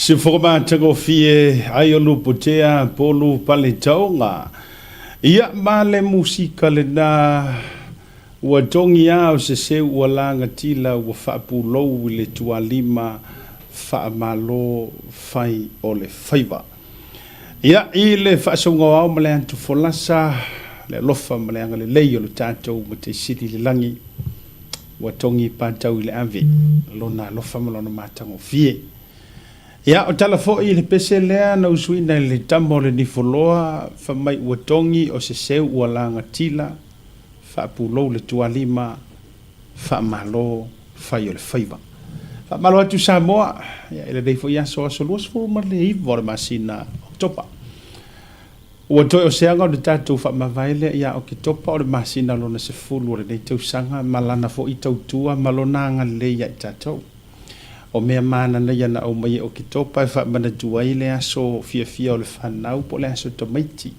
Siufogo matagofie ai o Lupotea Polu Paletaoga. Ia ma le musika lena ua togi a o se seu ua lagatila ua faapulou i le tualima faamalo fai o le faiva. Ia i le faasauga o ao ma le atu folasa le alofa ma le agalelei o le tatou Matai Sili i le lagi ua togi patau i le ave lona alofa ma lona matagofie. Ia, o tala foi i le pese lea na usuina e le tama o le nifoloa, fai mai ua togi o se seu ua lagatila, faapulou le tualima, faamalo fai o le faiva. Faamalo atu Samoa, ia, i lenei foi aso, aso 29 o le masina Oketopa. Ua toe o se aga o le tatou faamavae lea ia Oketopa o le masina lona 10 o lenei tausaga ma lana foi tautua ma lona agalelei ia i tatou. O mea mananaia na aumai e Oketopa e faamanatua ai le aso fiafia o le fanau po o le aso tamaiti.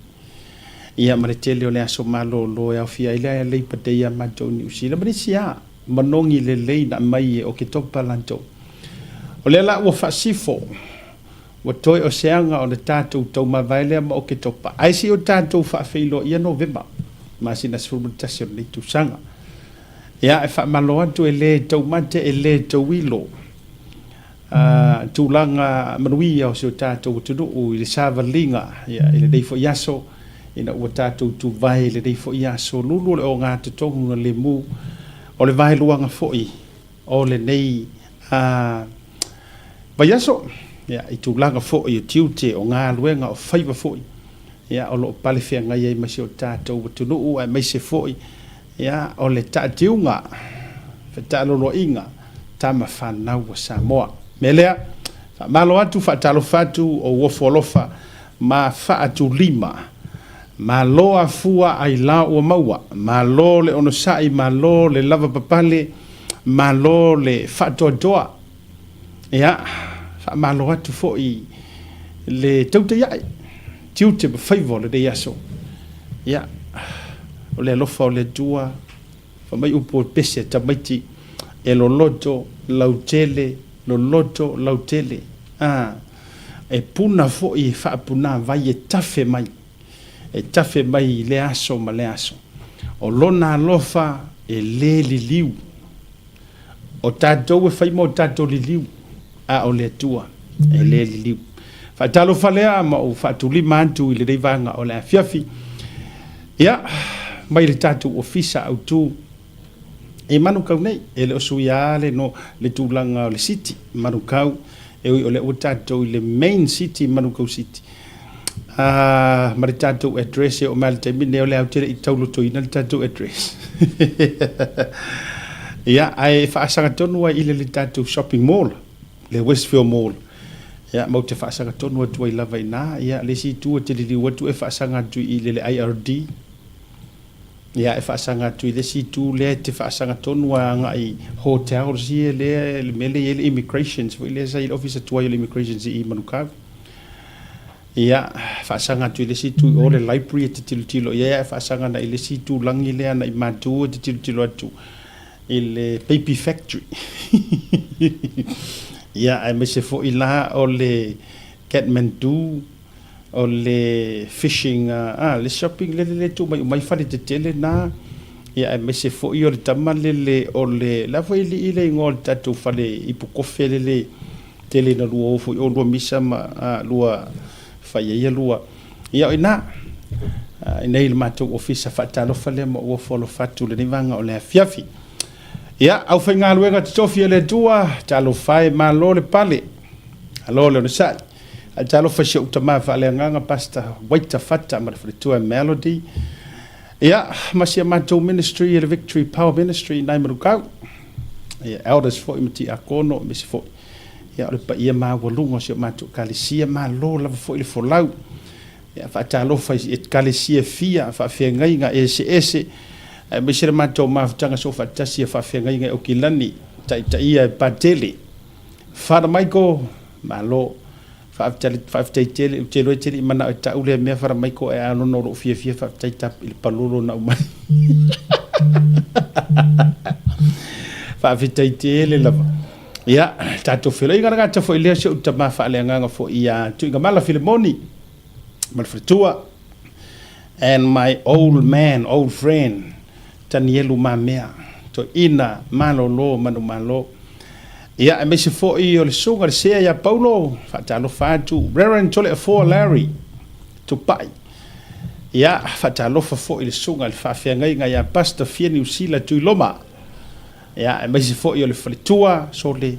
Ia ma le tele o le aso malolo e aofia ai le Labour Day ia matou i Niu Sila ma nisi lava manogi lelei na aumai e Oketopa latou. O lea la ua faasifo Ua toe o se aga o le tatou taumavae lea ma Oketopa, ae se i o tatou faafeiloai ia Novema, masina 11 o lenei tausaga. Ia, e faamalo atu e le taumate e le tauilo tulaga manuia o si o tatou atunuu i le savaliga ia, i lenei foi aso, ina ua tatou tuvae i lenei foi aso lulu o le ogatotonu na lemu o le vaeluaga foi o lenei vaiaso, ia, i tulaga foi o tiute, o galuega, o faiva foi, ia, o lo o pale feagai ai ma si o tatou atunuu, aemaise foi, ia, o le taatiuga, fetaaloloaiga, tama fanau a Samoa. O le mea lea, faamalo atu, faatalofa atu, ou ofo alofa ma faatulima. Malo afua ailao ua maua, malo le onosai, malo le lavapapale, malo le faatoatoa. Ia, faamalo atu foi le tautai ae, tiute ma faiva o lenei aso. Ia, o le alofa o le Atua, fai mai upu o le pese a tamaiti, e loloto lautele, loloto lautele. A, e puna foi e faapunavai e tafe mai, e tafe mai i lea aso ma lea aso. O lona alofa e le liliu. O tatou e fai ma o tatou liliu, a o le Atua e le liliu. Faatalofa lea ma ou faatulima atu i lenei vaega o le afiafi. Ia, mai le tatou ofisa autu i Manukau nei, e le o suia lava le, no, le tulaga o le city Manukau, e ui o lea ua tatou i le main city Manukau City. Ma le tatou address e oo mai lava i le taimi lenei o lea ou te le i taulotoina le tatou address. Ia, ae faasaga tonu ai i le tatou shopping mall, le Westfield Mall. Ia, ma ou te faasaga tonu atu ai lava i ina. Ia, le isi itu e te liliu atu e faasaga atu i le IRD. Ia, e faasaga atu i le isi itu lea e te faasaga tonu lava agai hotels ia lea, le mea lea e i ai le immigrations foi lea sa i ai le ofisa tuai o le immigrations i Manukau. Ia, faasaga atu i le isi itu i o le library e te tilotilo i ai, ae faasaga agai i le isi itulagi lea agai i Matu e te tilotilo atu i le baby factory. Ia, aemaise foi la o le Kathmandu, o le fishing, ah, le shopping lele lea e tuu mai uma ai fale tetele na. Ia, aemaise foi o le tama lele o le, la foi e lii le igoa o le tatou fale ipu kofe lele Tele ina lua o foi o lua misa ma lua fai ai ia lua. Ia o ina, inei i le matou ofisa faatalofa lea ma ou ofo alofa atu i lenei vaega o le afiafi. Ia, aufaigaluega totofi a le Atua, talofa e, malo le pale, malo le onosai. Ae talofa i si ou tama faaleagaga Pastor Waita Fata ma le faletua Melody. Ia, ma si a matou ministry e le Victory Power Ministry i nai Manukau. Ia, elders foi ma tiakono, aemaise foi ia, o le paia maualuga o si o matou ekalesia, malo lava foi le folau. Ia, faatalofa i ekalesia fia, faafeagaiga eseese, aemaise le matou mafutaga soofaatasi a faafeagaiga i Aukilani, taitaia e Patele. Father Michael, malo. Faafetai tele, ou te iloa e te le i manao e tau lea mea Father Michael, ae a lona o lou fiafia, faafetai tap i le palolo na aumai. Faafetai tele lava. Ia, tatou feiloaiga le gata foi lea si ou tama faaleagaga foi ia Tuigamala Filemoni ma le faletua and my old man, old friend Tanielu Mamea, toeaina malolo manumalo. Ia, aemaise foi o le susuga i le Sea ia Paulo, faatalofa atu, Reverend Toleafoa Larry Tupai. Ia, faatalofa foi i le susuga i le faafeagaiga ia Pastor Fia Niusila Tuiloma. Ia, aemaise foi o le faletua, sole,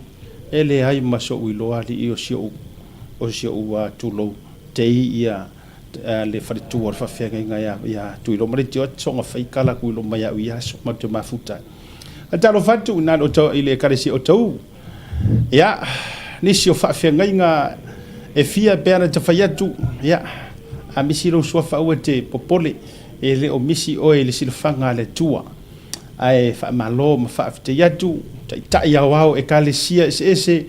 e leai ma so'u iloa alii o si o'u, o si o'u tulou tei ia le faletua o le faafeagaiga ia, ia Tuiloma le tio soga fai kala Tuiloma ia au ia aso ma te mafuta. Faatalofa atu i na o i le ekalesia o Tau. Ia, nisi o faafeagaiga e fia pe ana ta fai atu, ia, a misi lou suafa aua e te popole, e le o misi oe i le silafaga a le Atua. Ae faamalo ma faafetai atu Taitai Aoao Ekalesia eseese,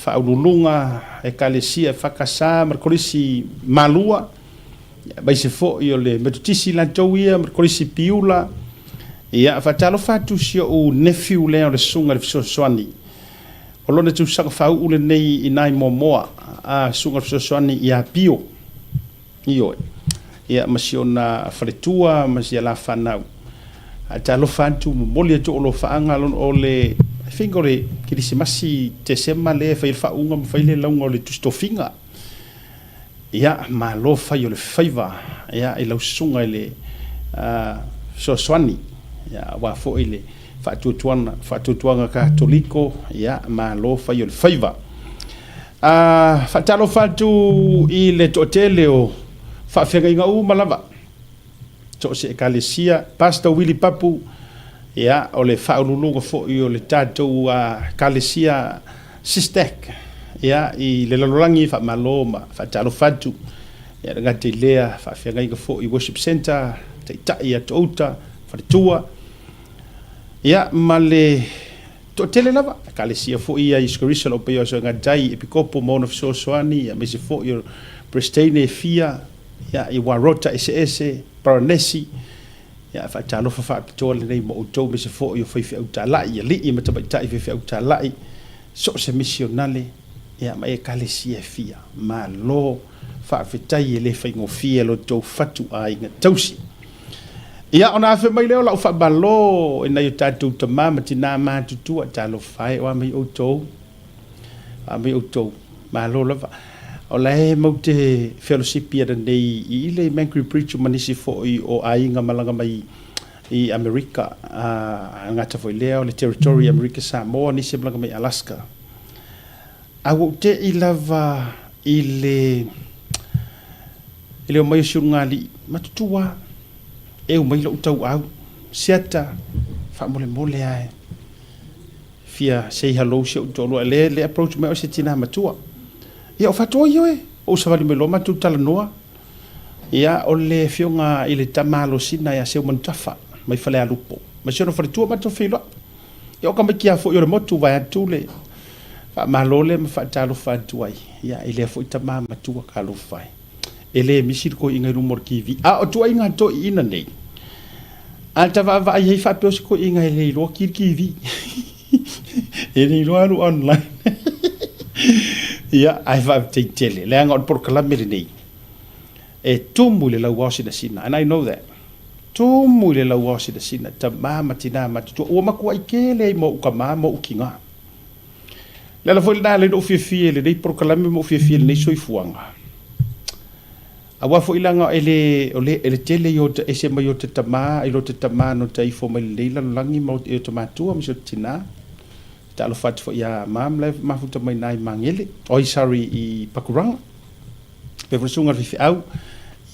Faauluuluga Ekalesia EFKS ma le Kolisi Malua, aemaise foi o le Metotisi latou ia ma le Kolisi Piula. Ia, faatalofa atu si ou nephew lea o le Susuga i le Fesoasoani. O lona tausaga faauu lenei i nai Moamoa, a Susuga i le Fesoasoani ia Pio. Ioe. Ia, ma si ona faletua ma si a la fanau. Ae talofa atu, momoli atu ou alofaaga, o le, I think o le Kerisimasi Tesema lea e fai ai le faauuga ma fai le lauga o le Tusi Tofiga. Ia, malo fai o le faiva, ia, i lau susuga i le fesoasoani, ia, aua foi le faatuatuana, faatuatuaga Katoliko, ia, malo fai o le faiva. Faatalofa atu i le toatele o faafeagaiga uma lava, so o se ekalesia, Pastor Willie Papu, ia, o le faauluuluga foi o le tatou ekalesia SISTEC, ia, i le lalolagi, faamalo ma faatalofa atu. Ia, le gata i lea, faafeagaiga foi i Worship Centre, Taitai ia Touta, Faletua, ia, ma le toatele lava, Ekalesia foi ia Iesu Keriso o Paia o Soegatai, Epikopo ma ona fesoasoani, aemaise foi o Peresetene e fia, ia, i Warota eseese, Paranesi, ia, faatalofa faapitoa lenei mo outou, aemaise foi o faifeau talai, alii ma tamaitai faifeau talai, so o se misionale, ia, ma Ekalesia e fia. Malo faafetai e le faigofie lo outou fatuaiga tausi. Ia, ona afe mai lea o lau faamalo i nai o tatou tama ma tinā matutua, talofa e, o a mai outou, o a mai outou, malo lava. O la e mau te fellowship ana nei i le Mangere Bridge ma nisi foi o aiga malaga mai i Amerika, a gata foi lea o le Territory Amerika Samoa, nisi e malaga mai Alaska. A ua ou te'i lava i le i le omai o si ulugalii matutua e omai lo'u tauau siata faamolemole a e fia say hello si o'u toalua le le approach mai o se tinā matua ia o faatoa ia oe ou savali mai loa matou talanoa ia o le afioga i le tama alosina ia Seumanutafa mai Falealupo ma si ona faletua matou feiloai. Ia o tamaiti lava foi o le motu vaeatu le faamalo lea ma faatalofa atu ai ia i lea foi tama matua talofa e. E le misi le toeaina i luma o le TV. A o tuaiga toeaiina nei, a ta vaavaai ai faapea o se toeaina e le iloa ki le TV. E le iloa alu online. Ia, ae faafetai tele, leaga o le polokalame lenei e tumu i le lauao sinasina, and I know that. Tumu i le lauao sinasina, tama ma tina matutua, ua matuai tele ai ma ou tama ma ou tina. Le ala foi lena e ala ai ona ou fiafia i lenei polokalame ma ou fiafia i lenei soifuaga, aua foi leaga e le, o le, e le tele i o ta ese mai o ta tama i lo ta tama no ta ifo mai lenei lalolagi ma o ta matua ma si o ta tina. Talofa atu foi ia Mum la e mafuta mai na i Magele, oi sorry i Pakuranga. Pe foi le susuga i le faifeau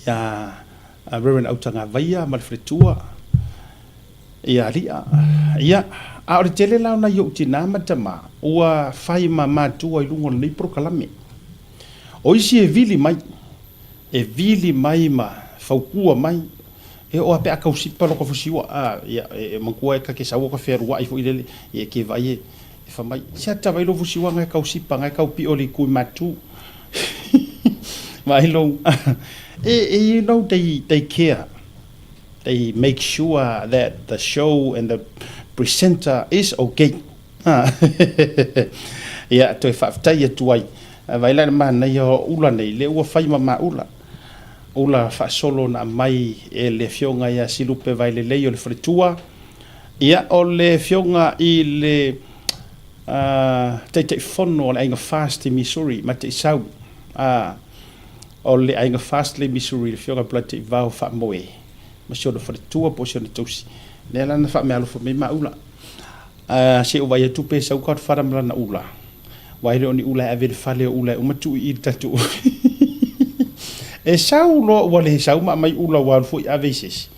ia Reverend Autagavaia ma le faletua ia Ali'a. Ia, a o le tele la o nai ou tinā ma tamā ua fai ma matua i luga o lenei polokalame. O isi e vili mai, e vili mai ma fautua mai, e oo lava pe a tausipa lota fusiua, a, ia, e manatua e ta te sau o ta fealuai foi lele, ia e te vaai e fai mai, se ata vaai lou fusiua na e tausipa, na e tau pio i le itu i matu. Vaai lou, e, you know, they care. They make sure that the show and the presenter is okay. Ia, toe faafetai atu ai. Vaai la i le manaia o ula nei, lea ua fai ma ma ula. Ula faasolo na aumai e le Afioga ia Silupe Vailelei o le faletua. Ia, o le Afioga i le Taitaifono o le Aiga FAST i Missouri, Mataisau, o le Aiga FAST lea i Missouri, le Afioga ia Polataivao Faamoe, ma si ona faletua po o si ona tausi, lea la na faameaalofa mai ma ula. Se i ou vaai atu pe sau Godfather ma lana ula, aua e le o ni ula e ave i le fale, o ula e uma tuu i i le tatou E sau loa ua le sau ma aumai ula ua alu foi ave i se isi.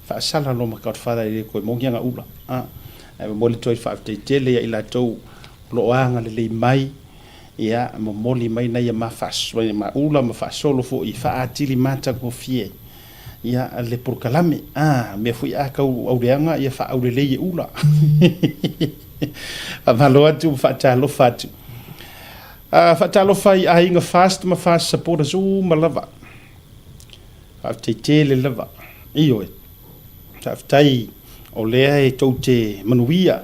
Faasala loa ma Godfather e le toe maua ni ana ula. Ae momoli atu ai le faafetai tele ia i latou o lo o agalelei mai, ia momoli mai nai a ma ula ma faasolo foi e faaatili matagofie ia le polokalame. A mea foi a tau auleaga ia faaaulelei e ula. Faamalo atu ma faatalofa atu. Faatalofa i aiga FAST ma FAST supporters uma lava. Faafetai tele lava. Ioe. Faafetai o lea e tou te manuia,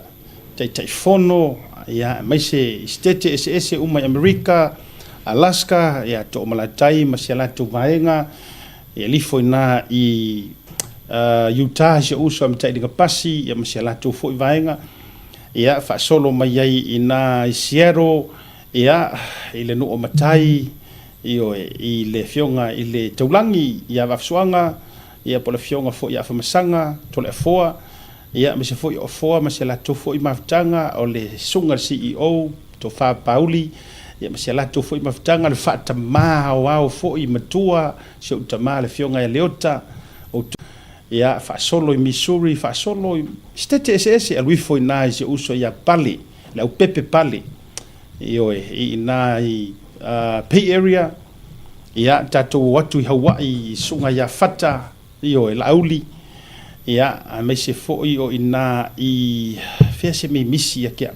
Taitaifono, ia, aemaise i Setete eseese uma i Amerika, Alaska, ia, Toomalatai ma si a latou vaega, ia, lifo i ina i Utah i si ou uso a Matailiga Pasi, ia, ma si a latou foi vaega, ia, faasolo mai ai i ina i Seattle, ia, i le nuu o Matai, ioe, i le afioga i le Taulagi ia Vaafusuaga, ia, po o le afioga foi ia Afamasaga Toleafoa, ia, aemaise foi o Afoa ma si a latou foi mafutaga, o le susuga i le CEO, Tofa Pauli, ia, ma si a latou foi mafutaga, le faatama aoao foi matua, si ou tama le afioga ia Leota, outou, ia, faasolo i Missouri, faasolo i sitete eseese, alu ifo i ina i si ou uso ia Pale, Leaupepe Pale, ioe, i ina i Bay Area, ia, tatou o atu i Haua'i i Susuga ia Fata, ioe, Laauli, ia, aemaise foi o ina i, fea se mea i misi ia te au,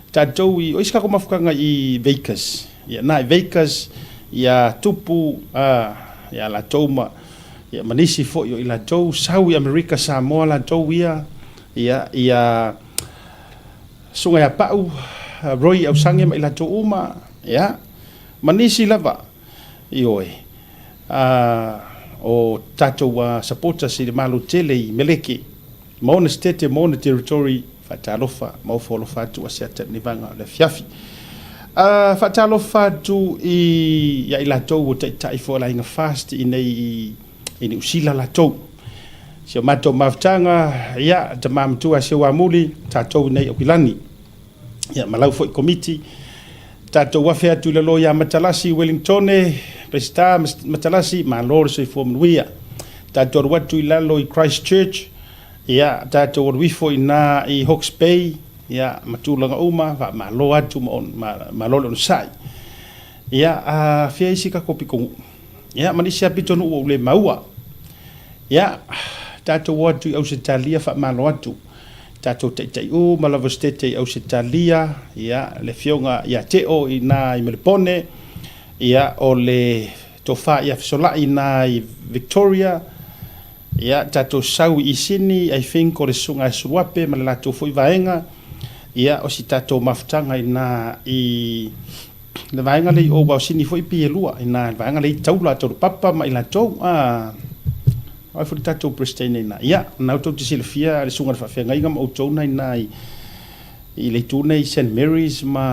tatou i, o isi tatou mafutaga i Vegas, ia, na i Vegas, ia Tupu, ia latou ma, ia, ma nisi foi o i latou, sau i Amerika Samoa latou ia, ia, ia, Susuga ia Pau, Roy Ausange ma i latou uma, ia, ma nisi lava, ioe, o tatou supporters i le Malo tele i Meleke, ma ona sitete ma ona territory, faatalofa ma ofo alofa atu Asiata i lenei vaega o le afiafi. Faatalofa atu i ia i latou ua taitai foi o le Aiga FAST i nei i i Niu Sila latou. Si o matou mafutaga, ia, tama matua Seuamuli, tatou i nei Aukilani. Ia, ma lau foi komiti. Tatou afe atu i lalo ia Matalasi Wellingtone, Pesita Matalasi, malo le soifua manuia. Tatou alu atu i lalo i Christchurch, ia, tatou alu ifo i na i Hawke's Bay, ia, ma tulaga uma, faamalo atu ma, malo le onosai. Ia, a fea isi tatou pitonuu? Ia, ma nisi lava pitonuu ua ou le maua. Ia, tatou o atu i Ausetalia faamalo atu. Tatou taitai uma lava o Setete i Ausetalia, ia, le afioga ia Teo i ina i Melepone, ia, o le tofa ia Fesolai i ina i Victoria, ia, tatou sau i Isini, I think o le susuga ia Suluape ma le latou foi vaega, ia, o si tatou mafutaga i ina i le vaega lea i o, aua o Sini foi pei e lua, i ina i le vaega lea i Taula, Taulapapa ma i latou, a, o ai foi le tatou Peresetene i ina. Ia, o lena tou te silafia le susuga i le faafeagaiga ma outou na i ina i, i le itu lena i Saint Mary's ma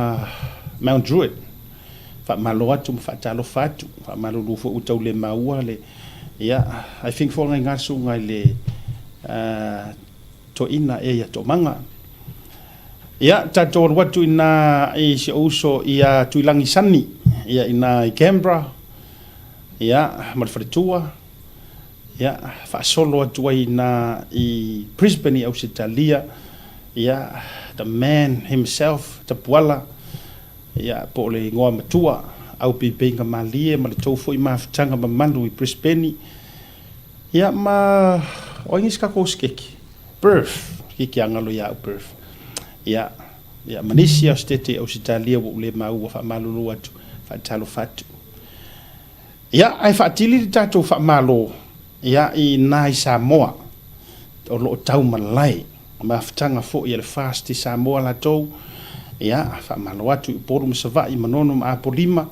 Mount Druitt. Faamalo atu ma faatalofa atu, faamalulu foi ua tau le maua le, ia, I think foi o lena i ina le susuga i le, Toeaina ea ia Toomaga. Ia, tatou alu atu inā i si ou uso ia Tuilagi Sani, ia inā i Canberra, ia, ma le faletua, ia, faasolo atu ai inā i Brisbane i Ausetalia, ia, the man himself, Tapuala, ia, po o le igoa matua, Aupeipeiga Malie ma le tou foi mafutaga mamalu i Brisbane, Ia ma o ai nisi tatou sikeke? Perth, kiki a galo ia au Perth. Ia, ia ma nisi a sitete i Ausetalia ua ou le maua faamalulu atu, faatalofa atu. Ia, ae faatili le tatou faamalo, ia, i ina i Samoa, o lo o tau malae, mafutaga foi a le FAST i Samoa latou, Ia, faamalo atu i Upolu ma Savaii, Manono ma Apolima,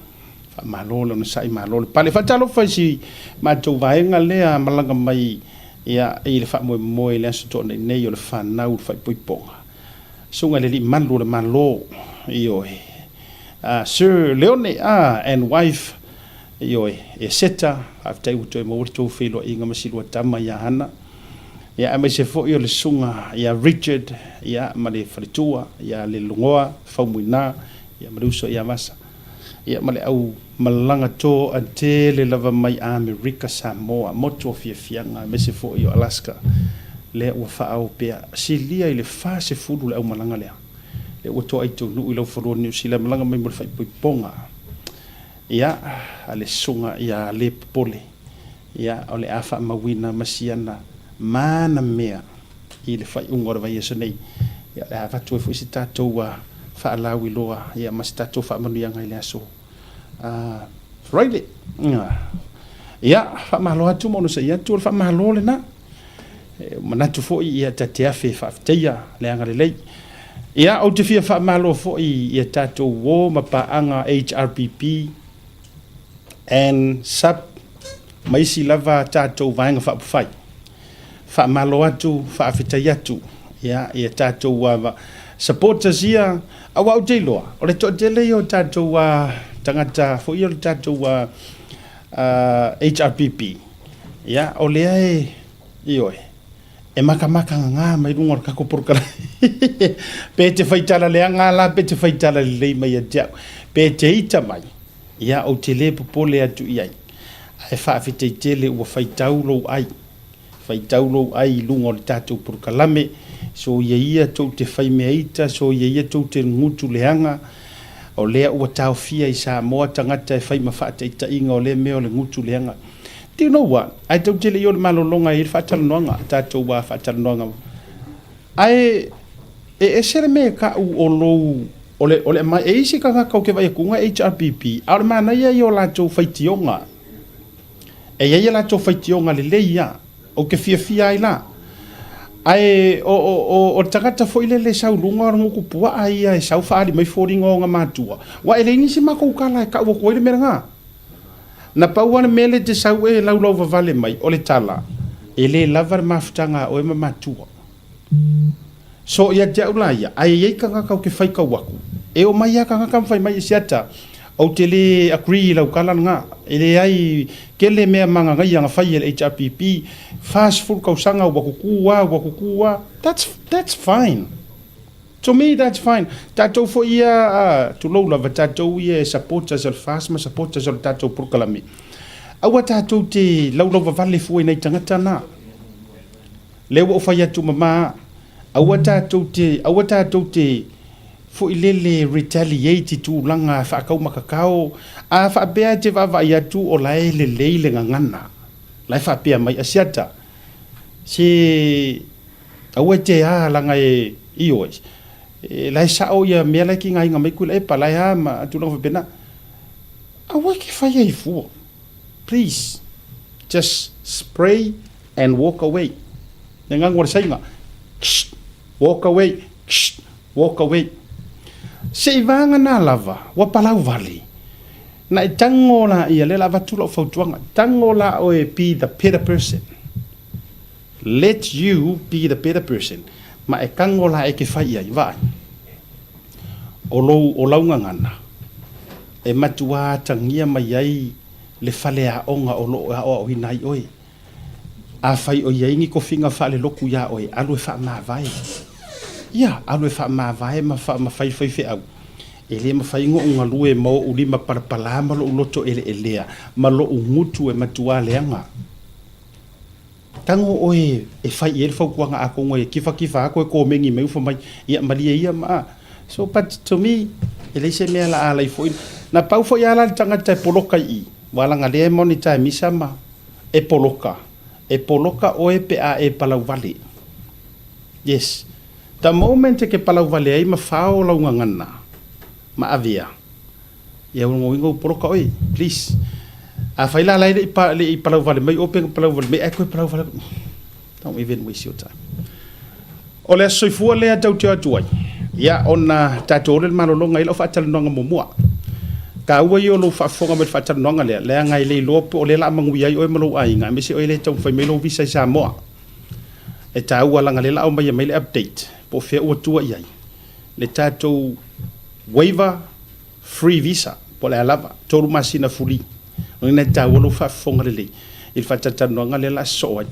faamalo le onosai, malo le pale. Faatalofa i si matou vaega lea malaga mai ia i le faamoemoe i le Aso Toonai nei o le fanau i le faaipoipoga. Susuga i le Alii Malu o le Malo, ioe, Sir Leone and wife, ioe, Eseta, faafetai ua toe maua le tou feiloaiga ma si lua tama ia Hana. Ia, aemaise foi o le susuga ia Richard, ia, ma le faletua ia Lelogoa Faumuina, ia, ma le uso ia Vasa, ia, ma le au malaga toatele lava mai Amerika Samoa, motu o fiafiaga, aemaise foi o Alaska, lea ua faaoo pea. Silia i le 40 le aumalaga lea, lea ua toai taunuu i laufanua o Niu Sila e malaga mai mo le faaipoipoga, ia, a le susuga ia Le Popole. Ia, o le a faamauina ma siana mana mea i le faaiuga o le vaiaso nei. Ia, o le a avatu ai foi se tatou faalauiloa, ia, ma se tatou faamanuiaga i le aso Friday. Ia, faamalo atu ma onosai atu, o le faamalo lena. E manatu foi ia ta te afe e faafetaia le agalelei. Ia, ou te fia faamalo foi ia tatou uo ma paaga HRPP, and sub ma isi lava tatou Vaega Faaupufai. Faamalo atu, faafetai atu ia ia tatou supporters ia, aua ou te iloa o le toatele ia o tatou tagata foi ia o le tatou HRPP, ia o lea e, ioe, e makamaka gagā mai luga o le tatou polokalame. Pe te fai tala leaga la, pe te fai tala lelei mai ia te au, pe te ita mai, ia ou te le popole atu i ai. Ae faafetai tele ua faitau lou ai, faitau lou ai i luga o le tatou polokalame, soia ia tou te fai mea ita, soia ia tou te gutu leaga, o lea ua taofia i Samoa tagata e fai ma faataitaiga o lea mea o le gutu leaga. Do you know what? Ae tou te le i o i le malologa e i ai le faatalanoaga, tatou faatalanoaga. Ae e ese le mea e ka'u o lou, o le, o le aumai, e i ai isi tagata ou te vaai atu e HRPP, a o le manaia ia o latou faitioga. E i ai a latou faitioga lelei ia, ou te fiafia ai la. Ae o, o, o, o le tagata foi lele e sau i luga o le gutu puaa ia e sau faaali mai foliga o ona matua, ua e leai nisi matou tala e ka'u atu ai le mea lena. Na pau lava le mea lea e te sau e laulauvavale mai, o le tala, e le lava le mafutaga a oe ma matua. So, ia te au la ia, ae i ai tagata ou te faitau atu, e omai lava tagata ma fai mai, Siata, ou te le agree i lau tala lena, e leai, tele mea magagaia na fai e le HRPP, 40 tausaga ua tutu lava, ua tutu lava, that's, that's fine. To me that's fine. Tatou foi ia, tulou lava, tatou ia e supporters o le FAST ma supporters o le tatou polokalame, aua tatou te laulauvavale fua i nai tagata na. Lea ua ou fai atu mama, aua tatou te, aua tatou te foi lele retaliate i tulaga faataumatatao, a faapea e te vaavaai atu o la e lelei le gagana, la e faapea mai Asiata, se Aua e te a laga e, ioe, e, la e sao ia mea la e kigaina mai Tuilaepa, la e a ma tulaga faapena. Aua e te fai ai fua. Please, just spray and walk away. Le gagu o le saina, ksh, walk away, ksh, walk away. Se i vagana lava, ua palau vale. Na e tago la ia, lea la avatu lau fautuaga, tago la oe be the better person. Let you be the better person ma e kago la e ke fai i ai, vaai. O lou, o lau gagana, e matuā atagia mai ai le faleaoga o lo o aoaoina ai oe. Afai o i ai ni tofiga faalelotu iā oe, alu e faamavae. Ia, alu e faamavae ma, ma fai le faifeau. E le mafai ona ou galue ma ou lima palapalā ma lou loto eleelea ma lou gutu e matuā leaga. Tago oe e fai i ai le fautuaga atonu e kifakifa atu e komeni mai ua fai mai, ia malie ia ma a. So but to me, e leai se mea la alai foi. Na pau foi a la le tagata e poloka i i, ua laga lea e monitor e misa ma e poloka. E poloka oe pe a e palauvale. Yes. The moment e ke palauvale ai ma fao lau gagana ma avea, Ia ua uiga ua poloka oe, please. Afai la la e le i pa, le i palau vale mai oe pe na palau vale mai ae koe palau vale. Don't even waste your time. O le aso soifua lea tau te atu ai. Ia, ona tatou oo lea i le malologa i lau faatalanoaga muamua. Taua ia o lou faafofoga mai i le faatalanoaga lea, leaga e le iloa po o lea o le a manuia ai oe ma lou aiga, aemaise oe lea e taumafai mai lou visa i Samoa. E taua leaga o lea o le a aumaia mai le update po o fea ua tua i ai le tatou waiver free visa po o le a lava, 3 masina free. O lona uiga e taua lou faafofoga lelei i le faatalatalanoaga lea o le a sosoo ai.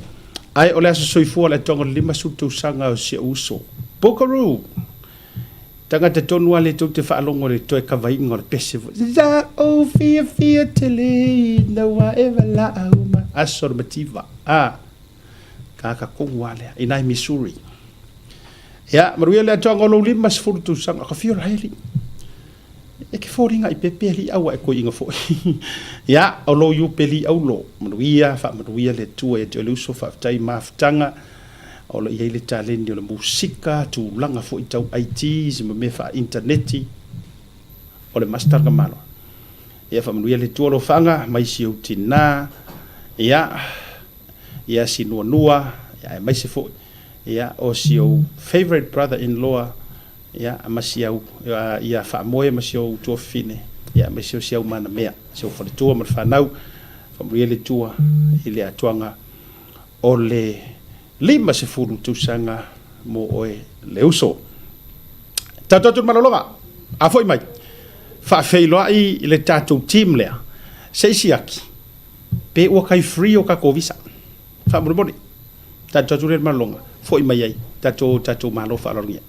Ae o le aso soifua o le atoaga o le 50 tausaga o si ou uso Bookaroo! Tagata tonu lava lea tou te faalogo i le toe kavaina o le pese foi, Sa ou fiafia tele ina ua e valaau mai. Aso o le mativa, a, tagata tonu lava lea, i ina i Missouri. Ia, manuia le atoaga o lou 50 tausaga, ka fio la e alii. E te foliga i pepe alii a ua e toeaina foi. Ia, o lou iupeli aulo, manuia, faamanuia le Atua ia te oe le uso, faafetai i mafutaga o lo o i ai le taleni o le musika, tulaga foi tau ITs ma mea faa-initaneti, o le master ka malo. Ia, faamanuia le Atua alofaaga mai si ou tinā, ia, ia Sinuanua, ia, aemaise foi, ia, o si ou favourite brother-in-law, Ia, ma si au, ia Faamoe ma si ou tuafafine, ia, aemaise o si au manamea, si ou faletua ma le fanau, faamanuia le Atua i le atoaga o le 50 tausaga mo oe le uso. Tatou atu i le malologa, a foi mai, faafeiloai le tatou team lea, se i siaki pe ua tai free o tatou visa. Faamolemole. Tatou atu lea i le malologa, foi mai ai tatou tatou malo faaaloalogia.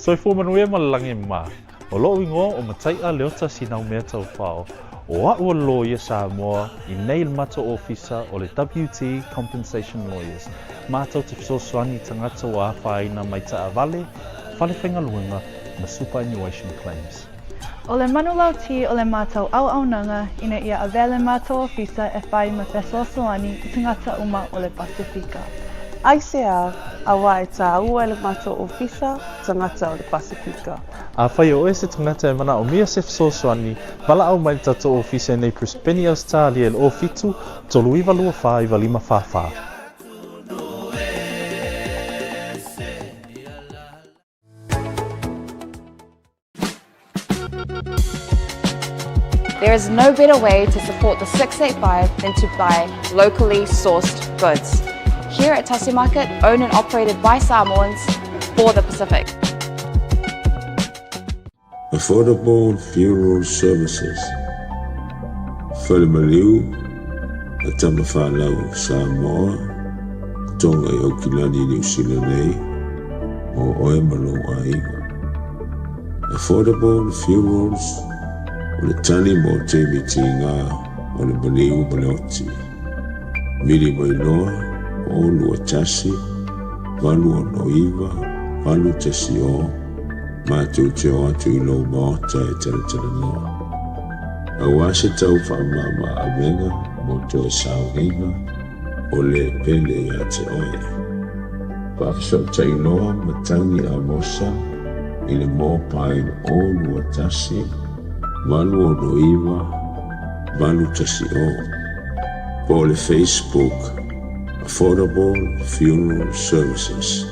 Soifua manuia ma le lagi mā. O loʻu igoa o Mataiʻa Leota Sinaumea Taufao. O aʻu o le loia Samoa i nei i le matou ofisa o le WT Compensation Lawyers. Matou te fesoasoani i tagata ua afaina mai taavale, fale faigaluega ma superannuation claims. O le manulauti o le matou auaunaga ina ia avea le matou ofisa e whai ma fesoasoani i tagata uma o le Pasifika. Aisea, auā e tāua e le matou ofisa tagata o le Pasifika. Afai o oe se tagata e manaomia se fesoasoani, valaau mai le tatou ofisa i nei Brisbane, Ausetalia i le 07 39 24 95 44. There is no better way to support the 685 than to buy locally sourced goods. Here at Tasi Market, owned and operated by Samoans for the Pacific. Affordable Funeral Services, Fale Maliu a Tamafanau Samoa, Tonga i Aukilani, Niu Sila nei, mo oe ma lou aiga. Affordable Funerals o le tali mo taimi tiga o le maliu ma le oti. Vili mai loa o 21 869 810 matou te o atu i lou maota e talatalanoa. Aua se tau faamama avega mo toe sauniga o le pele ia te oe. Faafesootai loa Matagi Amosa i le mobile 021 869 810 po o le Facebook Affordable Funeral Services.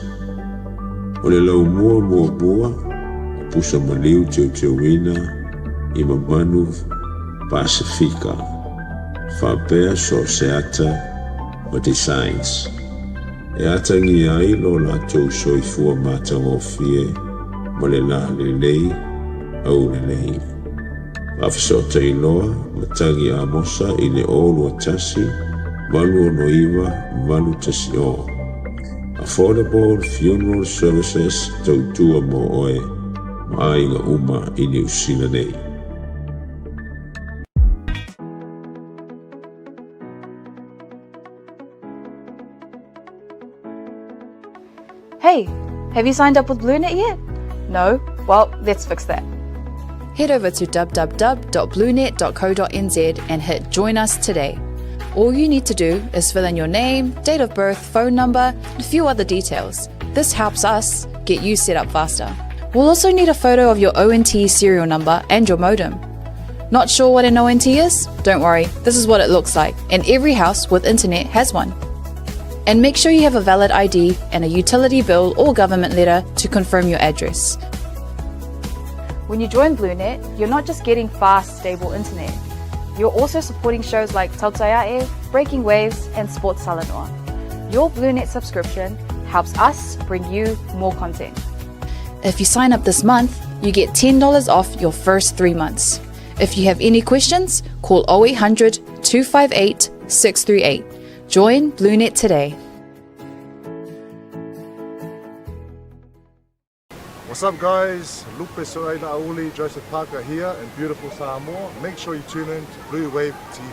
O le laumua muamua o pusa maliu teuteuina i Mamanu Pasifika faapea so o se ata ma designs e atagia ai lo latou soifua matagofie ma le la lelei aulelei. Faafesootai loa Matagi Amosa i le 021 869 810. Affordable Funeral Services tautua mo oe ma aiga uma i Niu Sila nei. Hey, have you signed up with BlueNet yet? No? Well, let's fix that. Head over to www.bluenet.co.nz and hit Join Us Today. All you need to do is fill in your name, date of birth, phone number, and a few other details. This helps us get you set up faster. We'll also need a photo of your ONT serial number and your modem. Not sure what an ONT is? Don't worry, this is what it looks like, and every house with internet has one. And make sure you have a valid ID and a utility bill or government letter to confirm your address. When you join BlueNet, you're not just getting fast, stable internet. You're also supporting shows like Tautaiae, Breaking Waves, and Sports Salanoa. Your BlueNet subscription helps us bring you more content. If you sign up this month, you get $10 off your first three months. If you have any questions, call 0800 258 638. Join BlueNet today. What's up guys, Lupe Soaila Auli, Joseph Parker here in beautiful Samoa. Make sure you tune in to Blue Wave TV.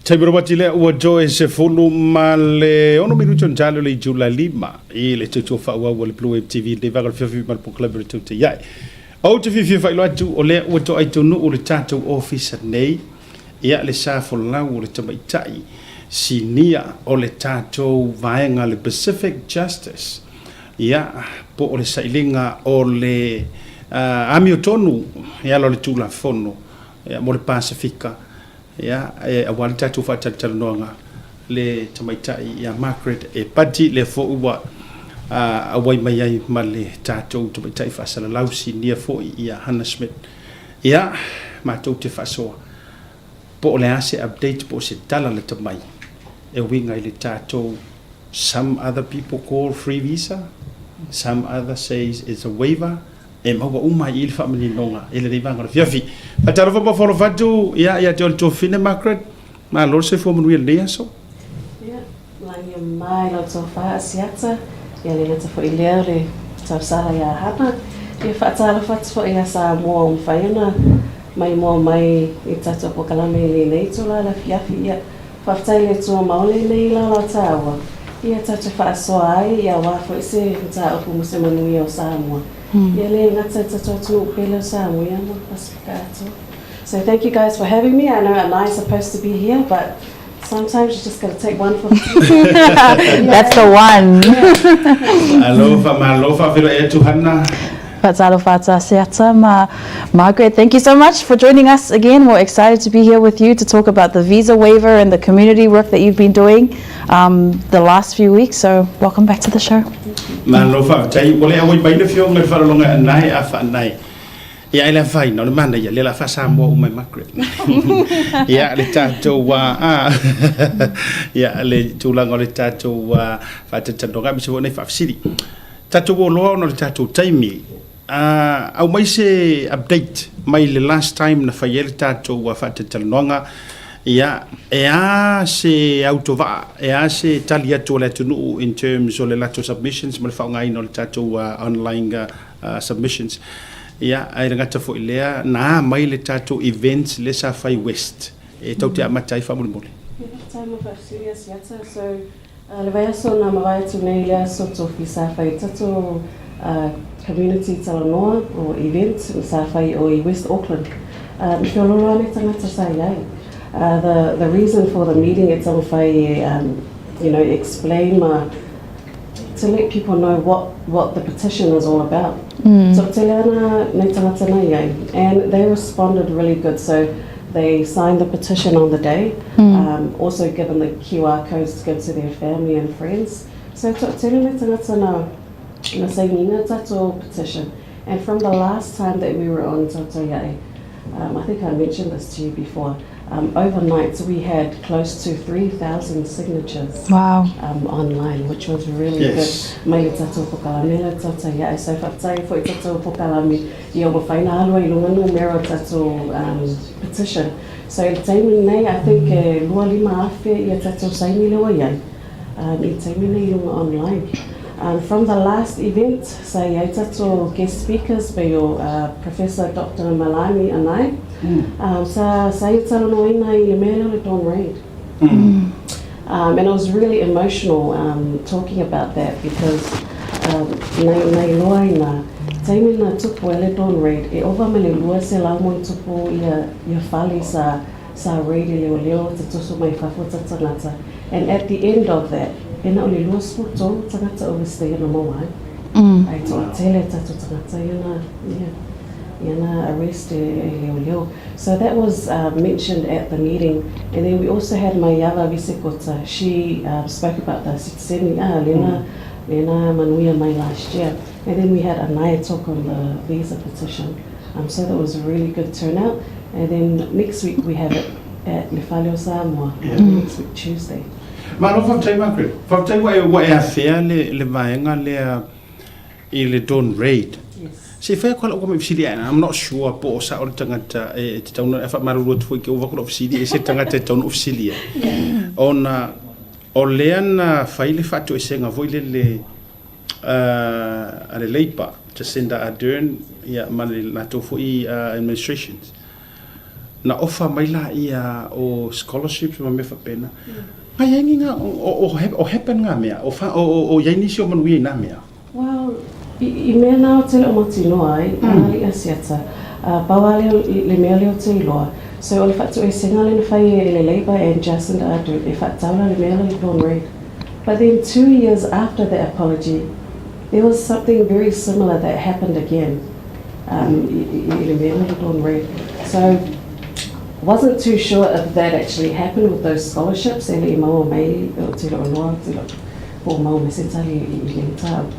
Taimi Robati lea ua joe 16 minuti ona talo le itula 5 i le tautua faaauau a le Blue Wave TV lenei vaega o le fiafi ma le polokalame o le Tautai Ae. Ou te fiafia faailoa atu o lea ua toai taunuu le tatou ofisa nei ia le sa folau o le tamaitai sinia o le tatou vaega le Pacific Justice ia po o le sailiga o le amiotonu e ala o le Tulafono ia mo le Pasefika Ia, aua le tatou faatalatalanoaga le tamaitai ia Margaret Epati, lea foi ua auai mai ai ma le tatou tamaitai faasalalau sinia foi ia Hannah Schmidt. Ia, matou te faasoa po o le a se update po o se tala lata mai e uiga i le tatou some other people call free visa, some other says it's a waiver, E maua uma ai i le faamaninoga i lenei vaega o le afiafi. Faatalofa ma faalofa atu ia ia te oe le tuafafine Margaret. Malo le soifua manuia i lenei aso. Ia, lagia mai lau tofa Asiata, ia le gata foi lea o le tausala ia Hana. Ia faatalofa atu foi ia Samoa ua mafai ona maimoa mai i tatou polokalame i lenei itula le afiafi. Ia, Faafetai i le Atua maoli nei laolao taua, ia tatou faasoa ai ia aua foi se mataupu mo se manuia o Samoa. Ia le gata i tatou atunuu pele o Samoa ia ma Pasifika atoa. So thank you guys for having me. I know Anai is supposed to be here but sometimes you just gotta take one for the team. That's the one. Alofa, malo faafeiloai atu Hana. Faatalofa atu Asiata ma Margaret, thank you so much for joining us again. We're excited to be here with you to talk about the visa waiver and the community work that you've been doing um, the last few weeks. So welcome back to the show. Malo faafetai. Ua le auai mai le afioga i le faalologa e Anae a faanae. Ia e le afaina, o le manaia, lea o le a faa-Samoa uma e Margaret. Ia, le tatou, a, ia, le tulaga o le tatou faatalatalanoaga, aemaise foi o nai faafesili. Tatou o loa ona o le tatou taimi. A, aumai se update mai le last time na fai ai le tatou faatalatalanoaga, ia, e a se autovaa, e a se tali atu a le atunuu in terms o le latou submissions ma le faaaogaina o le tatou online submissions. Ia, ae le gata foi i lea, na a mai le tatou events lea sa fai West e tou te amata ai faamolemole. Ia, faafetai mo faafesili Asiata. So, Le vaiaso na mavae atu nei lea aso tofi sa fai tatou community talanoa o event sa fai o i West Auckland. Me feololo ane tangata sa iai. The the reason for the meeting e taumafai e you know explain ma to let people know what what the petition is all about. Toatele ana nei tangata na iai and they responded really good so They signed the petition on the day, um, also given the QR codes to give to their family and friends. So toatele le tangata na, na sainina tatou petition. And from the last time that we were on Tautoiae, um, I think I mentioned this to you before, um, overnight we had close to 3,000 signatures wow. um, online, which was really yes. good. Mai le tatou pokalame le Tautoiae. So faafetai foi tatou pokalame Ia ua whai na alua i lunga numera o tatou um, petition. So i le taimi nei, I think e 25,000 ia tatou saini le ua iai. Um, i taimi nei i lunga online. Um, from the last event, sa iai tatou guest speakers pei o uh, Professor Dr. Malani Anai. Mm. Um, sa, sa ia talanoaina i le mea lea o le Dawn Raid. Mm. Um, and I was really emotional um, talking about that because um, nai, nai loa ina taimi na tupu e le Dawn Raid e ova ma le 200 mo tupu ia, ia fale sa, sa raid e leo leo te tusu mai fafo ta tangata. And at the end of that, e na o le 23 tangata o West ia na maua ai. Mm. Ai toa tele tatou tangata ia na, yeah. Iana arrest e leoleo. So that was mentioned at the meeting and then we also had Maiava Visekota, she spoke about the sitiseni a lena lena manuia mai last year and then we had Anaia talk on the visa petition um so that was a really good turnout and then next week we have it at Le Fale o Samoa next week Tuesday. Malo faafetai Margaret. Faafetai ua e ua e afea le le vaega lea i le Dawn Raid. Se i fai atu lava lau koma fesili ae I'm not sure po o sao le tagata e tatau ona e faamalulu atu foi ke ova atu lau fesili e se tagata e tatau ona ou fesili ai. Ona o lea na fai le faatoesega foi lele a le Labour, Jacinda Ardern ia ma le latou foi administrations. Na ofa mai laia o scholarships ma mea faapena. Ga i ai ni nga, o happen nga mea, o fa, o i ai nisi o manuia i na mea? Well, i mea na o tele o mautinoa ai, a li asiata, a pau a lea le mea lea o te iloa. So o le faatuesega lea na fai e le Labour and Jacinda Ardern e faataula le mea lea i Dawn Reid. But then 2 years after that apology, there was something very similar that happened again um, i le mea lea i Dawn Reid. So wasn't too sure if that actually happened with those scholarships e le i maua mai o te leo noa, te leo po o maua mai se tali i le mataupu.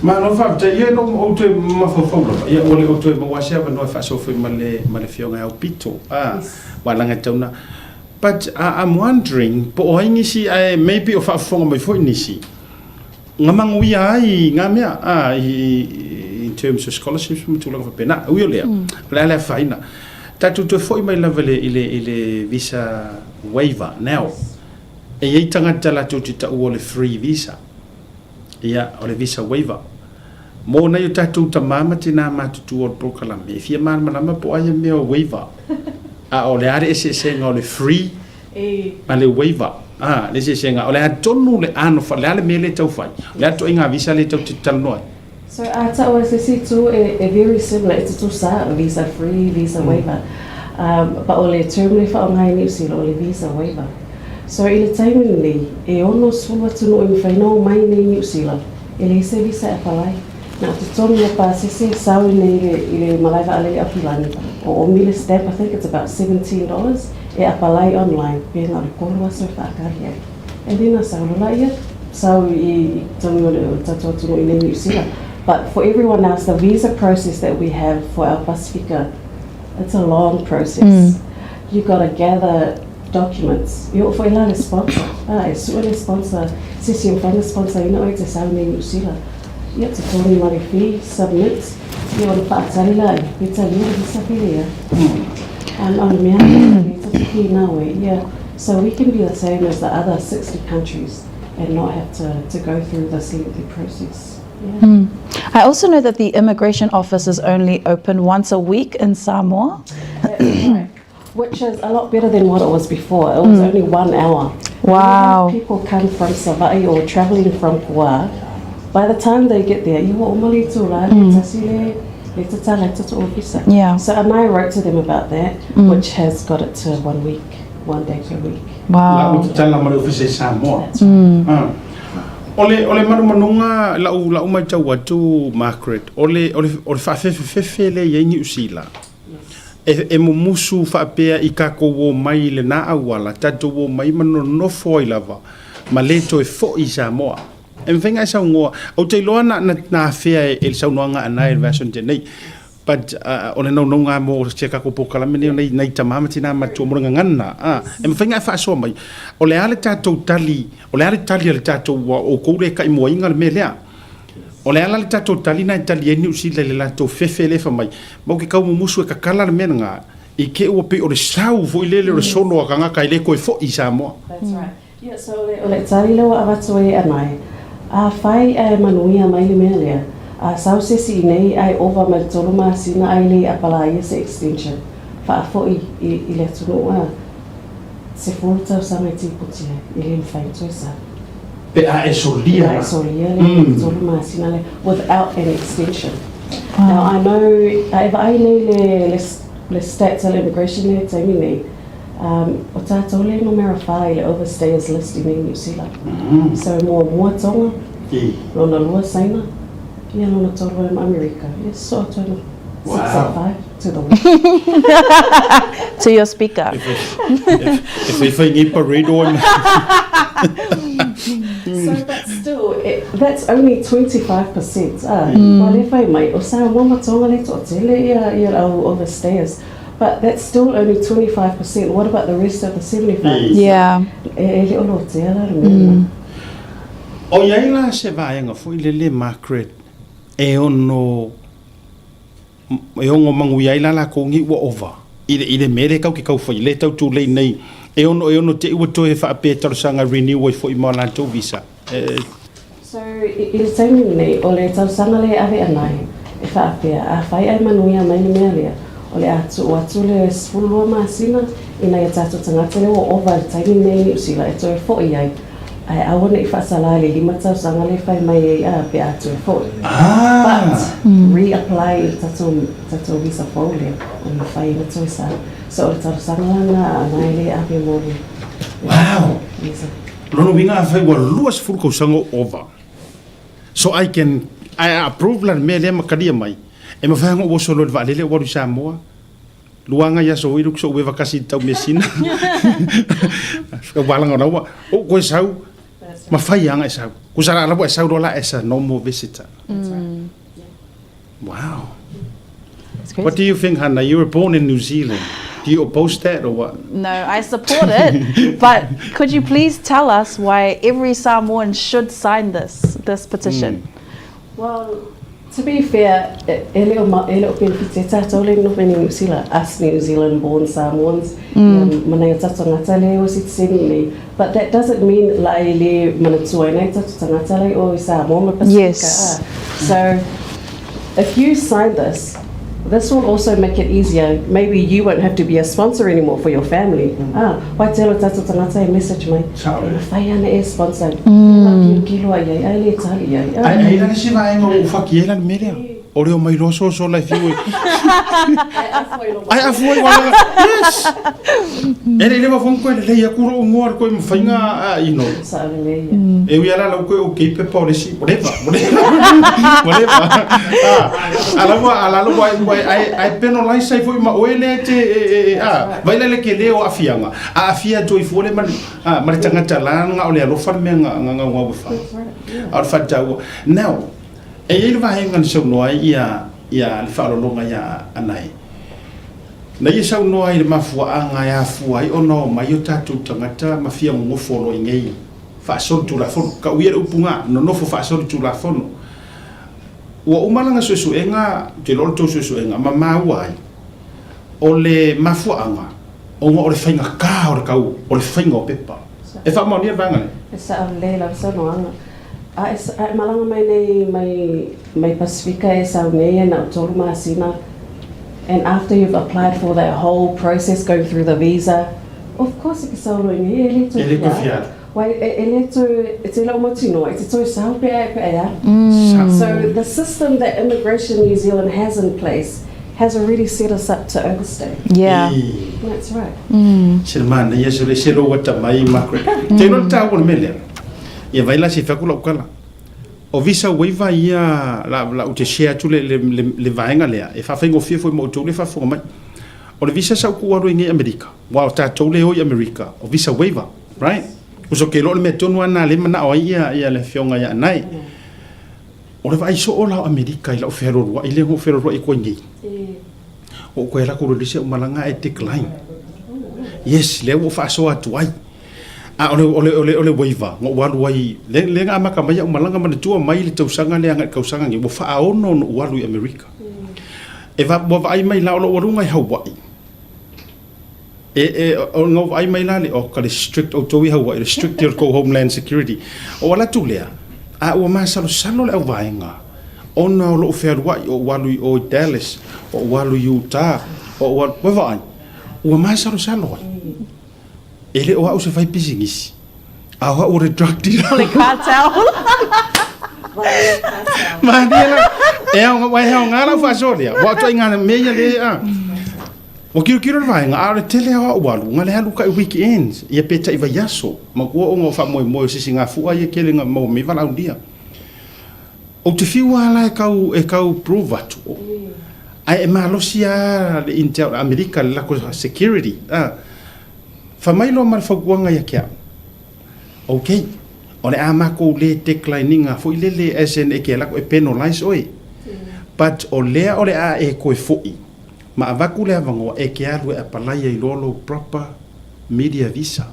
Malo faafetai ia no ou toe mafaufau lava ia ua le o toe maua se avanoa e faasoa foi ma le ma le afioga e Aupito a ua laga e tauna but I'm wondering po o ai nisi ae maybe o faafofoga mai foi nisi nga manuia ai nga mea a i in terms of scholarships ma tulaga faapena. Ui o lea, o le a le afaina. Tatou toe foi mai lava i le, i le, i le visa waiver now. E i ai tagata latou te taua o le free visa. Ia, o le visa waiver. Mō nai o tatou tamā ma tinā matutua o le polokalame, e fia malamalama po o ai ia mea o waiver. A o le a le eseesega o le free ma le waiver. A, le eseesega, o le a tonu le ano, le a le mea lea e tau fai, o le a le ituaiga visa lea e tau te talanoa ai. So a tau e se isi itu e very similar, e tutusa visa free, visa waiver. Um, but o le term le whaonga i Niu Sila o le visa waiver. So i le taimi lenei, e 60 atunuu e mawhai na o mai nei Niu Sila, e leai se visa e apalai. Na o totogi o pasese sau i nei le, i le malae vaalele Aukilani, o omi le stamp, I think it's about $17, e apalai online, pe na o le kolu aso e whaakari ai. And then a sau lola ia, sau i tonu o le tatou atunuu i nei Niu Sila. But for everyone else, the visa process that we have for our Pasifika, it's a long process. You got to gather documents. E oo foi la le sponsor. Ah, e sue le sponsor, se si e mawhai na sponsor ina oe te sau nei Niu Sila. Ia, totogi ma le fee, submit, ia ona whaatari la ia, pe talia le visa pe lea. O le mea le tatuki nā oe, ia, so we can be the same as the other 60 countries and not have to go through this lengthy process. Yeah. I also know that the immigration office is only open once a week in Samoa. That's right. Which is a lot better than what it was before. It was only one hour. Wow. When people come from Savai'i or travelling from Kua, by the time they get there, you will omali tu la, le tasi le, le tata le tata ofisa. So and I wrote to them about that, which has got it to one week, one day per week. La ua tatala ma le ofisa i Samoa. That's right. Ah. O le, o le manumanuga lau, lau matau atu, Margaret, o le, o le, o le faafefefefe lea i ai Niu Sila. E, e mumusu faapea i tatou omai i lena auala, tatou omai ma nonofo ai lava, ma le toe foi i Samoa. E mafai ona e saunoa, ou te iloa na, na, na afea e, e le saunoaga a na e le vaiaso na tea nei, but uh, o le naunauga mo si a tatou polokalame nei o nei, nei tamā ma tinā matua mo le gagana, a, e mafai ona e faasoa mai, o le a le tatou tali, o le a le tali a le tatou, ua outou le ta'imuaina le mea lea. O le a la le tatou tali na e tali ai Niu Sila i le latou fefe lea e fai mai, ma ou te tau mumusu e tatala le mea lena, i te i ua pei o le sau foi lele o le solo a tagata e le toe foi i Samoa. That's right. Yeah, so o le, o le tali lea ua avatu ai e Anae, afai ae manuia mai le mea lea, a sau se isi i nei ae ova mai le tolu masina ae le i apalaia se extension, faafoi i, i le atunuu a 10 tausaga e tipoti ai, e le mafai ona toe sau. Pe a e solia. Pe a e solia le tolu masina lea without an extension. Now I know, a e vaai nei le, le, le stats a le immigration lea i le taimi nei, um, o tātou le numera whā i le overstayers list i nei Niu Sila. So muamua Tonga, lona lua Saina, ia lona tolu ai ma Amerika. Ia soo atu ai ma 685 to the To your speaker. E faifai nei parade oe ma. So but still, it, that's only 25%. Ah, mm. Ua le fai mai, o Samoa ma Tonga le toatele ia, ia au overstayers. But that's still only 25%. What about the rest of the 75%? Yeah. E, e le o lotea la le mea. Mm. O iai la se vaega foi lele Margaret e ono e ono manuia ai la lakou nei ua ova i le i le mea lea kau ke kau fai le tau tulei nei e ono e ono te i ua toe faapea talosaga renew ai foi ma latou visa e So i le taimi lenei o le tausaga lea e ave ana ai e faapea afai ae manuia mai le mea lea o le a tuu atu le 12 masina ina ia tatou tagata lea ua ova i le taimi lenei i Niu Sila e toe foi ai Ae aua ne i faasala i le 5 tausaga le fai mai ai a pe a toe foi. But reapply i le tatou tatou visa fou lea o mafai ona toe sa. So o le talosaga la lena a na e le ave mo le Wow! visa. Lona uiga afai ua 20 tausaga o ova. So I can I approve la le mea lea ma talia mai. E mafai ona ou oso loa i le vaalele ou alu i Samoa. Luanga ia so iru so ueva kasi tau mesina. Wakawalang ona ua o koe sau ma whai anga e sau. Ko sa la e sau rola as a normal visitor. Mm. Wow. What do you think, Hannah? You were born in New Zealand. Do you oppose that or what? No, I support it. but could you please tell us why every Samoan should sign this this petition? Mm. Well, To be fair, e le o ma, e le o benefit e tātou le noho i Niu Sila, us New Zealand born Samoans, mm. ia mana ia tātou tangata le o citizen nei. But that doesn't mean la e le manatua ai nei tātou tangata le o i Samoa ma Pasifika. Yes. Ah. So, if you sign this, This will also make it easier, maybe you won't have to be a sponsor anymore for your family. Mm. Ah, wai te alo tātou tangata e message mai, e mawhai ana e sponsor, mm. la kilo kilo ai ai, ai le tali ai. Ai, ai la se vaenga o whaki e la le mea O reo mai roa so so lai fiu e. Ai afu ai wala. Yes. E le lewa fong koe le ia kuro o ngoa koe mawhainga a you know. Sa le ia. E ui ala lau koe o kei pepa o le si whatever whatever whatever. Ah, ala ua ala ala ua ua ai ai penalize ai foi ma oe le te e e e a vai le ke le o afianga. A afia toi fua le ma a ma le tangata la nga o le alofa le mea nga nga nga nga fa. A o le whataua. Now, E i ai le vaega na saunoa ai ia, ia le faaaloaloga iā Anae. Na ia saunoa ai i le mafuaaga e afua ai ona omai o tatou tagata ma fia nonofo loa i nei faasolitulafono. Kau ia le upu ga, nonofo faasolitulafono. Ua uma lana suesuega, ou te iloa o le tou suesuega, ma maua ai, o le mafuaaga, ona o le faigata o le kau, o le faiga o pepa. E faamaonia le vaega lea? E sao lelei lava saunoaga. A e, a e malaga mai nei mai, mai Pasifika e sau nei e na o tolu masina and after you've applied for that whole process going through the visa, of course e ke sau loa i nei, e le toe E le toe fia alu. Wai, e, e le toe, e te lau mautinoa, e te toe sau pe a e pe a. So the system that Immigration New Zealand has in place has already set us up to overstay. Yeah. That's right. Se le manaia se le se lou atamai Margaret. Te iloa le taua o le mea lea. Ia vai la se i fai atu lau tala. O visa waiver ia la la ou te share atu le le le, le vaega lea e faafaigofie foi mo outou le faafofoga mai. O le visa sa ou tuu alu ai nei i Amerika, aua o tatou le o i Amerika, o visa waiver, right? Uso ke iloa o le mea tonu lava lena lea e manao ai ia ia le afioga ia Anae. O le vaai soo la o Amerika i lau fealualuai lea na ou fealualuai atu ai nei. Ua ou toe alu atu loa i le isi au malaga ae decline. Yes, lea ua ou faasoa atu ai. A o le, o le, o le, o le waiver na ou alu ai, lea, lea na amata mai au malaga manatua mai le tausaga lea agai i le tausaga nei, ua faaono ona ou alu i Amerika. E va, ua vaai mai la o lou aluga i Hawaii. E, e, o na ou vaai mai la le, o ka le strict outou i Hawaii, le strict ia o le tou Homeland Security. Ou alu atu lea, a ua masalosalo le auvaega, ona o lou fealuai, o ou alu i o i Dallas, o ou alu i Utah, o ou alu, ua vaai, ua masalosalo ai. E le o au se fai pisinisi, a o au o le drug dealer. O le cartel. Malia la, e ao, ua e aoga lau faasoa lea, ua ituaiga mea ia le, a. Ua kilokilo le vaega, a o le tele lava o au alu, na le alu kai weekends, ia pe tai vaiaso, matua ona o faamoemoe o se isi gafua ia tele na maua mai valaaulia. Ou te fiu lava la e tau, e tau prove atu. Ae e malosi lava le Intel a Amerika i le latou security a. Fai mai loa ma le fautuaga ia te au, Ok, o le a matou le decline ina foi lele as in e te alu atu e penalize oe, but o lea o le a e toe foi ma avatu le avanoa e te alu e apalai ai loa lou proper media visa.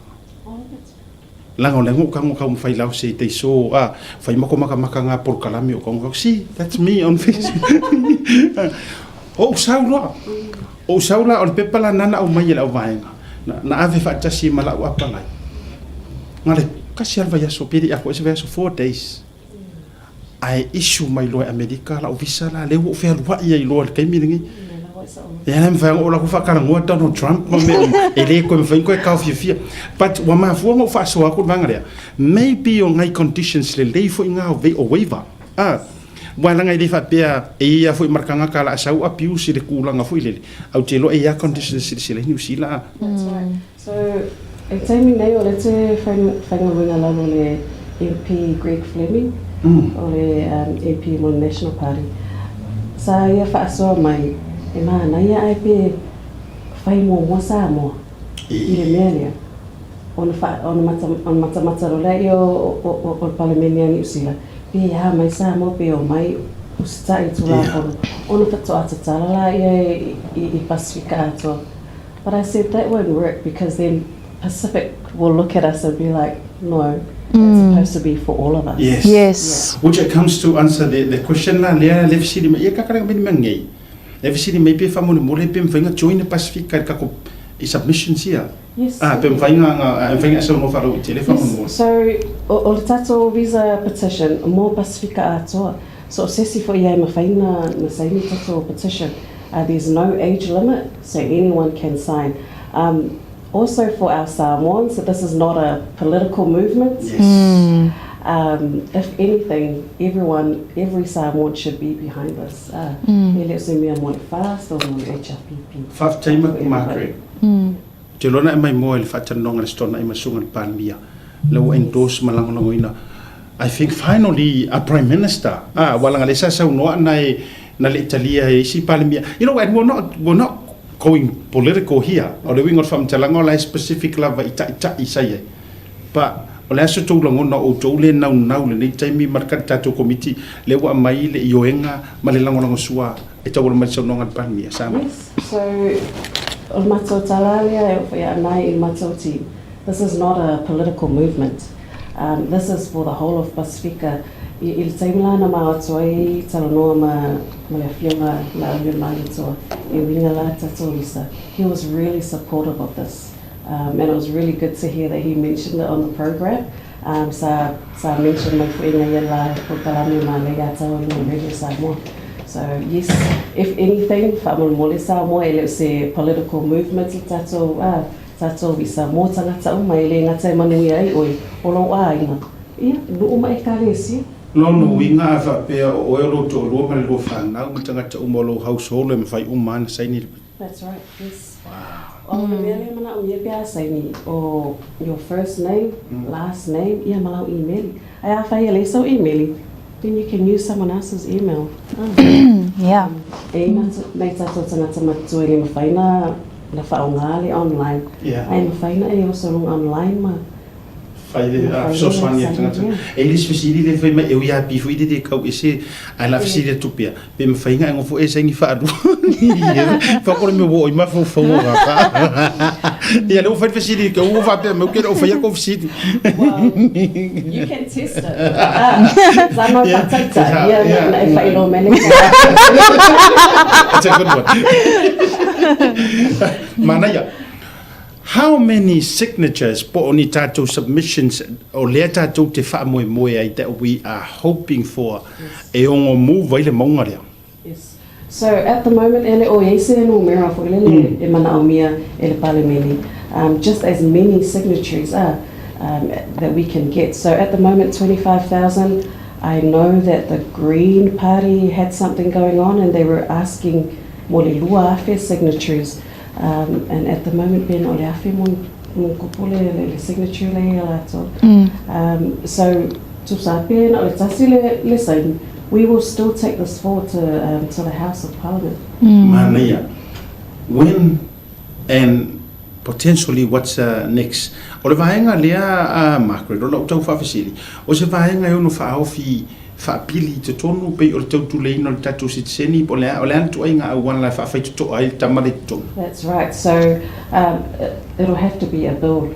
Leaga o lea na ou tago taumafai lao se they saw a fai ma ko makamaka nga polokalame o tago see that's me on Facebook o ou sau loa o ou sau la o le pepa la nana aumai e le auvaega na, na ave faatasi ma lau apalai na le kasi lava vaiaso pe le i atoa ai se vaiaso 4 days ae issue mai loa e Amerika lau visa la lea ua ou fealuai ai loa i le taimi lenei. Ia le mafai ona ou alu atu faatalanoa Donald Trump ma mea uma, e le toe mafai ona toe taofiofia. But ua mafua ona ou faasoa atu le vaega lea, maybe o nai conditions lelei foi na o waiver. Ah, aua leaga e le faapea e i ai lava foi ma le tagata o le a sau abuse i le tulaga foi lele, ae ou te iloa e i ai lava conditions e silasila ai Niu Sila. Ah. That's right. So, i le taimi nei o lea te faigaluega lalo o le MP Greg Fleming, o le MP mo le National Party. Sa ia faasoa mai, e manaia ae pe fai muamua Samoa i le mea lea, ona ona matamata loa lea o o le Palemene a Niu Sila, pe a mai Samoa pe omai usitai i Tulafono, ona faatoa tatala laia i Pasifika atoa. But I said that won't work because then Pacific will look at us and be like, no, it's supposed to be for all of us. Yes. Yes. Yeah. Which it comes to answer the, the question la lea le fesili mai ia kakara mai mai ngei. Le fesili mai pe faamolemole pe mafai ona join le Pasifika i le tatou i submissions ia. Yes. Ah, pe mafai ona mafai ona saunoa faalauaitele faamolemole. Yes. So o, o le tatou visa petition mo Pasifika atoa. So o se isi foi ia e mafai na, na saini tatou petition. There's no age limit, so anyone can sign. Also for our Samoans, this is not a political movement. Yes. If anything, everyone, every Samoan should be behind this. E le o se mea mo le FAST or mo le HRPP. Faafetai Margaret. Ou te iloa na e maimoa i le faatalanoaga i le Stona i Masuga i le Palemia, la ua endorse ma lagolagoina I think finally a Prime Minister, ah, aua leaga lea sa saunoa na e na le i talia e isi Palemia. You know, and we're not, we're not going political here. O le uiga o le faamatalaga o la e specific lava i taitai sa i ai. But o le a se tou lagona o outou le naunau i lenei taimi ma le tatou Komiti lea ua aumai le ioega ma le lagolagosua e tauala mai i le saunoaga a le Palemia? Samoa. Yes, so o le matou tala lea e oo foi ia mai i le matou team, this is not a political movement. Um, this is for the whole of Pasifika. I, i le taimi la na ma atu ai talanoa ma, ma le afioga Laaulialemalietoa e uiga la tatou visa. He was really supportive of this. Um, and it was really good to hear that he mentioned it on the program. Um, sa, sa mention mai foi ina ia la polokalame ma le ia tau i Radio Samoa. So yes, if anything, faamolemole Samoa e le o se political movement le tatou, ah, Tatou visa mō tangata uma e le gata e manuia ai oe, o lou āinga, ia, nuu ma ekalesia. Lona uiga a faapea o oe o lou toalua ma le lua fanau ma tagata uma o lou household e mafai uma lava ona saini le. That's right, yes. Wow. O le mea lea e manaomia pe a saini, o your first name, last name, ia ma lau imeli. Ae afai e leai sau imeli, then you can use someone else's email. Yeah. E i ai tatou tagata matutua e le mafai na na faaaoga le online. Yeah. Ae mafai na e oso luga online ma Fai le fesoasoani a le tagata. E i ai le isi fesili lea e fai mai, e ui lava pi foi le le kau ese, ae o le a fesili atu pea, pe mafai ona e nofo e saini faalua. Fa ko le mea ua oo i mafaufauga o gata. Ia lea ua fai le fesili, ke ua faapea mai, ou te le o faia kou fesili. Well, you can test it. Ah, sa mau faataitai, ia na e faailoa mai le That's a good one. Manaia. How many signatures po o ni tatou submissions o lea tatou te faamoemoe ai that we are hoping for e ono move ai le mauga lea? Yes. So at the moment e le o i ai se numera foi lele e manaomia e le Palemene. Just as many signatories are that we can get. So at the moment 25,000. I know that the Green Party had something going on and they were asking mo le 2,000 signatories. And at the moment ben o le afe mo mo kupu le, le, le signature le ia latou. So tusa pe na o le tasi le, le saini. We will still take this forward to um, to the House of Parliament. Manaia. When and potentially what's next? O le vaega lea a Margaret, o lau tau faafesili, o se vaega e ono faaofi faapili i totonu pei o le tautuleina o le tatou sitiseni po o le a, o le a le tuaiga auala e faafaitotoa ai le tama lea i totonu? That's right. So um, it'll have to be a bill.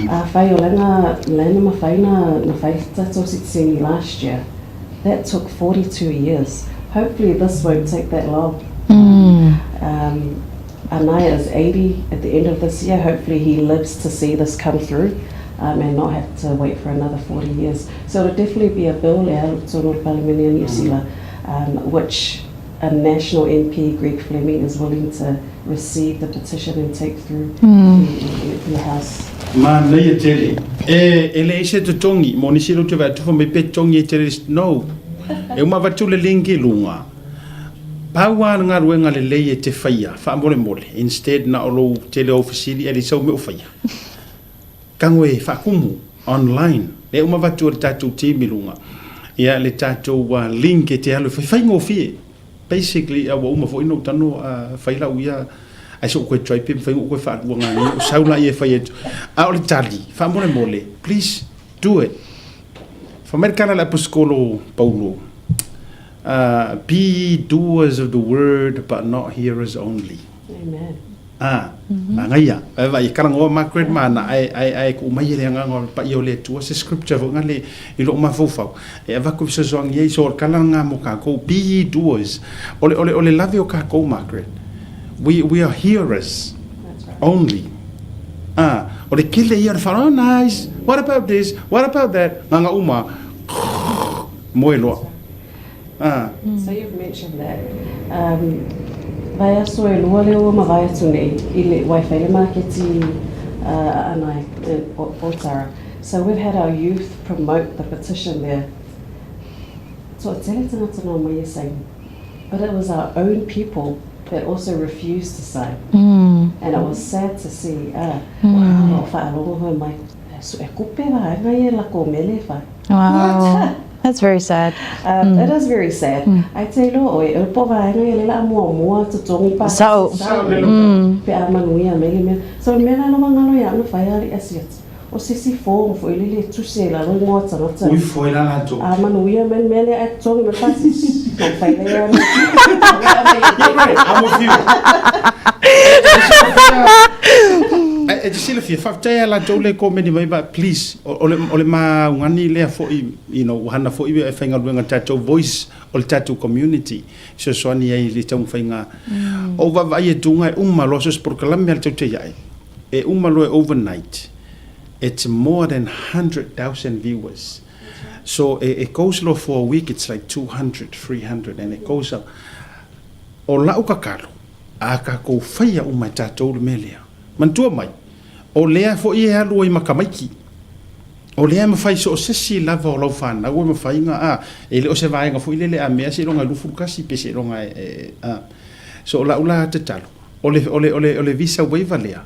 Afai o lena, lena mafai na, na fai le tatou sitiseni last year. That took 42 years. Hopefully this won't take that long. Um, Anaya is 80 at the end of this year. Hopefully he lives to see this come through um, and not have to wait for another 40 years. So it'll definitely be a bill e alu tonu le Palemene a Niu Sila, um, which a national MP, Greg Fleming, is willing to receive the petition and take through the, the House. Manaia tele. E, e leai se totogi, mo nisi lou te vaai atu fai mai pe totogi e tele no. E uma avatu le link i luga. Pau lava le galuega lelei e te faia, faamolemole, instead na o lou tele o au fesili e leai sau mea o faia. Tago e faakumu online. Lea uma avatu e le tatou team i luga ia le tatou link e te alu e fai faigofie. Basically ua uma foi ona ou talanoa fai lau ia ae se ou toe try pe mafai ona ou toe faalua ngā nei o sau laia e fai atu. A o le tali, faamolemole, please do it. Fai mai le tala a le Aposetolo Paulo, Be ye doers of the word but not hearers only. Amen. A, manaia. Vae vaai, e kalangoa Margaret ma ana, ae, ae, ae tuu mai e le agaga o le paia o le Atua se scripture foi ngale i lou mafaufau, e avatu e fesoasoani ai, so o le kala nga mo kakou, be ye doers. O le, o le, o le lave o kakou, Margaret, we, we are hearers only. A, o le kele ia o le whara, oh nice, what about this, what about that, nganga uma, moe loa. Ah. So you've mentioned that. Um, vaiaso e lua lea ua mavae atu nei i le wifi le maketi uh, anai e Otara. So we've had our youth promote the petition there. Toatele tangata nā mai e sign. But it was our own people that also refused to sign. Mm. And it was sad to see. Ah, mm. wow, whaalongo hoi mai. E kupe vaenga i e lako mele wha. Wow. That's very sad. Um, mm. It is very sad. Mm. Ai te lo oi, e po vaenga i lela mua mua tutongi pa. Sao. Sao. Mm. Pe a manuia mele mea. So mea na loma ngalo ia anu whai ari asi atu. O sisi form fo ile le tuse la lo ngoa tangata. Ui foi la la to. A manuia men mele ai tongi me pasi. No whai le anu. You're right, I'm with you. E te silafia, faafetai ia latou le komeni mai, but please, o le, o le maugani lea foi, you know, ua hana foi e faigaluega tatou voice o le tatou community, fesoasoani ai i le taumafaiga. O vaavaai atu e uma loa so se polokalame a le tau te iae, e uma loa e overnight, it's more than 100,000 viewers. So it, it goes low for a week, it's like 200, 300, and it goes up. O lau kakalo, a kakou faia uma e tatou le mea lea. Manatua mai, o lea foi e alu ai ma tamaiti. O lea e mafai so o se isi lava o lau fanau e mafai ona, a, e le o se vaega foi lele a mea seiloga e 21 pe seiloga e, e, a. So o lau la tatalo, o le, o le, o le, o le visa waiver lea,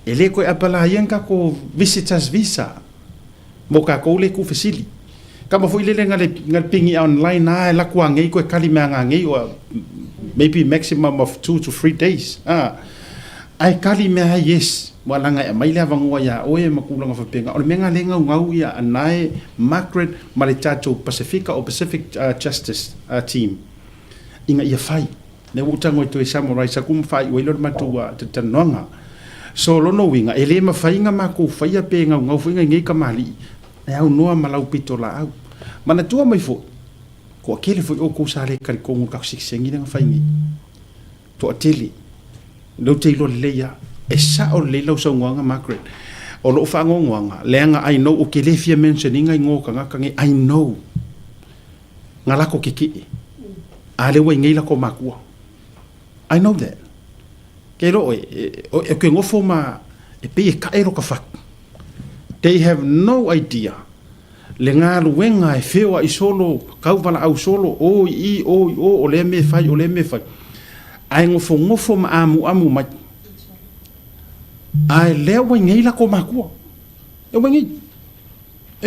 e le toe apalaia ni tatou visitors visa mo tatou le tuufesili. Kama foi lele nga le, nga le pingi online a e laku angei koe kali mea nga ngei o maybe maximum of 2 to 3 days. A, ae kali mea ai yes, ua laga e aumai le avanoa iā oe ma tulaga faapena. O le mea lena lea e naunau ia Anae, Margaret ma le tatou Pasifika o Pacific Justice Team ina ia fai. Lea ua ou tago e toe summarize atu ma faaiu ai lea o le matou talanoaga. So o lona uiga, e le mafai ona matou faia pe naunau foi nai nei kamali'i e aunoa ma lau pitolaau. Manatua mai foi, toatele foi outou sa le talitonu i le tatou sitiseni lea na fai nei. Toatele. Lea ou te iloa lelei lava. E sao lelei lau saunoaga Margaret. O lou faanoanoaga, leaga I know, ou te le fia mention ina igoa o tagata nei, I know nga lako kekee, a lea ua i nei lako makua. I know that. Ke iloa oe, e, ke nofo ma, e pei e kae lo ka fatu. They have no idea le galuega e feoai solo, kauvalaau solo, o i i, o i o, o lea mea e fai, o lea mea e fai. Ae nofonofo ma amuamu mai. Ae lea ua i nei lako makua. E ua i nei.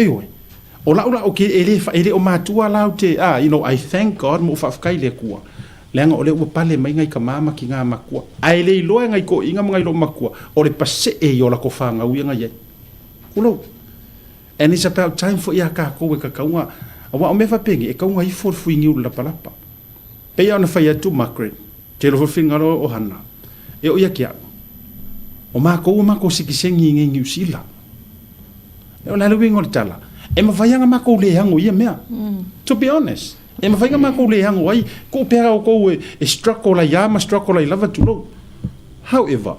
Ioe. O la'u la ok e le e le o matua la ou te a you know I thank God ma ou faafetai i le Atua leaga o lea ua pale mai ngai tama ma tina matua ae le iloa e ngai toeaiina ma ngai loomatua o le pasee i o latou fanau ia na i ai. Tulou. And it's about time foi ia tatou e tatau ona aua o mea faapenei e tatau ona ifo le fuiniu i le lapalapa. Pei lava ona fai atu Margaret, te iloa foi le finagalo o Hana, e oo ia te au, o matou ua matou sitiseni i inei i Niu Sila. O le a le uiga o le tala? E mafai lava ona matou le ano i ia mea. To be honest, e mafai ona matou le ano ai, tuu pea outou e struggle ai lava ma struggle ai lava, tulou. However,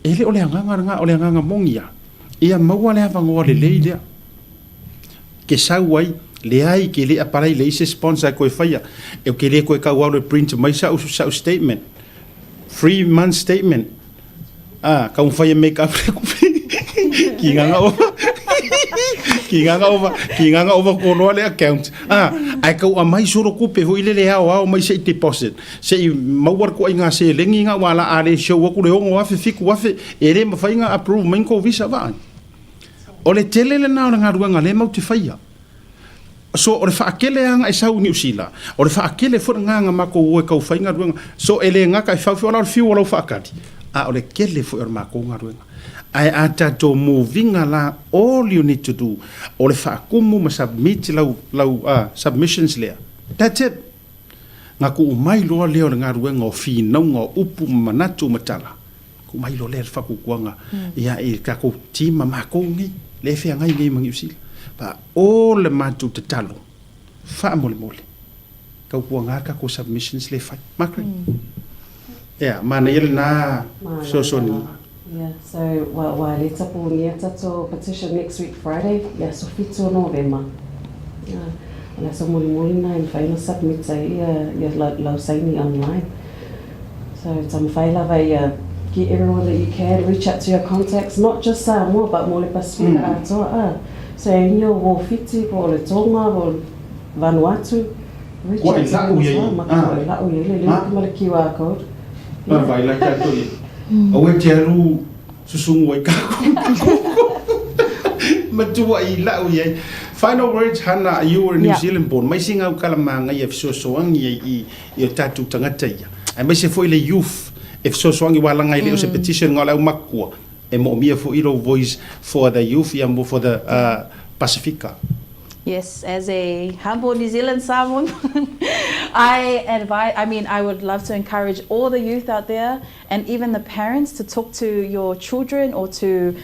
e le o le agaga lena, o le agaga moni lava, ia maua le avanoa lelei lea. Ke sau ai, leai, ke le apalai leai se sponsor e toe faia, ou te le toe tau alu e print mai sa'u sa'u statement, 3 month statement, a, taumafai e make up le tupe, kīngaga ova, kīngaga ova, kīngaga ova koloa le account, a, ae tau aumai solo tupe foi lele e aoao mai se i deposit, se i maua le ituaiga seleni lena aua la a le show atu le $6,000, $7,000, e le mafai ona approve mai ni tou visa vaai. O le tele lena o le galuega lea matou te faia. So, o le faakele lava na e sau i Niu Sila, o le faakele foi lena na matou o e tau fai galuega. So, e le gata e fau foi o la o le fiu o lau faakali, a o le tele foi o le matou galuega. Ae a tatou move ina la, all you need to do, o le faatumu ma submit lau, lau submissions lea. That's it. Na tuu mai loa lea o le galuega o finauga o upu ma manatu ma tala, tuu mai loa lea le faakukuaga ia i le tatou team ma matou nei lea e feagai nei ma Niu Sila. But all le matou tatalo, faamolemole, tautuaga tatou submissions lea e fai. Margaret? Ia, manaia lena fesoasoani. Yeah, so wa, wa le tapu nia tatou petition next week Friday, i aso 7 o Novema. Yeah. O le aso mulimuli na e mafai ona submit ai ia, ia lau, lau saini online. So taumafai lava ia get everyone that you can, reach out to your contacts, not just Samoa but mo le Pasifika atoa. Ah. So e ini o Wōwhiti, po o le Tonga, po o Vanuatu, reach Kua out e to la'u them as iai. well. Ma Ah. kua e la'u iai le Ah. link ma le QR code. Ah, vai la tatou ia. Aua e te alu susugu ai kākou. Matua i la'u iai. Final words, Hana, you were New Zealand born. Mai se ngau kala māngai e fesoasoani ai i, i o tātou tagata ia. Aemaise foi le youth e fesoasoani aua leaga e le o se petition na o le aumakua e moomia foi lou voice for the youth ia mo for the Pasifika. Yes, as a humble New Zealand Samoan, I advise, I mean, I would love to encourage all the youth out there and even the parents to talk to your children or to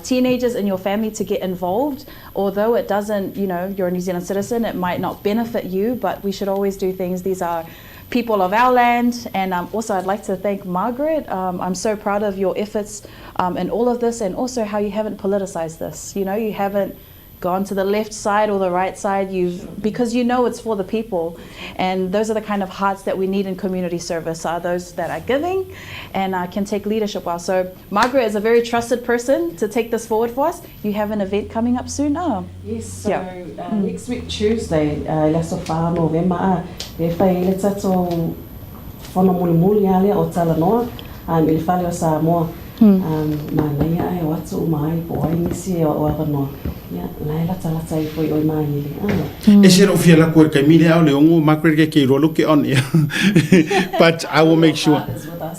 teenagers in your family to get involved. Although it doesn't, you know, you're a New Zealand citizen, it might not benefit you, but we should always do things. These are people of our land. And also, I'd like to thank Margaret. I'm so proud of your efforts in all of this and also how you haven't politicized this. You know, you haven't gone to the left side or the right side. You've because you know it's for the people, and those are the kind of hearts that we need in community service. Are those that are giving and can take leadership well. So Margaret is a very trusted person to take this forward for us. You have an event coming up soon. Oh. Yes, so next week Tuesday, i le aso 4 Novema a, e fai ai le tatou fono mulimuli a lea o Talanoa i le fale o Samoa. Manaia ae o atu uma ai po o ai nisi e o avanoa. Ia, la e latalata ifo i oi Magele. E se lou fia laku e le taimi lea o le ono Margaret ke ke iloa look it on air but I will make sure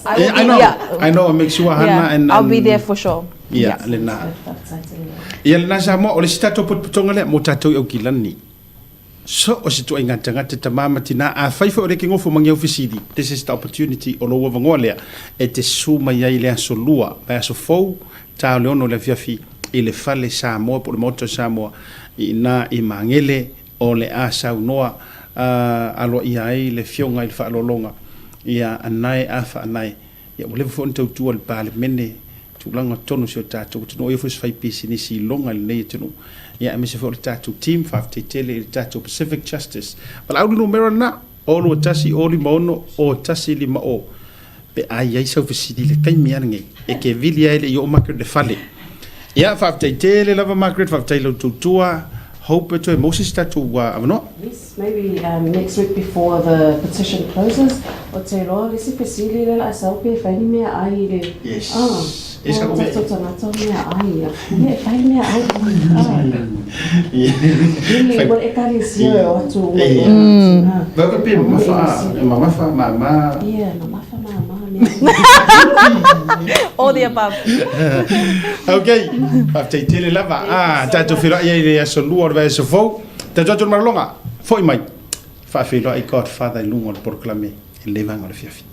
I will I be know yeah. I know I'll make sure Hana and I'll be there for sure. Ia lena Ia lena Samoa o le isi tatou potopotoga lea mo tatou i Aukilani So o se ituaiga tagata tama ma tina afai foi o le ke gofo ma ni au fesili this is the opportunity o lou avanoa lea e te susu mai ai i le aso lua vaiaso fou ta o le ono i le afiafi i le fale Samoa po o le Maota o Samoa i ina i Magele o le a saunoa aloaia ai le Afioga i le Faaaloaloga ia Anae Arthur Anae. Ia ua leva foi ona tautua i le Palemene i tulaga o totonu o si o tatou atunuu, o ia foi o se faipisinisi iloga i lenei atunuu. Ia aemaise foi o le tatou team, faafetai tele i le tatou Pacific Justice. Valaau le numera lena, 0 2 1 0 5 01 5 0 pe a i ai sau fesili i le taimi lava lenei, e te vili lava e le i oo Margaret i le fale. Ia, faafetai tele lava Margaret, faafetai i lau tautua, hope e toe maua se isi tatou avanoa. Yes, maybe next week before the petition closes, o te iloa le isi fesili lea o le a sau pe fai ni meaai i le. Yes. Ah. Ese ka mea. Tatou tagata o mea ai ia. Mea e fai mea ai. Ili mo ekalesia e o atu uma i ona. Vau ka pe mamafa, mamafa mama. Ia, mamafa mama mea. All the above. Okay, faafetai tele lava. Ah, tatou feiloai ai i le aso lua o le vaiaso fou. Tatou atu i le malologa, foi mai. Faafeiloai Godfather i luga o le polokalame i lenei vaega o le afiafi.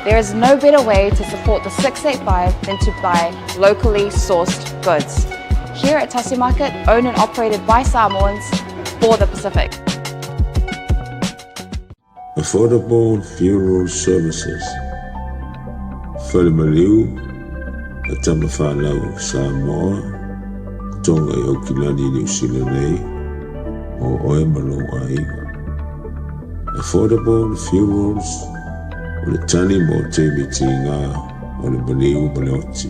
There is no better way to support the 685 than to buy locally sourced goods. Here at Tasi Market, owned and operated by Samoans for the Pacific. Affordable Funeral Services, Fale Maliu a Tamafanau Samoa, Tonga i Aukilani Niu Sila nei, mo oe ma lou aiga. Affordable Funerals o le tali mo taimi tiga o le maliu ma le oti.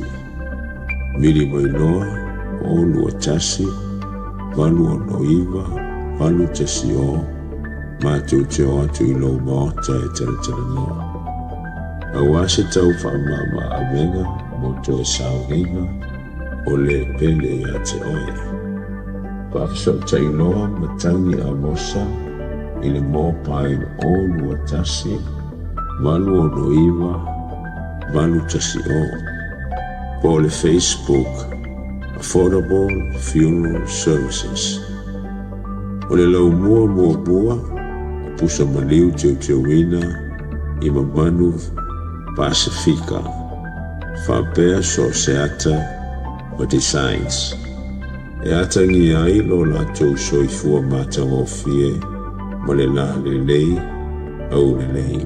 Vili mai loa, 0 2 1 8 6 9 8 1 0 Matou te o atu i lou maota e talatalanoa. Aua se tau faamama avega mo toe sauniga o le pele ia te oe. Faafesootai loa matagi Amosa i le mobile 021 869 810 po o le Facebook Affordable Funeral Services. O le laumua muamua o pusa maliu teuteuina i mamanu Pasifika faapea so o se ata ma designs e atagia ai lo latou soifua matagofie ma le la lelei aulelei.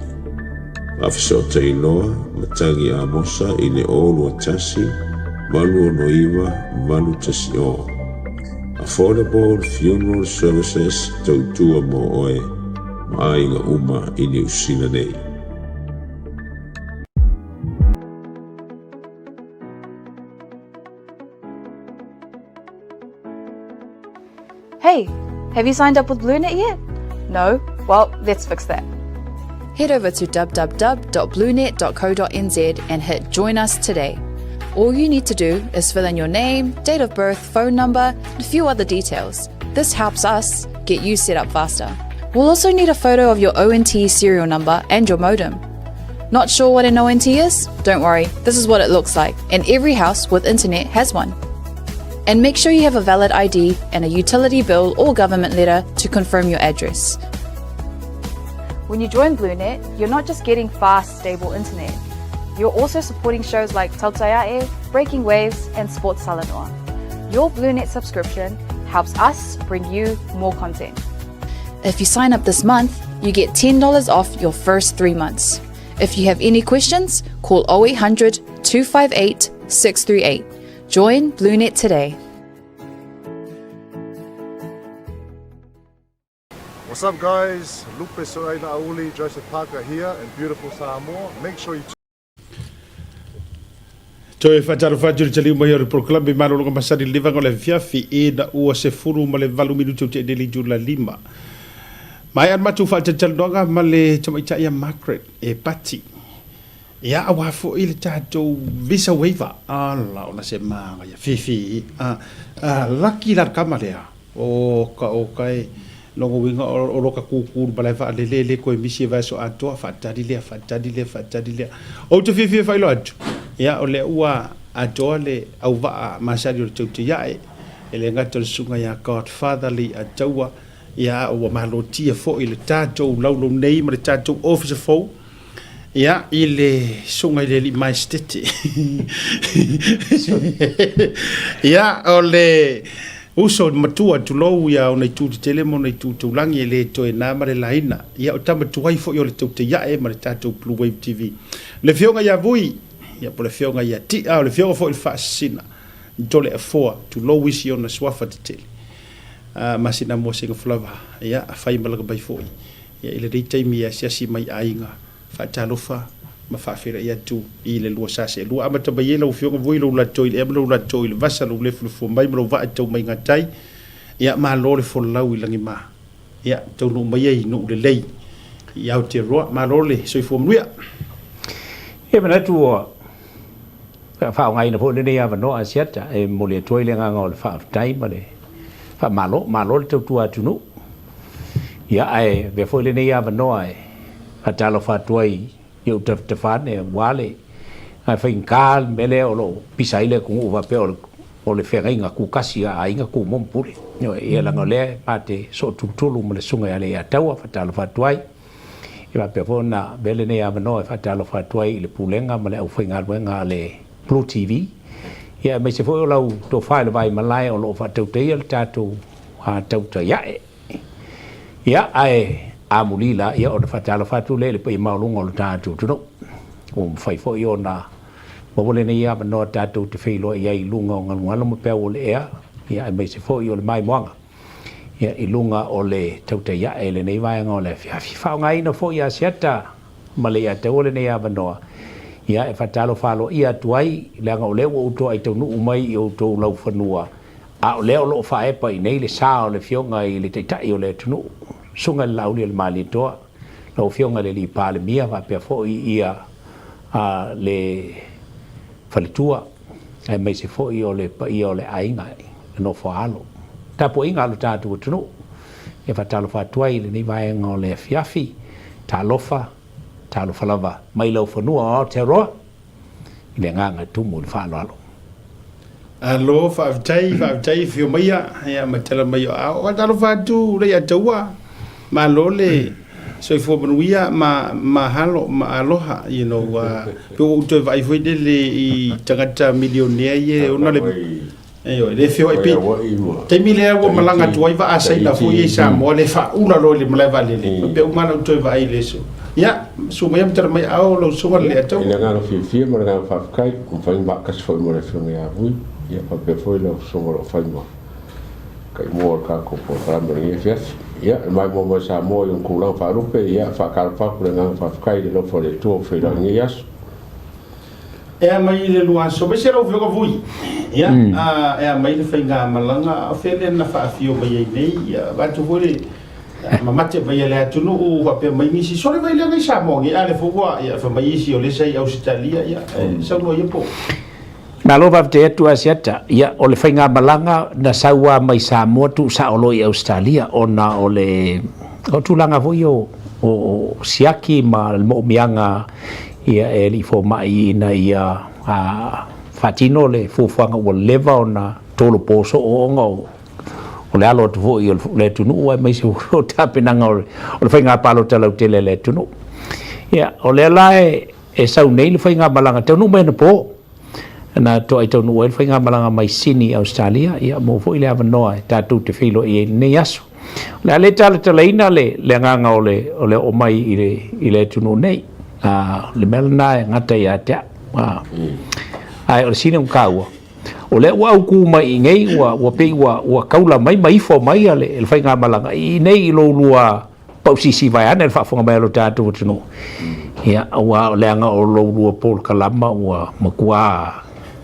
Faafesootai loa matagi Amosa i le 021 869 810. Affordable Funeral Services tautua mo oe ma aiga uma i Niu Sila nei. Hey, have you signed up with BlueNet yet? No? Well, let's fix that. Head over to www.bluenet.co.nz and hit Join Us Today. All you need to do is fill in your name, date of birth, phone number, and a few other details. This helps us get you set up faster. We'll also need a photo of your ONT serial number and your modem. Not sure what an ONT is? Don't worry, this is what it looks like, and every house with internet has one. And make sure you have a valid ID and a utility bill or government letter to confirm your address. When you join BlueNet, you're not just getting fast, stable internet. You're also supporting shows like Tautaiae, Breaking Waves, and Sports Talanoa. Your BlueNet subscription helps us bring you more content. If you sign up this month, you get $10 off your first three months. If you have any questions, call 0800 258 638. Join BlueNet today. What's up guys, Lupe Soaina Auli, Joseph Parker here in beautiful Samoa. Make sure you Toe faatalofa atu i le taliu mai o le polokalame malologa masani i le livaga o le afiafi ina ua 18 minute o te'e nei le itula lima. Maea le matou faatalatalanoaga ma le tamaitai ia Margaret e Pati. Ia aua foi le tatou visa waiver. Ala ona se magaia fifi a a laki la le kama lea. Oka oka e lona uiga o loka kūkū le malae vaalele e le toe misi e vaiaso atoa, faatali lea, faatali lea, faatali lea. Ou te fiafia e faailoa atu, ia o lea ua atoa le auvaa masani o le Teuteiae, e le gata o le susuga ia Godfather Leiataua, ia ua malotia foi le tatou laulau nei ma le tatou ofisa fou, Ia, i le susuga i le Alii Maestete. Ia, o le uso matua, tulou ia ona itu tetele ma ona itu taulagi e le toe na ma le laina. Ia, o tama tuai foi o le Tautaiae ma le tatou Blue Wave TV. Le Afioga ia Vui, ia po le Afioga ia Tia, o le Afioga foi i le Faasisina, Tole Afoa, tulou isi ona suafa tetele. A, masina mo sega fulava, ia, fai malaga mai foi. Ia, i lenei taimi e asiasi mai aiga, faatalofa ma faafeiloai atu i le lua sa seelua. Amata mai ai lau Afioga Vui lou lato i le ea ma lou lato i le vasa, lou lefulefua mai ma lou vaa e tau mai gatai. Ia, malo le folau i lagima. Ia, taunuu mai ai i nuu lelei i Aotearoa. Malo le soifua manuia. Ia, manatu ua faaaogaina foi lenei avanoa Asiata e momoli atu ai le agaga o le faafetai ma le faamalo. Malo le tautua atunuu. Ia, ae avea foi lenei avanoa e faatalofa atu ai i ou tafatafa ane aua le faigata le mea lea o lo o pisa ai le atunuu faapea o le o le feagaiga kukasi a aiga Tumua ma Pule. Ioe, ia leaga o lea ma te sootulutulu ma le susuga ia Leiataua, faatalofa atu ai. Ia faapea foi ona avea lenei avanoa e faatalofa atu ai i le Pulega ma le aufaigaluega a le Blue TV, ia aemaise foi o lau tofa i le vaimalae o lo o faatautaia le tatou tautai ae. Ia, ae amuli la, ia ona faatalofa atu lea i le paia maualuga o le tatou atunuu, ua mafai foi ona maua lenei avanoa tatou te feiloai ai i luga o galugalu ma peau o le ea, ia aemaise foi o le maimoaga, ia i luga o le tautai ae i lenei vaega o le afiafi. Faaaogaina foi Asiata ma Leiataua lenei avanoa, ia e faatalofa aloaia atu ai, leaga o lea ua outou aitaunuu mai i outou laufanua, a o lea o lo o faaepa i inei le sa o le Afioga i le Taitai o le atunuu, Susuga i le Laaulialemalietoa, lau Afioga i le Alii Palemia faapea foi ia le faletua aemaise foi o le paia o le aiga i le nofo a alo. Tapuaiga a lo tatou atunuu e faatalofa atu ai i lenei vaega o le afiafi, talofa, talofa lava mai laufanua o Aotearoa i le agaga e tumu i le faaaloalo. Alo, faafetai, faafetai afio maia, ia ma tala mai o ao. Faatalofa atu Leiataua, malo le soifua manuia ma mahalo ma aloha, you know, pe ua ou toe vaai foi lele i tagata milionea ia e ona le Ioe, le feoai pe taimi lea ua malaga atu ai vaa Saina foi ia i Samoa le faaula loa i le malae vaalele. Pe uma na ou toe vaai i le aso. Ia, susu mai ma tala mai aao lau susuga le Leiataua. I le agaga fiafia ma le agaga faafetai, ua mafai ona faatasi foi ma le Afioga ia Vui, ia faapea foi lau susuga o lo o fai ma taimua o le tatou polokalame i lenei afiafi. Ia, le maimoa mai Samoa i ona tulaga faalupe, ia, faatalofa atu le agaga faafetai i le alofa o le Atua ua feiloai i lenei aso. E a mai i le lua aso, aemaise lau Afioga Vui, ia, e a mai le faigamalaga, a o fea lea na faafio mai ai nei, ia, vaeatu foi le mamate mai a le atunuu faapea mai nisi, sole mai lea i Samoa nei, a o lea foi ua, ia, fai mai isi o lea sa i Ausetalia, ia, e saunoa ia po o. Malo faafetai atu Asiata. Ia, o le faigamalaga na sau lava mai Samoa tuusao loa i Ausetalia ona o le o tulaga foi ia o, o siaki ma le moomiaga ia e alii fomai ina ia faatino le fuafuaga ua leva ona tolopo soo ona o o le alo atu foi o le atunuu aemaise foi o tapenaga o le faiga palota lautele a le atunuu. Ia, o lea la e sau nei le faigamalaga taunuu mai anapo na toai taunuu ai le faigamalaga mai Sini i Ausetalia, ia maua foi le avanoa e tatou te feiloai ai i lenei aso. O le a le talatalaina le, le agaga o le, o le oo mai i le, i le atunuu nei. O le mea lena e gata ia te au. Ae o le sili ona taua, o lea ua autu mai i inei, ua, ua pei ua, ua taula mai ma ifo mai le, le faigamalaga i inei i lo lua pausisi vaeane le faafofoga mai a lo tatou atunuu. Ia, aua o leaga o lo lua polokalama ua matua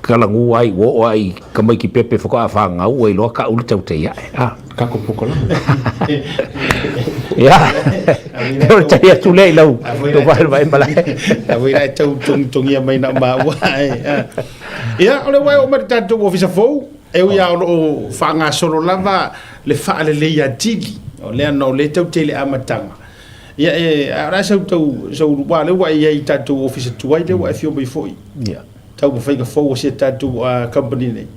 talanoa ai, ua oo lava i tamaiti pepe faatoa fanau ua iloa tau le tautai ae. A. Tatou polokalama. Ia, o le tali atu lea i lau vae malae. A foi la e tau togitogia mai na o maua. Ia, o lea ua e oo mai i le tatou ofisa fou, e ui lava o lo o faagasolo lava le faalelei atili, o lea na o lea tatou te i le amataga. Ia, e, a o le a sau tau, sau, aua o lea ua e i ai i tatou ofisa tuai lea ua e afio mai foi. Ia. Taumafaiga fou a si a tatou company nei.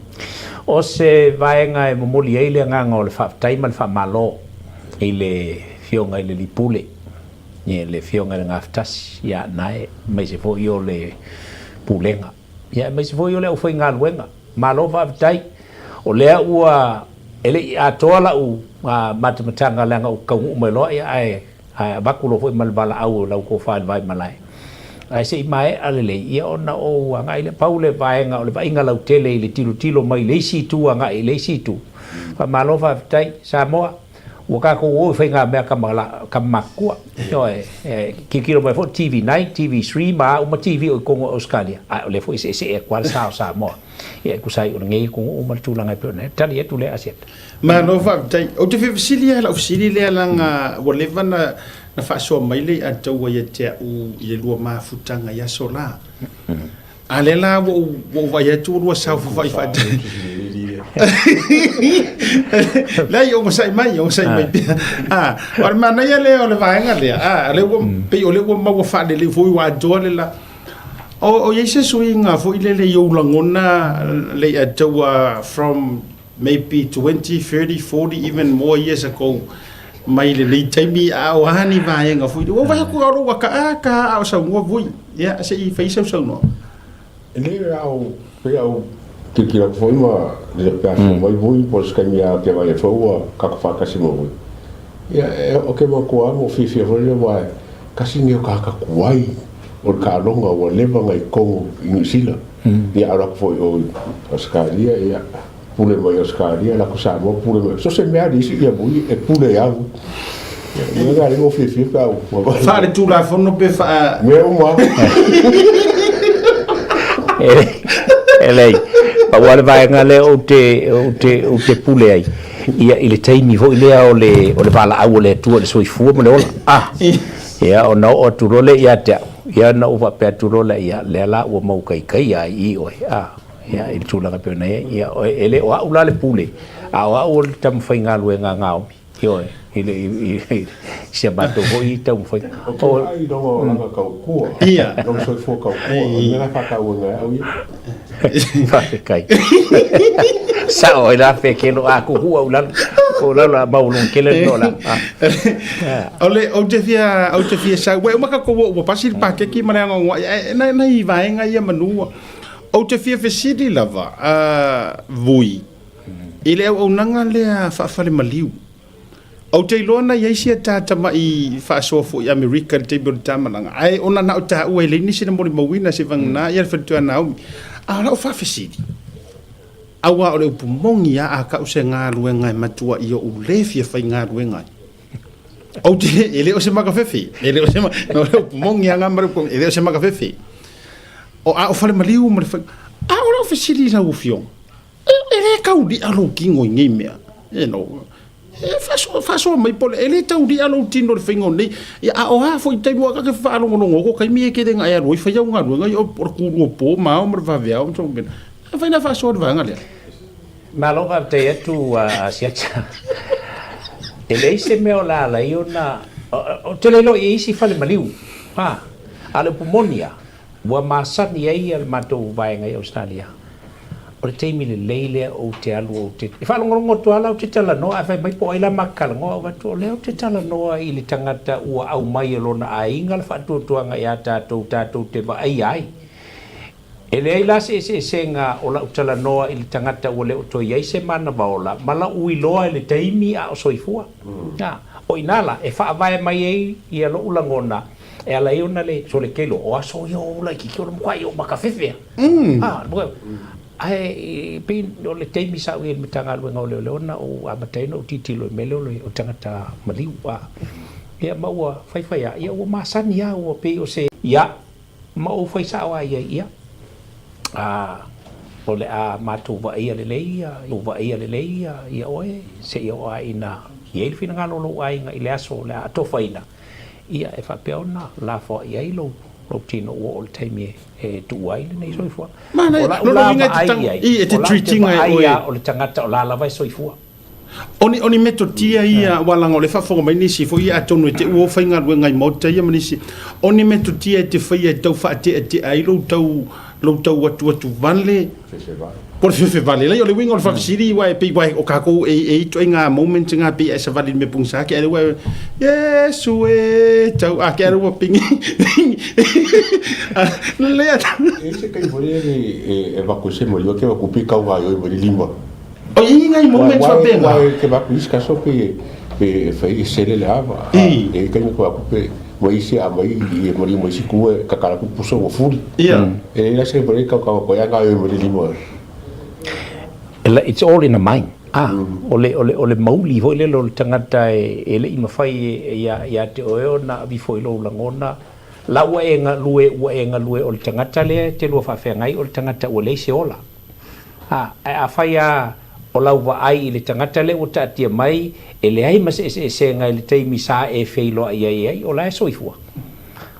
O se vaega e momoli ai le agaga o le faafetai ma le faamalo i le Afioga i le Alii Pule, le Afioga i le Gafatasi ia Nae, aemaise foi o le Pulega, ia aemaise foi o le aufaigaluega. Malo faafetai. O lea ua, e le i atoa lau matamataga leaga ou te taunuu mai loa, ia ae Ae avatu loa foi ma le valaau o lau tofa i le vaimalae. Ae se i maea lelei, ia ona ou agai lea. Pau le vaega o le vaaiga lautele i le tilotilo mai le isi itu agai i le isi itu. Faamalo faafetai Samoa. Ua kākou o i fai ngā mea kama la, kama makua. Ioe, e tilotilo mai foi TV9, TV3 ma a uma TV o i totonu o Ausetalia, ae o lea foi e seesee atu lava le sa o Samoa. Ia e tusa ai o lenei atunuu ma le tulaga e pei ona i ai. Tali atu lea Asiata. Malo faafetai. Ou te fia fesili lava i lau fesili lea leaga ua leva ona faasoa mai le iataua ia te au i le lua mafutaga i aso la. A lea la ua ou, ua ou vaai atu ua lua saofafai faatasi. Leai, ogasai mai, ogasai mai pea. Ah, o le manaia lea o le vaega lea. Ah, lea ua, pei o lea ua maua faalelei foi ua atoa le la. O, o i ai se suiga foi lele i ou lagona le iataua from maybe 20, 30, 40, even more years ago mai lenei taimi a o a ni vaega foi ua vaai atu o lou aka a ka a o saunoa vui ia se i fai sau saunoa. E le au pe au tilotilo atu foi ma le pe afio mai vui po o se taimi a te vaai foi ua tatou faatasi ma vui. Ia e o ke manatua lava ma ou fiafia foi lea aua e tasi lenei o tagata tuai o le taaloga ua leva ona i totonu i Niu Sila. Ia alu atu foi i o i Ausetalia ia pule mai Ausetalia, alu atu Samoa pule mai. So se mea alisi ia vui e pule ia vui. Ia ia le fiafia pe au. Faaletulafono pe faa mea uma. E leai, pau lava le vaega lea ou te, ou te, ou te pule ai, ia i le taimi foi lea o le, o le valaau a le Atua i le soifua ma le ola. Ah, ia ona oo atu loa lea ia te au, ia ona ou faapea atu loa lea, ia lea la ua maukaikaia ai i i oe. Ah, ia i le tulaga e pei ona i ai, ia e le o au la le pule, a o au o le tamafaigaluega a Gaomi, ioe, i le, i, i, si a matou foi taumafaiga. Ou te vaai i lona olaga tautua, lona soifua tautua, o le mea la e faatauaina ai au ia. Faafetai. Sao ai la fe ke lo a kuku au lalo. Ko lalo a maulunga kele no la. O le ou te fia ou te fia sau. Ua uma ka ua ua pasi le pakeki ma le agoagoa e na na i vaega ia manu. Ou te fia fesili lava a vui i le auaunaga lea faafalemaliu. Ou te iloa na i ai sia ta tama'i faasoa foi i Amerika i le taimi o le tamalaga, ae ona na o taua e leai nisi na molimauina se vagana ia le faletua Naomi. A o lau faafesili, auā o le upu moni lava a kau se galuega e matua'i ou le fia faigaluega ai. Ou te, e le o se makafefe, e le o se, no le upu moni lava ma le upu, e le o se makafefe. O a o falemaliu ma le fai, a o lau fesili i lau afioga, E le tauli'a lou tino i nei mea, you know, e faasoa, faasoa mai po o le, e le tauli'a lou tino i le faiga o nei, ia, a o a foi taimi, aua ta te faalogologo atu o taimi ia e tele ina e alu ai fai au galuega ia o le tulua po ma ao ma le vaveao ma mea. E mafai ona faasoa le vaega lea. Malo faafetai atu a Siata. E leai se mea o le a ala ai ona, ou te le iloa i ai isi fale maliu, a o le upu moni lava, Ua masani ai le matou vaega i Ausetalia, o le taimi lelei lea ou te alu ou te, e faalogologo atu lava la ou te talanoa ae fai mai po o ai la ma talanoa, ou fai atu, o lea ou te talanoa i le tagata ua aumai e lona aiga le faatuatuaga ia tatou, tatou te vaaia ai. E leai la se eseesega o lau talanoa i le tagata ua le o toe i ai se manava ola ma lau iloa i le taimi a o soifua. O i ina la e faavae mai ai ia lou lagona E ala ai ona le sole kelo o aso ia o laitiiti o le matua o makafefe a. Ah, ae e pei o le taimi sa ou i ai i le Matagaluega o Leoleo na ou amata ai ona ou tilotilo i le mea lea o le tagata maliu. Ah, ia ma ua faifai lava, ia ua masani lava, ua pei o se. Ia, ma ou fai sao lava i ai, ia, ah, o le a matou vaaia lelei ia, vaaia lelei ia, ia oe seia oo lava ina i ai le finagalo o lou aiga i le aso o le a atofaina. Ia, e faapea ona lafoai ai lou tino ua oo i le taimi e tuua ai lenei soifuaga. O lau la vaai i ai, o lau te vaai lava o le tagata o la lava e soifua. O ni metotia ia, aua leaga o lea e faafofoga mai nisi foi ia atonu e te i ua faigaluega i maota ia ma nisi, o ni metotia e te faia e tau faateatea ai lou tau lou tau atuatu vale, po o le fefe vale. Leai, o le uiga o le faafesili, aua e pei, aua o tatou e i ai ituaiga moments na pei a e savali i le mea pogisa ke a lea ua Iesu e tau a ke a lea ua pingi lea. E i se taimi foi lea e avatu ai se maliu ke avatu pe tau gaoioi mai le lima. O i ngai moments faapena. Aua e te avatu i isi aso pe e fai e sele le ava. E i ai taimi e avatu pe ma isi a aumai i maliu mai isi itu e tatala atu pusa ua fuli. E leai la se mea e tau tau atu ai a gaoioi mai le lima. It's all in the mind. A, o le, o le, o le mauli foi lele o le tagata e, e le i mafai e, ia, ia te oe ona aveifo i lou lagona, la ua e galue, ua e galue o le tagata lea e te lua faafeagai o le tagata ua leai se ola. A, ae afai lava o lau vaai i le tagata lea ua taatia mai e leai ma se eseesega i le taimi sa e feiloai ai ai, o la e soifua.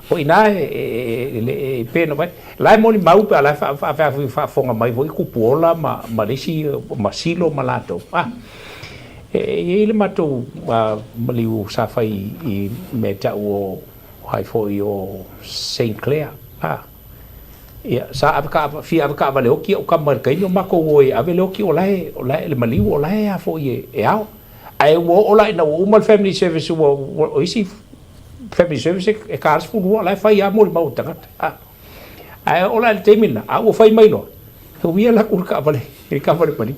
O i ina e pei ona fai, la e molimau pe a la e faafofoga mai foi Kupuola ma ma le isi ma Silo ma latou. A, e i ai le matou maliu sa fai i mea e tau o ai foi o Saint Clair. A, ia, sa ave ka, fia ave kaavale oki au kama i le taimi o matou o e ave le oki o la e, o la e, le maliu o la e a foi e ao. Ae ua oo la ina ua uma le family service ua, o isi Family Service e ka 12 la e fai a molimau o tagata. A. Ae oo la i le taimi lena, a ua fai mai loa, e uia la ku le kaavale, i le kaavale maliu.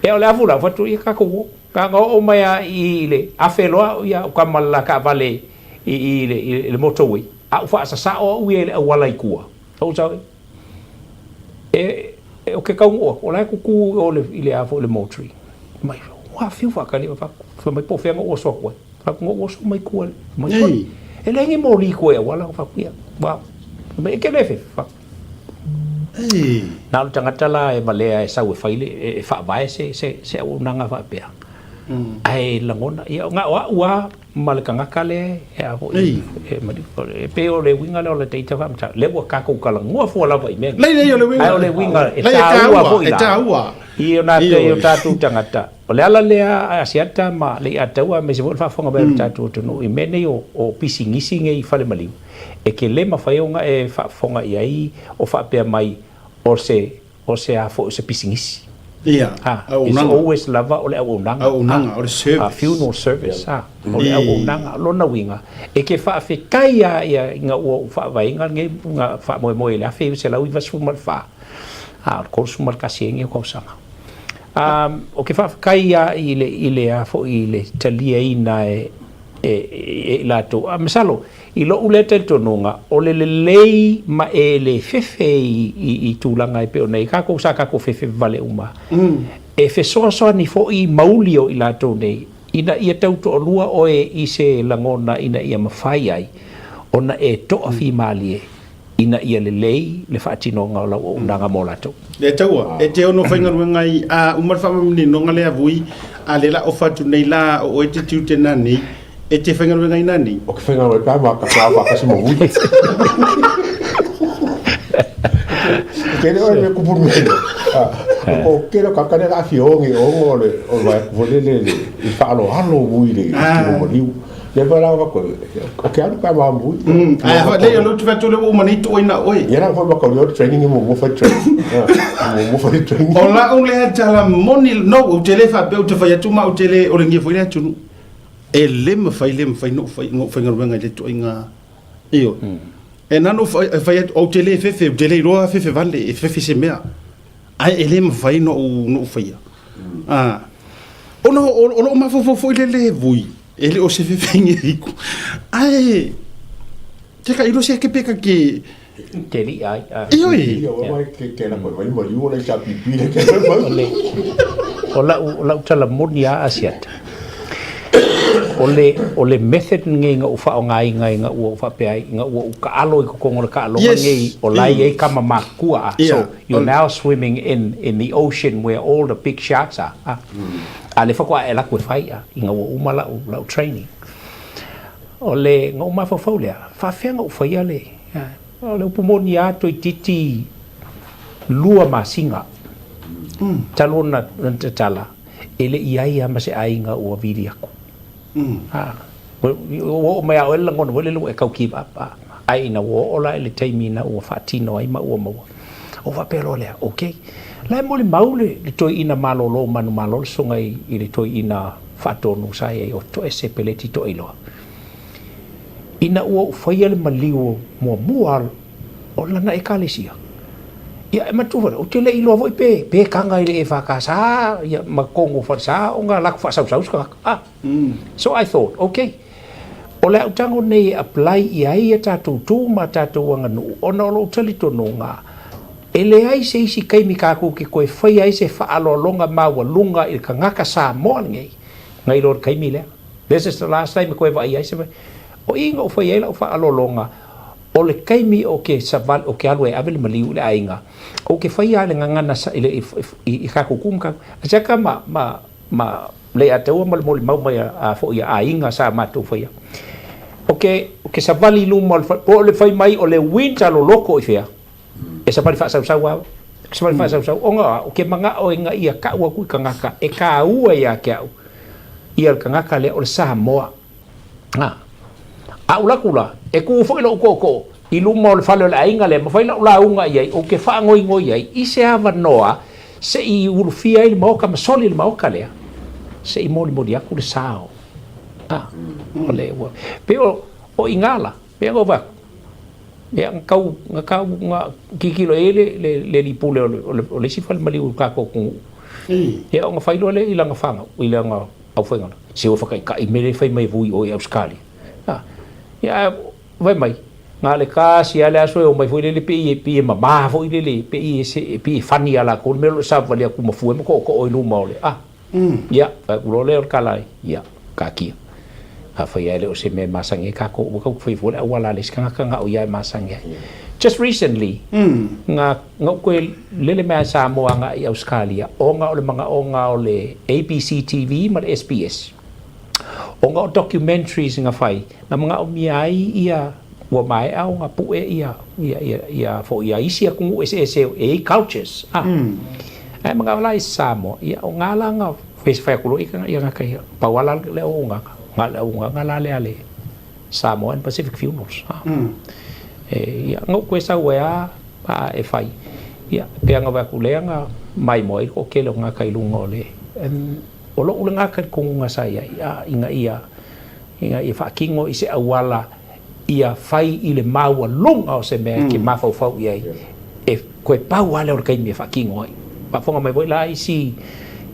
Ia o le afu la, ua fai atu, ia tatou o. Na ona oo mai lava i i le afe loa ia au kama le la kaavale i i le i le motorway, a ua faasasao au ia i le auala i tua. Ou sau, e, e, o ke taunuu atu, o la e tutu i o i le a foi i le mortuary. Mai, ua fiu faatali, fai mai po o fea na ou oso atu ai. Fai atu, oso mai tua mai tua. E leai ni moli i tua i auala, fai atu, ia, ua, fai mai, e te le fefe, fai atu. Na o le tagata la e valea e sau e fai le, e faavae se, se, se auaunaga faapea. Ae lagona, ia, na o au lava ma le tagata lea e a foi, e maliu. E pei o le uiga lea o le ita faamatalaga, lea ua tatou talanoa fua lava i mea nei. Lei, lei, o le uiga. Ae o le uiga e taua foi la. I o nā o tatou tagata. O le ala lea a Asiata ma Leiataua aemaise foi le faafofoga mai o le tatou atunuu i mea nei o pisinisi nei i Falemaliu, e te le mafai ona e faafofoga i ai o faapea mai o se o se a foi o se pisinisi. Ia, auaunaga. It's always lava o le auaunaga. Auaunaga, o le service. A funeral service, a, o le auaunaga. O lona uiga, e te faafetai lava ia ina ua ou faavaeina lenei faamoemoe i le 1994, a o le 31 ai nei o tausaga. Ou te faafetai lava i le, i le a foi, i le taliaina e, e, e i latou. A masalo, i lou lea talitonuga, o le lelei ma e le fefe i, i, i tulaga e pei ona i ai tatou, sa tatou fefe vale uma, e fesoasoani foi i mauli o i latou nei, ina ia tau toalua oe i se lagona ina ia mafai ai ona e toafimalie ina ia lelei le faatinoga o lau auaunaga mo latou. Le taua, e te ono faigaluega ai a uma le faamaninoga lea vui, a le la ofa atu nei la o oe te tiute nani, e te faigaluega ai nani? O ke faigaluega pe a ma ka faatasi ma vui. Ke le oe me kupu me o ke le ka le la fiongi o ngo le o vai ku le le i whaaloalo vui le i maliu. Le pa la va ko o ke alu ka ma mui. Ai ha le lo tu tu le o mani tu ina oi. Ia la ko ma ko le training mo mo fa training. Mo mo fa training. O la o le tala moni no o te le fa pe o te fa atu ma o te le o le ngi foi le atu. E le ma fai le ma fai no fai ngo fai ngaluenga le tu inga. Io. E nano fai fai atu o te le fefe o te le roa fefe vale e fefe se mea. Ai e le ma fai no no faia. Ah. Ona o lo mafaufau foi le le vui. E le o se fefeigi e iku. Ae, te ka ilo se ke peka ke... Te li ai. Ioi. Ia o mai ke ke la ko mai mai o le sa pipi le ke mai. O lau o lau tala moni a Asiata. O le o le method nei na u faaaogaina ina ua ou faapea ai ina ua ou taalo i totonu o le taaloga nei o la e i ai tama matutua a. So you're now swimming in in the ocean where all the big sharks are. A lea faatoa e alu atu e fai i'a ina ua uma la'u, la'u training. O le, na ou mafaufau lea, faafefea na ou faia le, o le upu moni lava toeitiiti lua masina talu ona tatala, e le i ai lava ma se aiga ua vili atu. A, ua oo mai ia oe le lagona foi lele ua e tau give up, a, ae ina ua oo la i le taimi ina ua faatino ai ma ua maua, ou faapea loa lea, okay, la e molimau le, le toeaina malolo manumalo le susuga i, i le toeaina faatonu sa i ai o Toese Peleti Toailoa. Ina ua ou faia le maliu muamua o lana ekalesia, ia e manatua foi, ou te le i iloa foi pe, pe taga i le EFKS ia ma totonu o falesa ona latou faasausau se tagata. Ah. So I thought, ok, o le a ou tago nei e apply i ai a tatou tu ma a tatou aganuu ona o lou talitonuga, E leai se isi taimi tatou te toe faia ai se faaaloaloga maualuga i le tagata Samoa lenei nai lo le taimi lea. This is the last time e toe vaaia ai se mea. O i na ou faia ai lau faaaloaloga, o le taimi ou te savali, ou te alu e ave le maliu i le aiga, ou te faia lava le gagana i le, i tatou tu ma tatou, siaka ma, ma, ma Leiataua ma le molimau mai a foi a aiga sa matou faia. Ou te, ou te savali i luma o le fale, po o le fai mai o le winter loloto i fea, e savali faasausau lava, savali faasausau, ona o au, ou te manao ina ia tau atu i tagata e taua ia te au ia le tagata lea o le Samoa. A, a ou alu atu la, e tu foi lou tootoo i luma o le fale o le aiga lea ma fai lau lauga i ai, ou te faangoingoi ai i se avanoa se i ulufia ai le maota ma soli le maota lea, se i molimoli atu le sao. A, o le ua, pei o, o i ina la, pei ona ou vaai atu, ia, na tau, na tau, na tilotilo i ai le, le, le alii pule o le, o le, o le isi fale maliu o le tatou atunuu. Ia, ona fai loa lea i lana fanau, i lana aufaigaluega, se ua whakaikai me le whai mai vui o i Australia. Ah, ia, vai mai, ngā le kasi a le aso e o mai foi lele pe i e, pe i e mamā foi lele, pe i e se, pe i e funny a lākou, le mea o lo savavali atu ma fue ma koʻokoʻo i luma o le, ah, ia, fai atu loa lea o le kala ai, ia, kakia. Afai ae le o se mea e masani ai kākou, ua kau fai fua le auala a le isi tagata na o ia e masani ai. Just recently, na, na ou toe lele mai a Samoa agai i Ausetalia ona o le manaoga o le ABC TV ma le SBS. Ona o documentaries na fai, na manaomia ai ia ua maea ona pue ia, ia, ia, ia foi ia isi atunuu eseese e i ai cultures, a. Ae manao la i Samoa, ia o ngā la na fai fai atu loa ia gata ia, pau lava la le auaunaga, na o le auaunaga la lea a le Samoa and Pacific Funerals, a. E, ia, na ou toe sau ai lava a e fai, ia, pei ona vaai atu lea na maimoa ai le toatele o tagata i luga o le, o lou lena talitonuga sa i ai, a, ina ia, ina ia faatino i se auala ia fai i le maualuga o se mea e te mafaufau i ai, e toe pau lava lea o le taimi e faatino ai. Faafofoga mai foi la isi,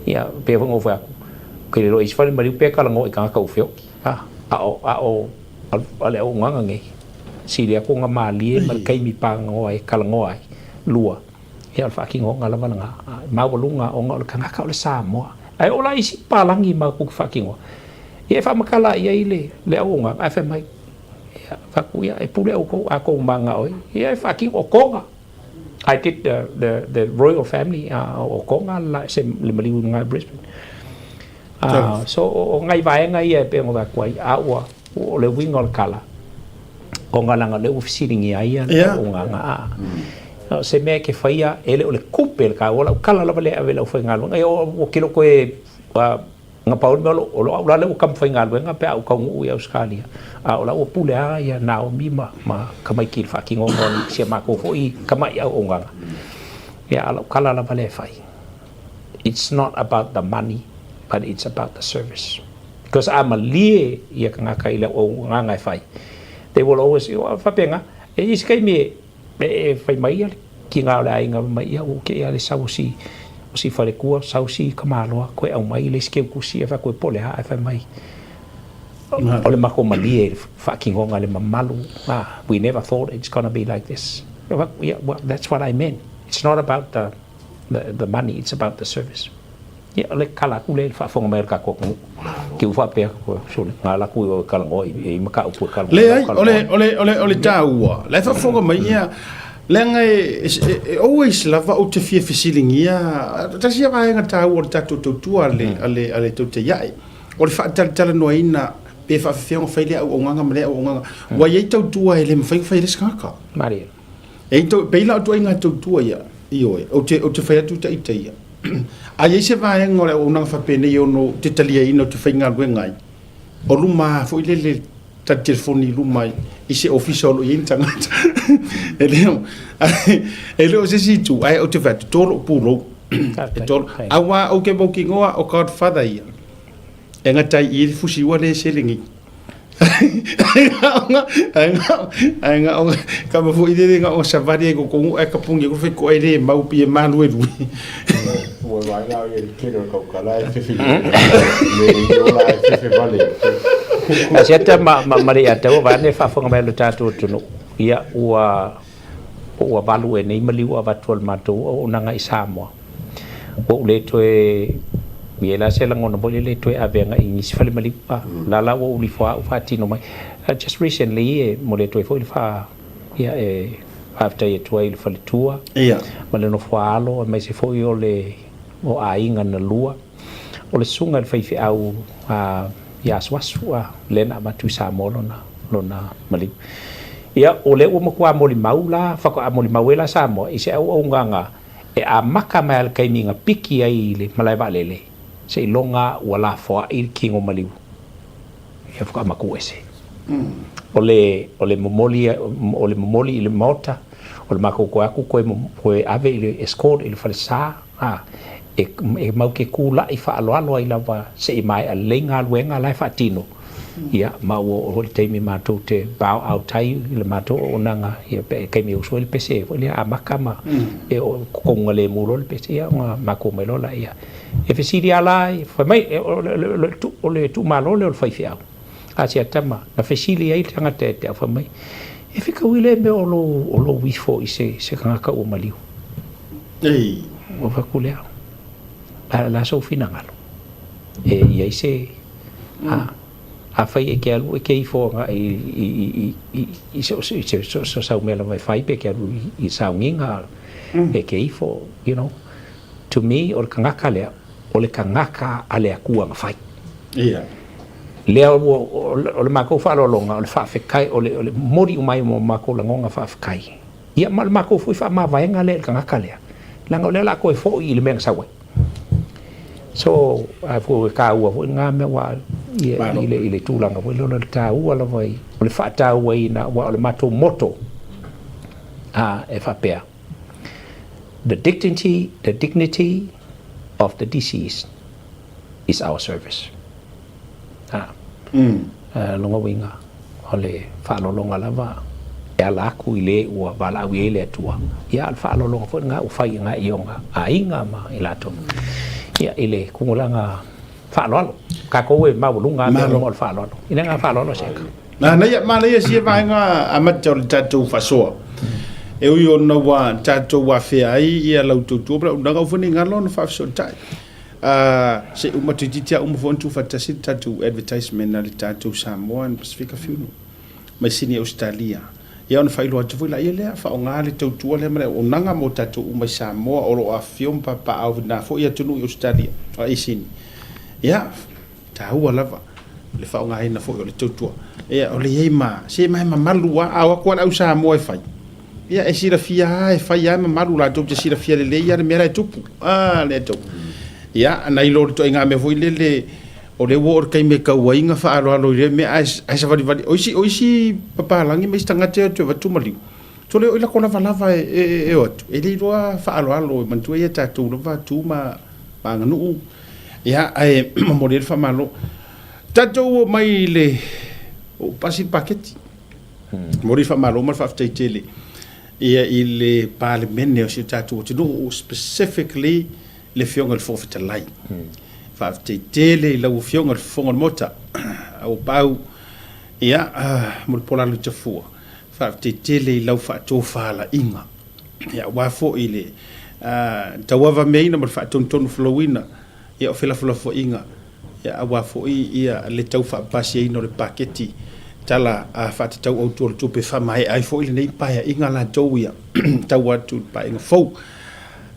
ia, pei foi ona ou fai atu, ou te le iloa i isi fale maliu pe talanoa i tagata ua feoti, a, a o, a o, a le auaunaga nei, sili atu ona malie ma le taimi paganoa e talanoa ai. Lua, ia o le faatinoga lava lena, e maualuga ona o le tagata o le Samoa. Ae oo la i isi papalagi matou te faatinoa, ia e faamatala i ai le, le auaunaga, ae fai mai, Ia, fai atu, ia, e pule ʻoukou a kou manao ai, ia e faatino, o Tonga. I did the, the, the royal family, o Tonga la, se le maliu i luga i Brisbane. So, o, o ngai vaega ia e pei ona fai atu ai, a ua, o le uiga o le tala, ona leaga o lea ua fesiligia ai ia le auaunaga, a. O se mea e te faia, e le o le tupe le taua, o lau tala lava lea e ave i le aufaigaluega, ia, ou te le o toe Na pau le mea o lo au la lea ua taumafaigaluega pe a ou taunuu i Ausetalia, a o la ua pule lava ia Naomi ma ma tamaiti i le faatinoga o si a matou foi tamai auaunaga. Ia, a o lau tala lava lea e fai, it's not about the money but it's about the service. Because a malie ia tagata i le auaunaga e fai, they will always, faapena, e i ai se taimi e E fai mai ia le kina o le aiga fai mai, ia ua kei a le sau o si, o si falekua, sau si kamaloa, koe aumai le isi keukusi, e fai atu e po o le a, ae fai mai, o le matou malie i le faatinoga le mamalu, ah, we never thought it's gonna be like this. Yeah, well, that's what I meant. It's not about the, the, the money, it's about the service. Ia, o le kala atu lea i le faafofoga mai a le tatou atunuu. Te u faapea, sole, ngā laku i o e kalangoa i, i mataupu e kalangoa. Leai, o le, o le, o le, o le taua, la e faafofoga mai, ia, leaga e, e, e always lava ou te fia fesiligia, tasi ia vaega taua o le tatou tautua a le, a le, a le tautaiae, o le faatalatalanoaina pe faafefea ona fai lea auaunaga ma lea auaunaga. Ua i ai tautua e le mafai ona fai e le isi tagata. Malie. E i tau, pei la o ituaiga tautua ia, ioe, ou te, ou te fai atu ita ia. A i ai se vaega o le auaunaga faapenei e ono te taliaina ou te faigaluega ai, o luma foi lele tali telefoni i luma i se ofisa o lo o i ai ni tagata. E le o, e le o se isi itu, ae ou te fai atu, to lou pulou. E to, aua ou te mautinoa o Godfather ia, e gata ai i i le fusi ua le seleni. Ae na o kama foi lele na o savali ai ko ai ka pungi ko fe ko ai le mau pi e maluelue. Ua vaai la ia le tele o le kaukala e fefe le i ola e fefe vale. Asiata ma ma ma le ia tau vae ne faafofoga mai lo tatou atunuu. Ia ua Po ua valu ea nei maliu avatu a le matou auaunaga i Samoa, ua ou le toe i ai la se lagona foi lele e toe ave agai i nisi fale maliu. A la la ua ou lifo lava ou faatino mai. Just recently e momoli atu ai foi le faa, ia e faafetai atu ai i le faletua ma le nofoaalo aemaise foi o le o aiga na lua. O le susuga i le faifeau a ia Asuasu a lea na avatu i Samoa lona lona maliu. Ia o lea ua matua molimau la faatoa molimau ai la Samoa i se auaunaga e amata mai lava i le taimi na piki ai i le malae vaalele seiloga ua lafoai le tino maliu ia faatoa matuu ese. O le o le momoli o le momoli i le maota o le matou toe atu toe toe ave i le escort i le falesa A, e, e mau te kūlaʻi faaaloalo ai lava se i maea lelei galuega la e faatino, ia, ma ua oo foi le taimi matou te bow out ai i le matou auaunaga, ia, pe taimi e usu ai le pese foi lea amata ma e oo i totonuga lemu loa le pese, ia ona matou omai loa laia. E fesili lava la, fai mai, o le, o le, o le tuumalo lea o le faifeau. A si ata ma, na fesili ai le tagata ia te au, fai mai, E fetaui lea mea o lou, o lou ifo i se, se tagata ua maliu. Ei. Ua fai atu lea, la, la sou finagalo, e i ai se, a, afai e ke alu e ke ifo agai i, i, i, i, i, i so, i se, so, so sau mea lava e fai pe ke alu i, i sauniga, e ke ifo, you know. To me, o le tagata lea, o le tagata a le Atua na fai. Ia. Lea ua, o le matou faaaloaloga, o le faafetai, o le, o le momoli uma ai o matou lagona faafetai. Ia, ma o le matou foi faamavaega lea i le tagata lea, leaga o lea o le a toe foi i le mea na sau ai. So, a foi e taua foi lena mea aua ia, i le, i le tulaga foi lea o le taua lava i, o le faatauaina, aua o le matou motto, a, e faapea, The dignity, the dignity of the deceased is our service. A, mm. Lona uiga, o le faaaloaloga lava e ala atu i le ua valaau i ai le Atua. Ia, o le faaaloaloga foi lena ua fai agai i ona aiga ma i latou. Ia, i le tulaga faaaloalo. Tatou e maualuga lava mea uma o le faaaloalo. I le agaga faaaloalo Seka. Manaia, manaia sia vaega amata o le tatou faasoa. E ui ona ua tatou afea ai ia lau tautua ma lau unanga, aua foi ne i galo ona faafesootai. Se i uma toeitiiti lava uma foi ona tuufaatasi le tatou advertisement a le tatou Samoa and Pasifika Funeral mai Sini Ausetalia. Ia ona faailoa atu foi laia lea, faaaoga le tautua lea ma le auaunaga mo tatou uma i Samoa o lo o afifio ma papaaao i na foi atunuu i Ausetalia, i Sini. Ia, taua lava le faaaogaina foi o le tautua. Ia, o le i ai ma, se ma e mamalu lava, a o atu lava le au Samoa e fai, ia e silafia lava, e fai lava e mamalu latou te silafia lelei lava le mea la e tupu. A, le tau. Ia, nai lo le ituaiga mea foi lele, o lea ua oo i le taimi e tau ai na faaaloalo i lea mea, ae, ae savalivali, o isi, o isi papalagi ma isi tagata e o atu e avatu maliu, sole o i lako lavalava e, e, e o atu, e le iloa faaaloalo, e manatua ia tatou lava tu ma, ma aganuu, ia, ae momoli ai le faamalo. Tatou oo mai i le, ua pasi le paketi, momoli le faamalo ma le faafetai tele ia i le Palemene o si o tatou atunuu, specifically le Afioga i le Fofoga Fetalai. Faafetai tele i lau Afioga i le Fofoga o le Maota, Auapaau, ia, Mulipola Aloitafua, faafetai tele i lau faatofalaiga, ia, aua foi le tauavameaina ma le faatonutonufolauina, ia, o felafolafoaiga, ia, aua foi ia le tau faapasiaina o le paketi Tala Faatatau Autu o le Tupe e faamaea ai foi lenei Paeaiga latou ia tau atu i le Paeaiga fou.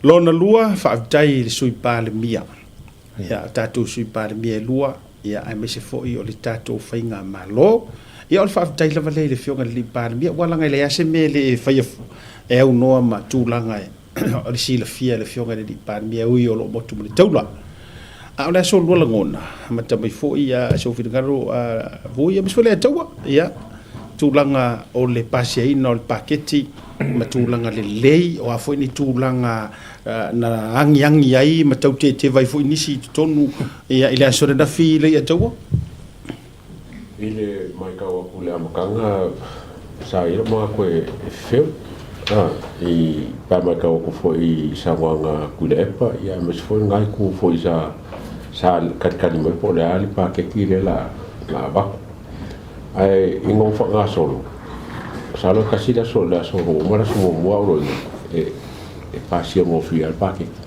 Lona lua, faafetai i le Sui Palemia, ia, o tatou Sui Palemia e lua, ia, aemaise foi o le tatou Faigamalo. Ia, o le faafetai lava lea i le Afioga i le Palemia, aua leaga e leai lava se mea e le faia e aunoa ma tulaga e o le silafia e le Afioga i le Palemia e ui o lo o motu ma le taula. A o le aso lua lagona, amata mai foi sou finagalo Vui, aemaise foi le Ataua, ia, tulaga o le pasiaina o le paketi ma tulaga lelei, o a foi ni tulaga na agiagi ai ma tau teteva ai foi nisi i totonu ia, i le aso ananafi i le Ataua. I le matau atu i le amataga sa i ai lou manatu e fefeu, i pe a matau atu foi i saunoaga a Tuilaepa aemaise foi lena itu foi sa sa talitali mai po o le a le paketi lea la avatu. Ae ina ua faagasolo, Masalo e tasi le aso, le aso ua uma le aso muamua o loina e e pasia gofie ai le paketi.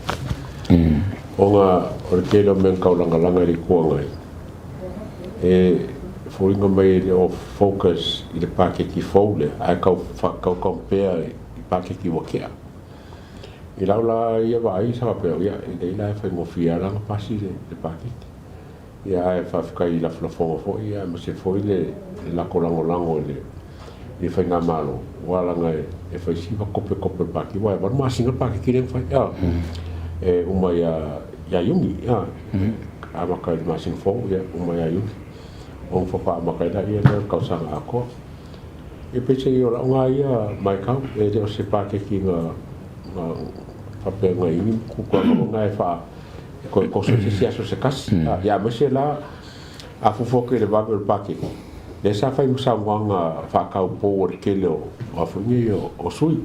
Ona o le tele o mea na taulagalaga i le Itu Agai, e foliga mai e le o focus i le paketi fou lea, ae tau tau compare i paketi ua tea. I lau la ia vaai sa faapea, ia e lelei la e faigofie lava la ona pasi le paketi. Ia ae faafetai i lafolafoga foi ia aemaise foi le lako lagolago i le i le faigamalo aua leaga e fai si kopetope o le Pati aua e 8 masina le paketi lea na fai a e uma ia ia Iuni a amata i le masina fou ia uma ia Iuni ona faatoa amata ai lea lea tausaga atoa. Ia peiseai o lau na ia matau e le o se paketi na na faapea na i ai ni tulaga e faa e toe toso i se isi aso se tasi. Ia aemaise la a fuafua atu i le vave o le paketi, lea sa fai ma saunoaga faataupou a le tele o a foi nei o sui.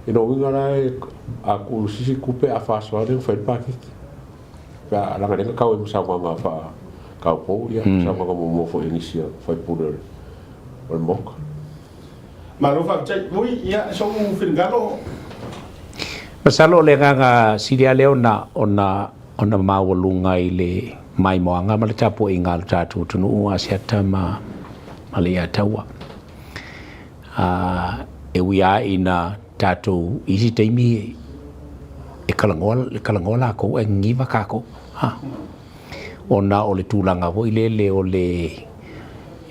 I lona uiga la a tuu i se isi tupe a faasoa lea na fai ai le paketi. Pe a leaga lea na tau ai ma saunoaga faataupou, ia saunoaga muamua foi a nisi o sui usufono o le Maota. Malo faafetai. Ui, ia, sou finagalo. Masalo o le agaga sili lava lea ona, ona, ona maualuga i le maimoaga ma le tapuaiga a lo tatou atunuu Asiata ma, ma le Iataua. Uh, e ui lava ina tatou isi taimi e kalagoa, e kalagoa lakou ae gigiva kakou. Ha. Ona o le tulaga foi lele o le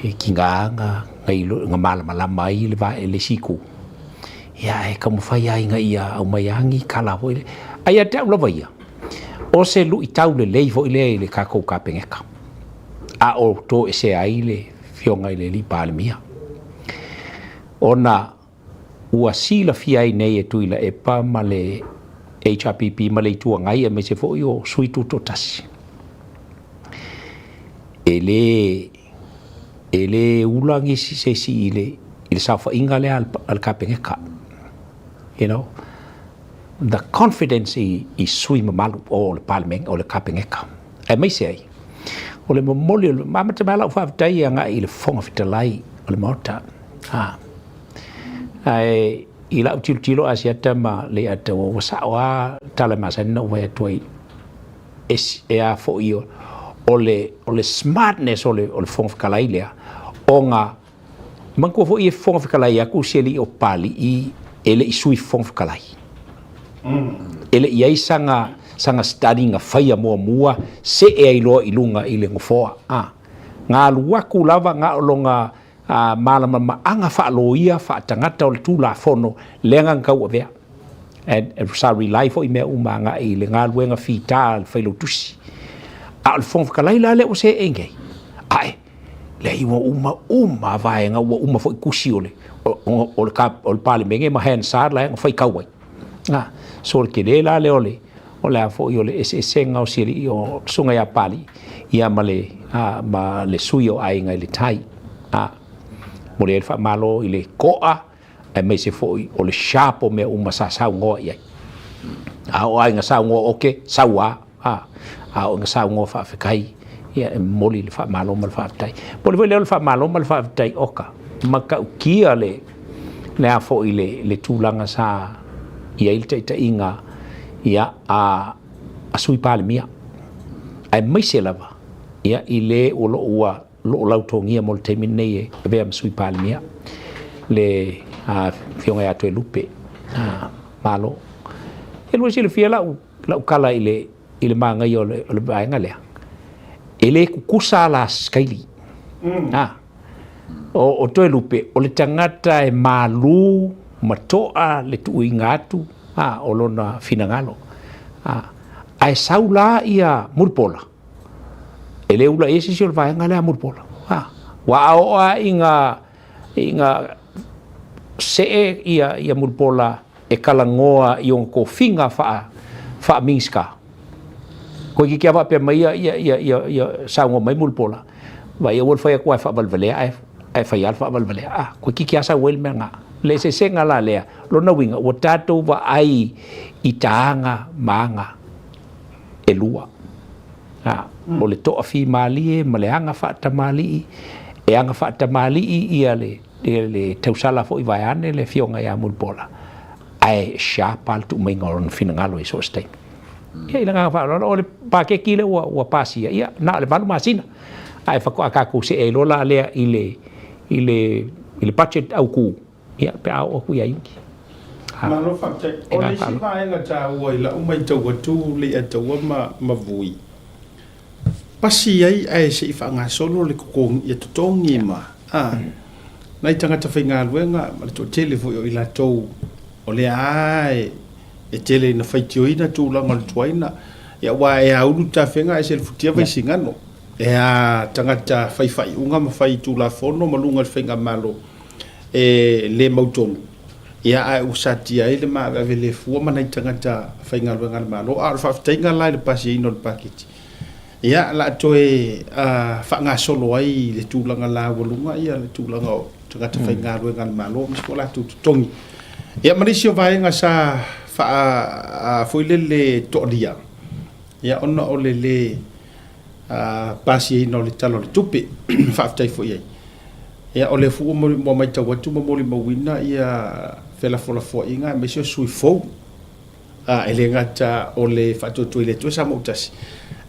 e tiga na malamalama ai le va le isi itu, ia ae taumafai lava ina ia aumai lava ni tala foi lea. Ae ia te au lava ia, o se luitau lelei foi lea i le tatou Kapeneta, a o toesea ai le Afioga i le Alii Palemia, ona ua silafia ai nei e Tuilaepa ma le HRPP ma le Itu Agai aemaise foi o sui tutoatasi, e le e le ula nisi se isi i le i le saofaiga lea a le Kapeneta. You know, the confidence i, i sui mamalu o le Palemene, o le Kapeneta. Aemaise ai, o le momoli, ma amata mai lau faafetai e agai i le Fofoga Fetalai o le Maota. Ha. Ae i lau tilotilo Asiata ma Leiataua, ua sao lava tala e masani ona ou fai atu ai, e, e a foi o le, o le smartness o le, o le Fofoga Fetalai lea, ona manatua foi e Fofoga Fetalai atu si alii o Papalii e le i Sui Fofoga Fetalai. E le i ai sana, sana study na faia muamua see ai loa i luga i le nofoa. A, na alu atu lava na o lona a malamalamaaga faaloia faatagata o le Tulafono lea na tauavea. And sa rely foi mea uma agai i le galuega fita a le Failautusi. A o le Fofoga Fetalai la lea ua seei nei, ae, leai ua uma uma a vaega, ua uma foi tusi o le, o, o, o le, o le Palemene ma Hansard la e na faitau ai. A, so le tele la lea o le, o le a foi o le eseesega o si alii o le Susuga ia Papalii, ia ma le, a, ma le sui o Aiga i le Tai. A, momoli ai le faamalo i le to'a, aemaise foi o le sharp o mea uma sa saunoa i ai. A o aiga saunoa oke, sauā, a, a o aiga saunoa faafetai, ia e momoli le faamalo ma le faafetai. Momoli foi lea o le faamalo ma le faafetai oka, matautia le, le a foi le, le tulaga sa i ai le taitaiga ia, a, a Sui Palemia, aemaise lava ia, i le o lo o ua lo o lautogia mo le taimi lenei e avea ma Sui Palemia, le Afioga ia Toelupe. Malo. E lua silafia lau, lau tala i le, i le manaia o le, o le vaega lea. E le tutusa ala sikaili. Mm. O, o Toelupe, o le tagata e malū ma toa le tuuina atu a, o lona finagalo. A, ae sau la ia Mulipola, E le ula i ai se isi o le vaega lea a Mulipola. Ha. Ua a oo lava ina, ina see ia, ia Mulipola e talanoa i ona tofiga faa, faa-Minisita. Toeitiiti lava faapea mai ia, ia, ia, ia, ia saunoa mai Mulipola, vaai aua le fai atu ae faavalevalea ae, ae fai lava le faavalevalea. Ah, toeitiiti lava sau ai le mea lena. Le eseesega la lea, lona uiga, ua tatou vaai i taga ma aga e lua. A, o le toafimalie ma le aga faatamalii, e aga faatamalii ia le le tausala foi vaeane le Afioga ia Mulipola, ae sharp lava le tuumaiga o lona finagalo i so o se taimi. Ia, i le agaga faaaloalo, o le paketi lea ua pasia, ia, na o le 8 masina, ae faatoa tatou see ai loa la lea i le, i le, i le budget autu, ia, pe a oo atu ia Iuni. Malo faafetai. O le isi vaega taua i lau matau atu Leiataua ma, ma Vui, pasi ai ae se i faagasolo le totogi, ia totogi ma, a, nai tagata faigaluega ma le toatele foi o i latou o lea lava e, e tele ina faitioina tulaga o le tuaina, ia aua e aulu tafega ae selefutia Vaisigano. E a tagata fai faaiuga ma fai tulafono ma luga o le faigamalo e le mautonu, ia ae ua satia ai le maaveave le fua ma nai tagata faigaluega a le Malo. A o le faafetaiga la i le pasiaina o le paketi, ia la a toe faagasolo ai i le tulaga laualuga ia le tulaga o tagata faigaluega a le Malo aemaise foi o latou totogi. Ia ma nisi o vaega sa faa foi lele toalia, ia ona o le le pasiaina o le Tala o le Tupe. Faafetai foi i ai. Ia o lea foi ua matau atu ma molimauina ia felafolafoaiga aemaise o sui fou. E le gata o le faatuatua i le Atua Samoa ua tasi,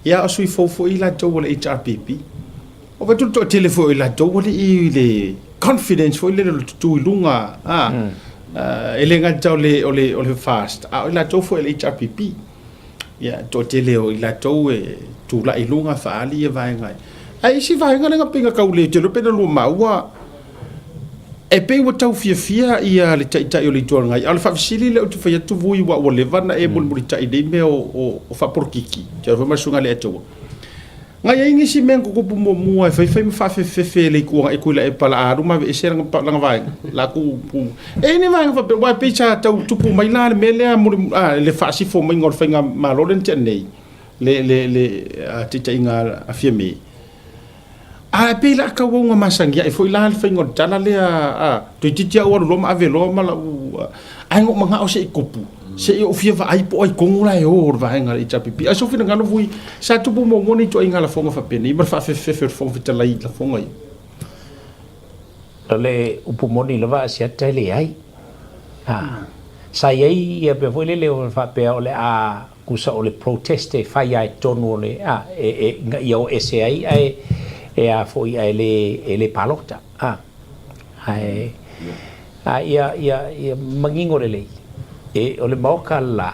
ia a o sui fou foi i latou o le HRPP. Ua vaai atu le toatele foi o i latou ua le i le confidence foi lele o le tutu i luga, a, e le gata o le, o le, o le FAST, a o i latou foi o le HRPP. Ia, toatele o i latou e tulai i luga faaali ia vaega. Ae isi vaega lea na pei na tau le tele pe na lua maua, E pei ua tau fiafia ia le Taitai o le Itu Agai, a o le faafesili lea ou te fai atu Vui aua ua leva ona e mulimulitai i nei mea o faapolokiki, te alu foi ma le Susuga Leiataua. Na i ai nisi mea na tutupu muamua e faifai ma faafefefefe e le Itu Agai Tuilaepa la a alu ma aveese lana vaega, la tu E i ai ni vaega faapea, aua e pei sa tau tupu mai la le mea lea muli, le faasifo maiga o le faigamalo lea na tea nei, le taitaiga a Fiame. Ae pei la tau auga masani ae foi la le faiga o le tala lea a toeitiiti au alu loa ma ave loa ma lau ae na ou manao se i tupu se i ou fia vaai po o ai tonu la e o le vaega a le HRPP. Ae sou finagalo vui sa tupu muamua ni ituaiga lafoga faapenei ma le faafefefefe o le Fofoga Fetalai i lafoga ia. O le upu moni lava a Asiata e leai. Sa i ai ia mea foi lele o faapea o le a Tusa o le protest e fai a i totonu o le, a, e, e, ina ia o ese ai ae, e a foi ae le, e le palota, a. Ae, a ia, ia, ia manino lelei, e, o le maoka la,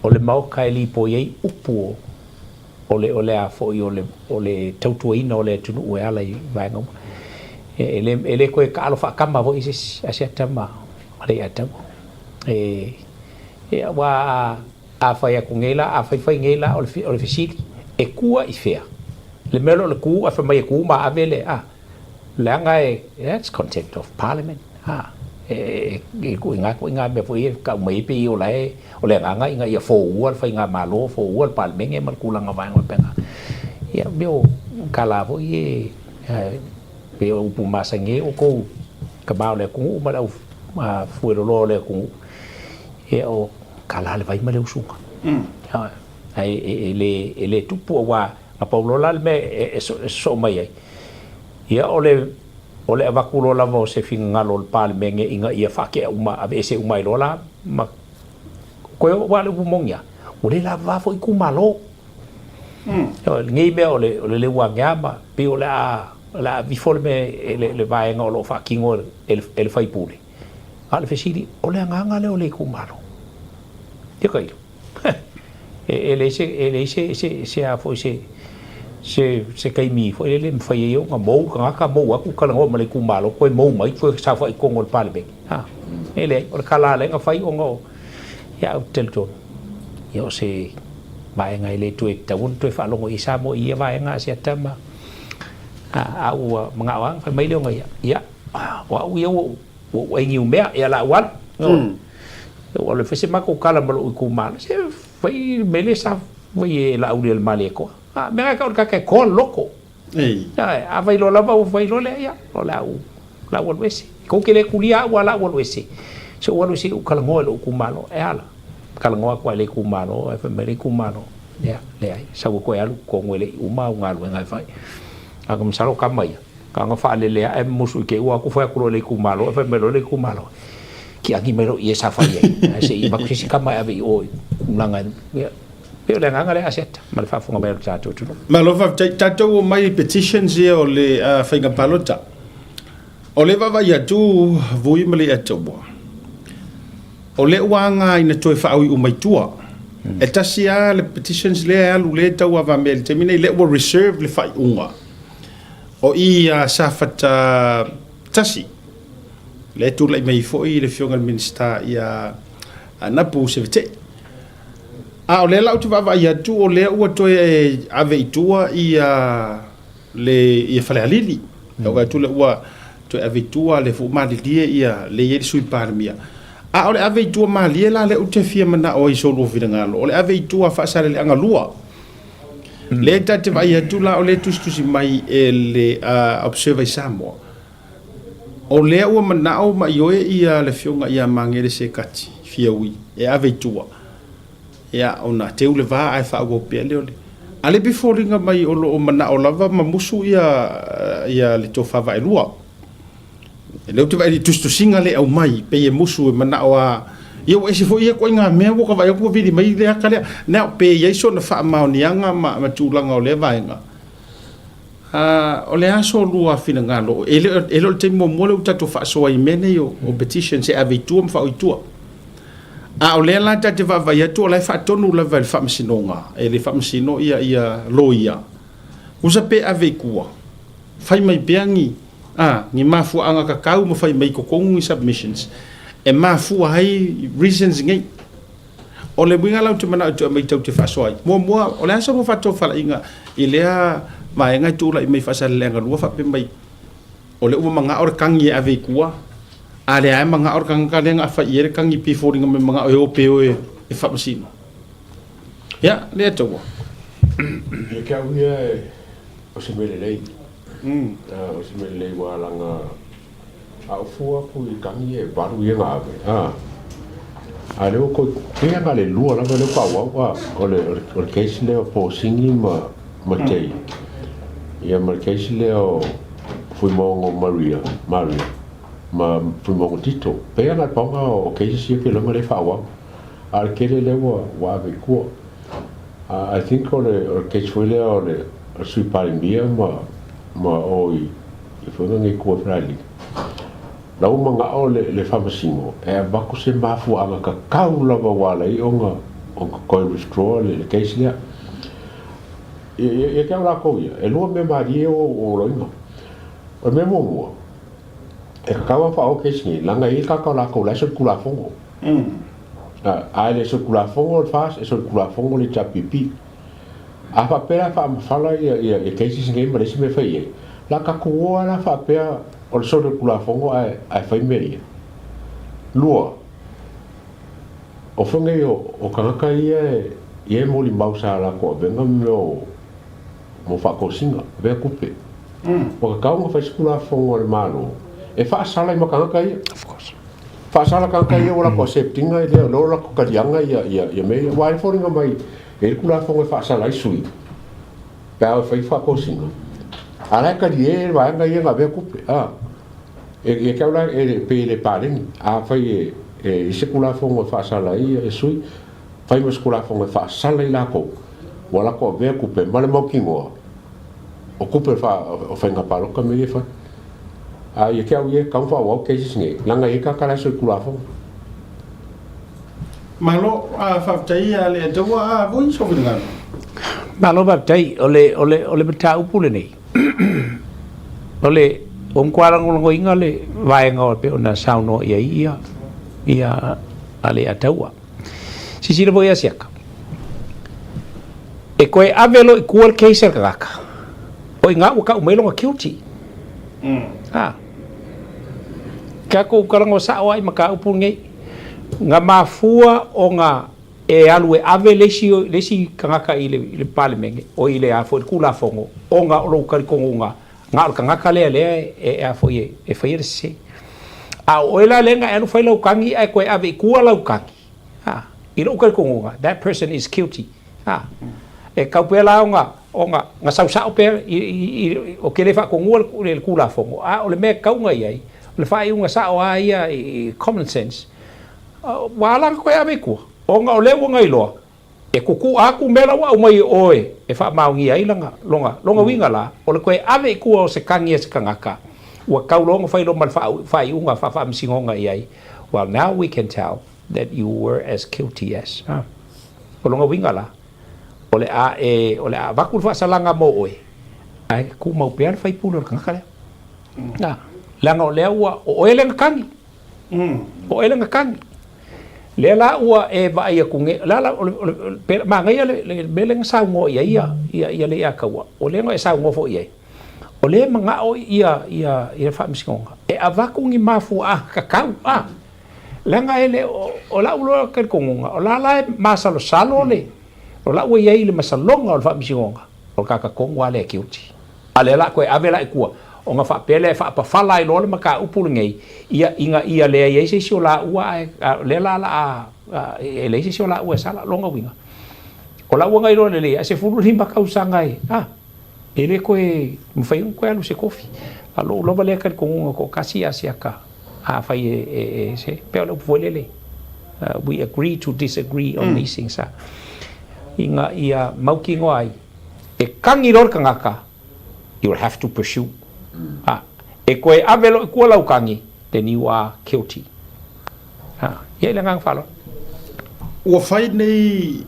o le maoka e lipoi ai upu o, o le, o le a foi o le, o le tautuaina o le atunuu e ala i vaega uma. E, e le, e le toe taalo faatama foi se isi, Asiata ma, ma Leiataua. E, e, aua a, A fai atu nei la, a fai fai nei la, o le, o le fesili, e kua i fea? Le mea lea o le ku, a fai mai e ku ma ave le, a, leaga e, that's contempt of parliament, a, e, e, e ituaiga, ituaiga mea foi ia e tau mai ai pei o la e, o le agaga ina ia foua le faigamalo, foua le Palemene ma le tulaga vaega faapena. Ia, mea o tala foi ia e, pei o upu masani ai outou tama o le atunuu ma le au fueloloa o le atunuu, Ia o kala le vai ma le usuga. Ae e le e le tupu aua na pau loa la le mea e sosoo mai ai, ia o le o le avatu loa lava o se finagalo o le Palemene ina ia faatea uma, aveese uma ai loa la ma koe aua o le upu moni lava, ua le lavava foi itumalo. O lenei mea o le o le leuaga ma pei o le a o le a aveifo le mea e le vaega o lo o faatino e le sui usufono. A o le fesili, o le agaga lea o le itumalo? Ia tailo. E leai se, e leai se, se, se a foi se, se, se taimi foi lele e mafai ai ona mou le tagata, mou atu, talanoa ma le itumalo, toe mou mai, toe saofai i totonu o le Palemene. A, e leai, o le tala lea na fai ona o, ia, ou te talitonu, ia o se vaega e le toe tatau ona toe faalogo i ai Samoa i ia vaega a Asiata ma, a, a ua manao lava ona fai mai lea ona ia, ia, O au ia ua ou ai niumea, ia la ou alu. Ua alu e fai se matou tala ma lou itumalo, se fai le mea lea sa fai e Laaulialemalietoa. A mea na e tau o le tagata e toa le loto. A fai loa lava ua fai loa lea, ia, o le a ou alu ese. Tou te le tulia au, a o le a ou alu ese. Se i ou alu ese ou talanoa i lou itumalo. E a la? Talanoa atu lava i le itumalo, ae fai mai le itumalo, ia, leai, sau e toe alu i totonu e le i uma au galuega e fai. Ae masalo o tama ia. Kaga faalele ae ma musu i te ua atu fai atu loa i le itumalo ae fai mai loa le itumalo, Tiagi mai lou ie sa fai ai, ae se i avatu se isi tama e ave i o i tulaga e, ia, pei o le agaga lea Asiata ma le faafofoga mai a lo tatou atunuu. Malo faafetai. Tatou omai i petitions ia o le faiga palota. O le vaavaai atu, Vui ma Leiataua, o lea ua aga ina toe faauiu mai tua. E tasi lava le petitions lea e alu lea e tauavamea i le taimi nei, lea ua reserve le faaiuga. O i a Safata 1, lea e tulai mai foi le Afioga i le Minisita ia Napu Sevete. A o lea la ou te vaavaai atu o lea ua toe ave i tua ia le ia Falealili. Mm. Ou atu lea ua toe ave i tua le foi malilie ia le i ai le Sui Palemia. A o le ave i tua malie la lea ou te fia manao ai i so lua finagalo, o le ave i tua Faasaleleaga 2. Lea ta te vaai atu la o lea e tusitusi mai e le Observer i Samoa, o lea ua manao ma ioe ia le Afioga ia Magele Sekati Fiaui e ave i tua, ia ona teu le va ae faaauau pea lea o le a le pe foliga mai o lo o manao lava ma musu ia ia le tofa vaelua. Lea ou te vaai i le tusitusiga lea e aumai, pei e musu e manao a ia ua ese foi ia ituaiga mea ua ka vaai atu ua vili mai le ata lea. Na o pe i ai sona faamaoniaga ma, ma tulaga o lea vaega. O le a so lua finagalo, e le, e le o le taimi muamua lea ua tatou faasoa i mea nei o, o petitions e ave i tua ma faaoi i tua. A o lea la ta te vaavaai atu o la e faatonu lava e le Faamasinoga, e le Faamasino ia, ia loia. Usa pe ave i tua. Fai mai pea ni, a, ni mafuaaga kakau ma fai mai i totonu ni submissions e mafua ai reasons nei. O le uiga la ou te manao e toe aumai tou te faasoa ai. Muamua, o le a sa lua faatofalaiga i lea vaega e tulai mai Faasaleleaga 2 faapea mai o lea ua manao le kagi e ave i tua, a lea lava e manao le tagata lea na fai i ai le kagi pei e foliga mai e manao e o pe o e faamasino. Ia, lea taua. Ia te au ia e O se mea lelei. O se mea lelei ua laga a ou fua aku i kagi e valu ia na ave a. A lea ua koi pea na le lua lava lea ua faaauau a o le o le case lea o Posingi ma ma Tei. Ia ma le case lea o Fuimaono Maria Maria ma Fuimaono Tito. Pea na le paoga o cases ia ke loga lea e faaauau. A o le tele lea ua ua ave i tua. I think o le o le case foi lea o le o le Sui Palemia ma ma o i i foi nga nei tua Falealili. La ua manao le le Faamasino e avatu se mafuaaga tatau lava ua ala ai ona ona toe withdraw le le case lea. Ia ia ia te au latou ia, e lua mea malie o o loina. O le mea muamua, e tatau lava ona faaoo case nei, leaga e i ai le tagata o latou la e solitulafono. A e le solitulafono le FAS, e solitulafono le HRPP. A faapea la e faamafala ia, ia, ia cases nei ma le isi mea e fai i ai, la tatou o lava la faapea o le solitulafono ae, ae fai mea ia. Lua, o fai nei o, o tagata ia e, ia e molimau sa latou avega ma mea o, mo faatosina, avea tupe. Ua tatau ona fai se Tulafono a le Malo e faasala ai ma tagata ia. Of course. Faasala tagata ia ua latou accept ina e lea o latou taliaga ia, ia, ia mea ia. Aua e foliga mai e i ai le Tulafono e faasala ai sui pe a o e fai faatosina. A la e talie le vaega ia na avea tupe. A. E, e te au la e, pe e le paleni. A fai e, e i se Tulafono e faasala ai e sui, fai ma se Tulafono e faasala i latou ua latou avea tupe ma le mautinoa o tupe o faiga palota mea ia e fai. A ia te au ia e tatau ona faaauau cases nei, leaga e i ai tagata la e solitulafono. Malo, faafetai ia le Ataua, a voi sou finagalo. Malo faafetai, o le, o le, o le mataupu lenei, o le, ua matua lagolagoina le vaega e pei ona saunoa i ai ia, ia Aleataua. Silasila foi ia Siaka, e toe ave loa i tua le case a le tagata, o i ina ua tau mai lona guilty. A. Tatou talanoa sao lava i mataupu lenei. Na mafua ona e alu e ave le isi, le isi tagata i le, i le Palemene, o i le a foi le Tulafono, ona o lou talitonuga na o le tagata lea lea e, a foi e, e faia le sese. A o oe la lea na e alu fai lau tagi ae toe ave i tua lau tagi, a, i lou talitonuga, that person is guilty. A, e tau pea la ona, Ona na sau sa'o pea i, i, i, ou te le faatonua le, le Tulafono, a o le mea e tatau ona i ai, o le faaiuga sa'o lava ia i common sense, ua ala ona toe ave i tua, ona o lea ua na iloa, e tutu'a atu mea la ua aumai e oe e faamaonia ai lana, lona, lona uiga la, o le toe ave i tua o se kagi a se tagata, ua tau loa ona fai loa ma le faaiuga faa-faamasinoga i ai, well now we can tell that you were as guilty as, a. O lona uiga la, o le a e, o le a avatu le faasalaga mo oe, ae tumau pea le faipule o le tagata lea. A, leaga o lea ua, o oe lea na kagi. O oe lea na kagi. Lea la ua e vaai atu nei, o le a la, o le, o le, pe, manaia le, le mea lea na saunoa i ai ia, ia, ia Leiataua, o lea na e saunoa foi i ai, o lea e manao ia, ia, ia le Faamasinoga e avatu ni mafuaaga tatau, a. Leaga e le o, o la'u loa talitonuga, o la la e masalosalo le, o la'u e i ai i le masaloga o le Faamasinoga, o le tagata tonu lava lea e guilty. A lea la toe ave la i tua, ona faapea lea e faapafala ai loa le mataupu lenei, ia, ina ia leai ai se isi o laua ae, a o lea la la a, e leai se isi o laua e sala. Lona uiga, o la'u aga iloa lelei, ae 15 tausaga e, a, e le toe mafai ona toe alu i se kofi. A o lou lava lea talitonuga toatasi Asiata, Afai e, e, se, pei o le upu foi lele, we agree to disagree on these things, a, ina ia mautinoa ai, e kagi loa le tagata, you will have to pursue. A, e toe ave loa i tua lau kagi, then you are guilty. A, ia i le agaga faaaloalo. Ua fai nei,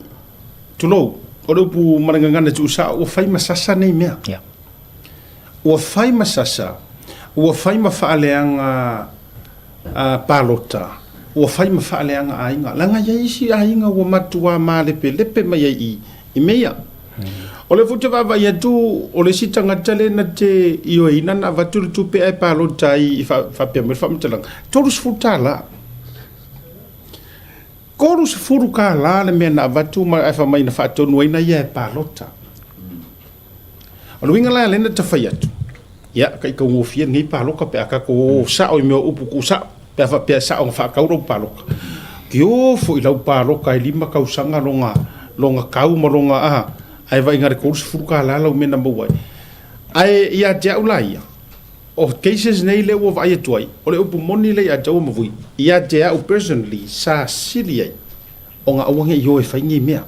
tulou, o le upu ma le gagana tuusao, ua fai ma sasa nei mea. Yeah. Ua fai ma sasa, ua fai ma faaleaga palota, ua fai ma faaleaga aiga. Leaga e i ai isi aiga ua matuā malepelepe mai ai i i mea ia. O lea foi ou te vaavaai atu, o le isi tagata lea na te ioeina na avatu le tupe ae palota ai i faapea mai le faamatalaga, $30. $30 le mea na avatu ma ae fai mai na faatonuaina ia e palota. O le uiga la lea na ta fai atu, ia, ka i taugofie lenei paloka pe a tatou o sao i mea o upu tuusao, pe a faapea e sao ona faatau lau paloka. Kio foi lau paloka e 5 tausaga lona, lona tau ma lona a, ae vaai na o le $30 lau mea na maua ai. Ae ia te au la ia, o cases nei lea ua vaai atu ai, o le upu moni lea ia te au o Mavui, ia te au personally sa sili ai ona aua ne i o e fai nei mea.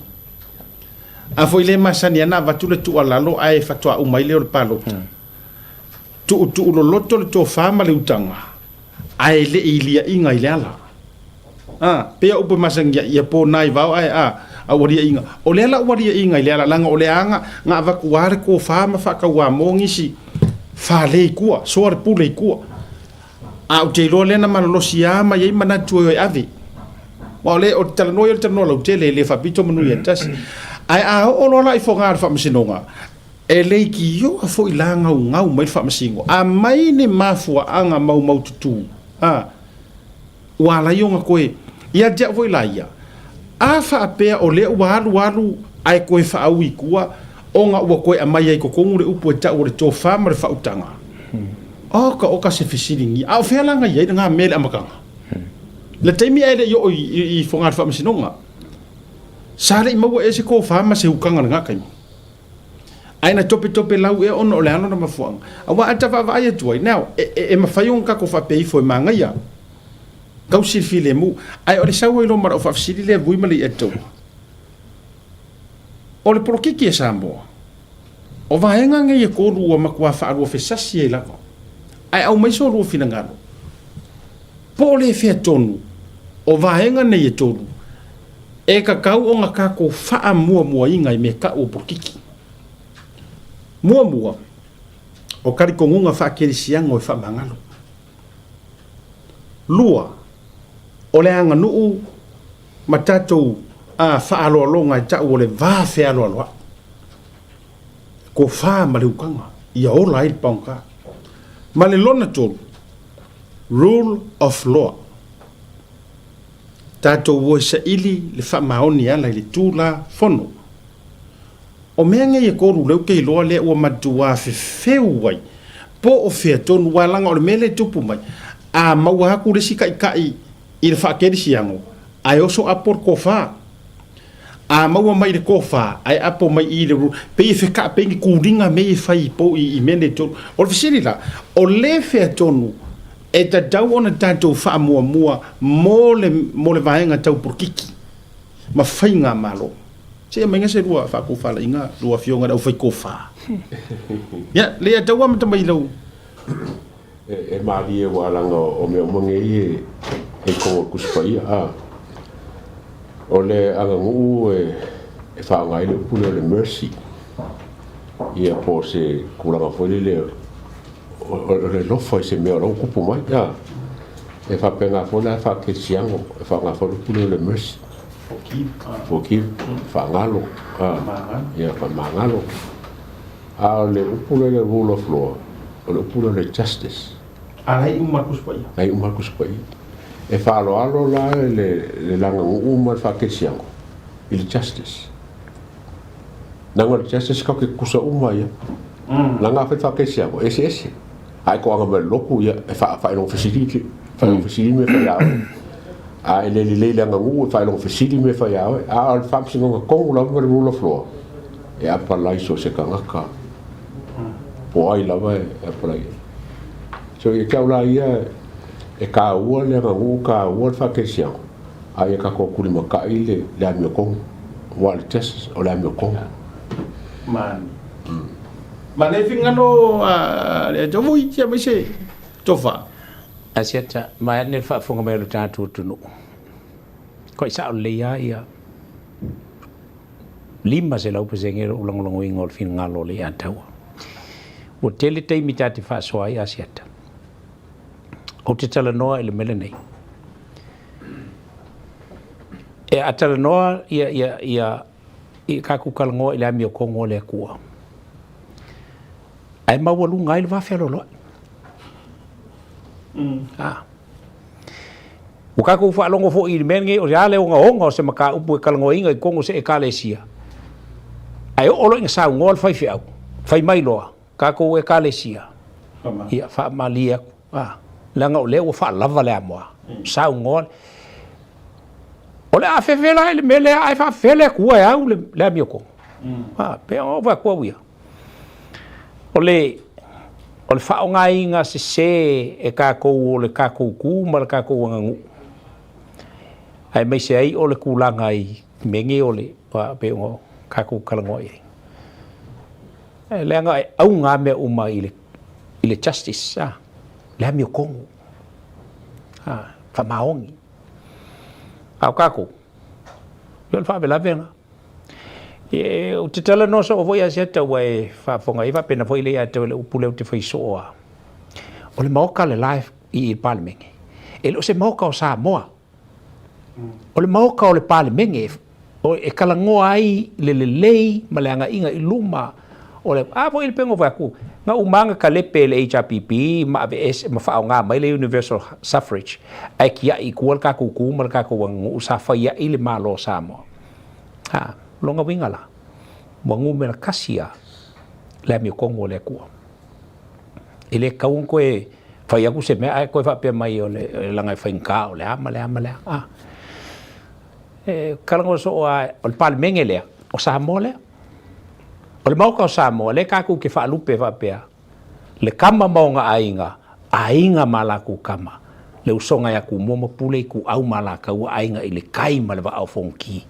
A foi le masani ana avatu le tuualalo ae faatoa uma ai lea o le palota. Tuutuu loloto le tofa ma le utaga, ae le i liaʻiga i le ala. A, pei o upu e masani ia, ia po nai vao ae a, a ua liaʻiga. O le ala ua liaʻiga i le ala, leaga o le aga na avatu a le tofa ma faatauamo nisi fale i tua, soa le pule i tua. A ou te iloa lea na malolosi a mai ai manatu e o e ave. Aua o le, o le talanoa ia o le talanoa lautele, e le faapito manu ia tasi. Ae a oo loa la i Fogaa le Faamasinoga, e leitioa foi la gaugau mai le Faamasino, aumai ni mafuaaga maumaututu, a, ua ala ai ona toe, ia te au foi la ia, a faapea o lea ua alu alu ae toe faaui i tua, ona ua toe aumai ai i totonu le upu e tau o le tofa ma le faautaga, oka oka se fesiligia, a o fea la na i ai lena mea i le amataga? Le taimi ae le i oo i Fogaa i le Faamasinoga, sa le i maua ea se tofa ma se utaga i lena taimi. Ae na topetope lau ea ona o le a lona mafuaaga. Aua a ta vaavaai atu ai, now, e, e, e mafai ona tatou faapea ifo e manaia, tausi le filemu. Ae o le sau ai loa ma lau faafesili lea Vui ma Leiataua, o le polokiki a Samoa, o vaega nei e kolu ua matua faaluafesasi ai lava, ae aumai so lua finagalo, po o le fea tonu o vaega nei e tolu e tatau ona tatou faamuamuaina i mea tau o polokiki. Muamua, o talitonuga faakerisiano e faamagalo. Lua, o le aganuu ma tatou faaaloaloga e tau o le va fealoaloai, tofa ma le utaga ia ola ai le paogata. Ma le lona tolu, rule of law, tatou o e saili le faamaoni e ala i le Tulafono. O mea nei e kolu lea ou te iloa lea ua matuā fefeu ai po o fea tonu aua leaga o le mea lea e tupu mai, a maua atu le isi taitai i le faakerisiano ae oso apo le tofa. A maua mai le kofa ae apo mai i le pei e fekaa pei ni kuliga mea ia e fai i pou i mea nei tonu. O le fesili la, o le fea tonu e tatau ona tatou faamuamua mo le mo le vaega tau polokiki ma faigamalo? Se i aumaiga se lua faatofalaiga lua afioga i le aufai kofa. Ia, lea tau amata mai i lau. E malie aua leaga o mea uma nei e i totonu o le Tusi Paia. A o le aganuu e faaaoga ai le upu lea o le mercy, ia po o se tulaga foi lele o le alofa i se mea o la ua tupu mai. A e faapena foi la faakerisiano, e faaaoga foi le upu lea o le mercy, forgive, faagalo, ia faamagalo. A o le upu lea o le rule of law, o le upu lea o le justice. A la e iu ma le Tusi Paia. La e iu ma le Tusi Paia. E faaaloalo la le laganuu ma le faakerisiano i le justice. Leaga o le justice tatou te tutusa uma ai lava. Leaga afai faakerisiano, e eseese. A e toaga mai le lotu, ia, e faailoga fesili, faailoga fesili mea e fai ia oe. A e le lelei i le aganuu, e faailoga fesili mea e fai ia oe. A o le faamasinoga tonu lava ma le rule of law, e apalai so o se tagata po o ai lava e apalai ai. So ia te au la ia, e taua le aganuu, taua le faakerisiano, a ia tatou tulimatai le, le amiotonu, aua o le justice, o le amiotonu. Manaia. Manaia finagalo a le Atua. Ui, tia mai se tofa. Asiata, vaeane le faafofoga mai o le tatou atunuu. Koe sao lelei lava ia 500% lou lagolagoina o le finagalo o le Ataua. Ua tele taimi ta te faasoa ai Asiata. Ou te talanoa i le mea lenei. E a talanoa ia, ia, ia, ia tatou talanoa i le amiotonu a le Atua, ae maualuga ai le va fealoaloai. Mm. Ah. Ua tatou faalogo foi i le mea lenei, o le a le ogaoga o se mataupu e talanoaina i totonu o se Ekalesia, ae oo loa ina saunoa le faifeau, fai mai loa, tatou Ekalesia, ia faamalie atu, a, leaga o lea ua faalava le amoa, saunoa, o le a fefe la i le mea lea ae faafefea le Atua e au le amiotonu. A, pei ona ou fai atu au ia. O le, o le faaaogaina sese e tatou o le tatou tu ma le tatou aganuu, aemaise ai o le tulaga i mea nei o le, pei ona tatou talanoa i ai. Leaga e auga lava mea uma i le, i le justice, a, le amiotonu, a, faamaoni. A o tatou, ia o le faalavelave lena. E, ou te talanoa soo foi Asiata ua e faafofoga ai faapena foi le ia te oe le upu lea ou te fai soo a. O le maoka le la i i le Palemene. E le o se maoka o Samoa. O le maoka o le Palemene e talanoa ai le lelei ma le agaiga i luma o le, a foi le pei ona ou fai atu, na uma lava na talepe e le HRPP ma aveese ma faaaoga mai le Universal Suffrage ae tiai i tua le tatou tu ma le tatou aganuu sa fai ai le Malo o Samoa. A, lona uiga la, ua numera tasi a le amiotonu o le Atua. E le tatau ona toe fai atu se mea ae toe faapea mai o le leaga e faigata o le a ma le a ma le a. A, e talanoa soo lava, o le Palemene lea, o Samoa lea. O le Maota o Samoa, lea tatou te faalupe faapea, le tama ma ona aiga, aiga ma latou tama, le usoga ia Tumua ma Pule, Ituau ma Alataua, aiga i le tai ma le vaa o Fonoti,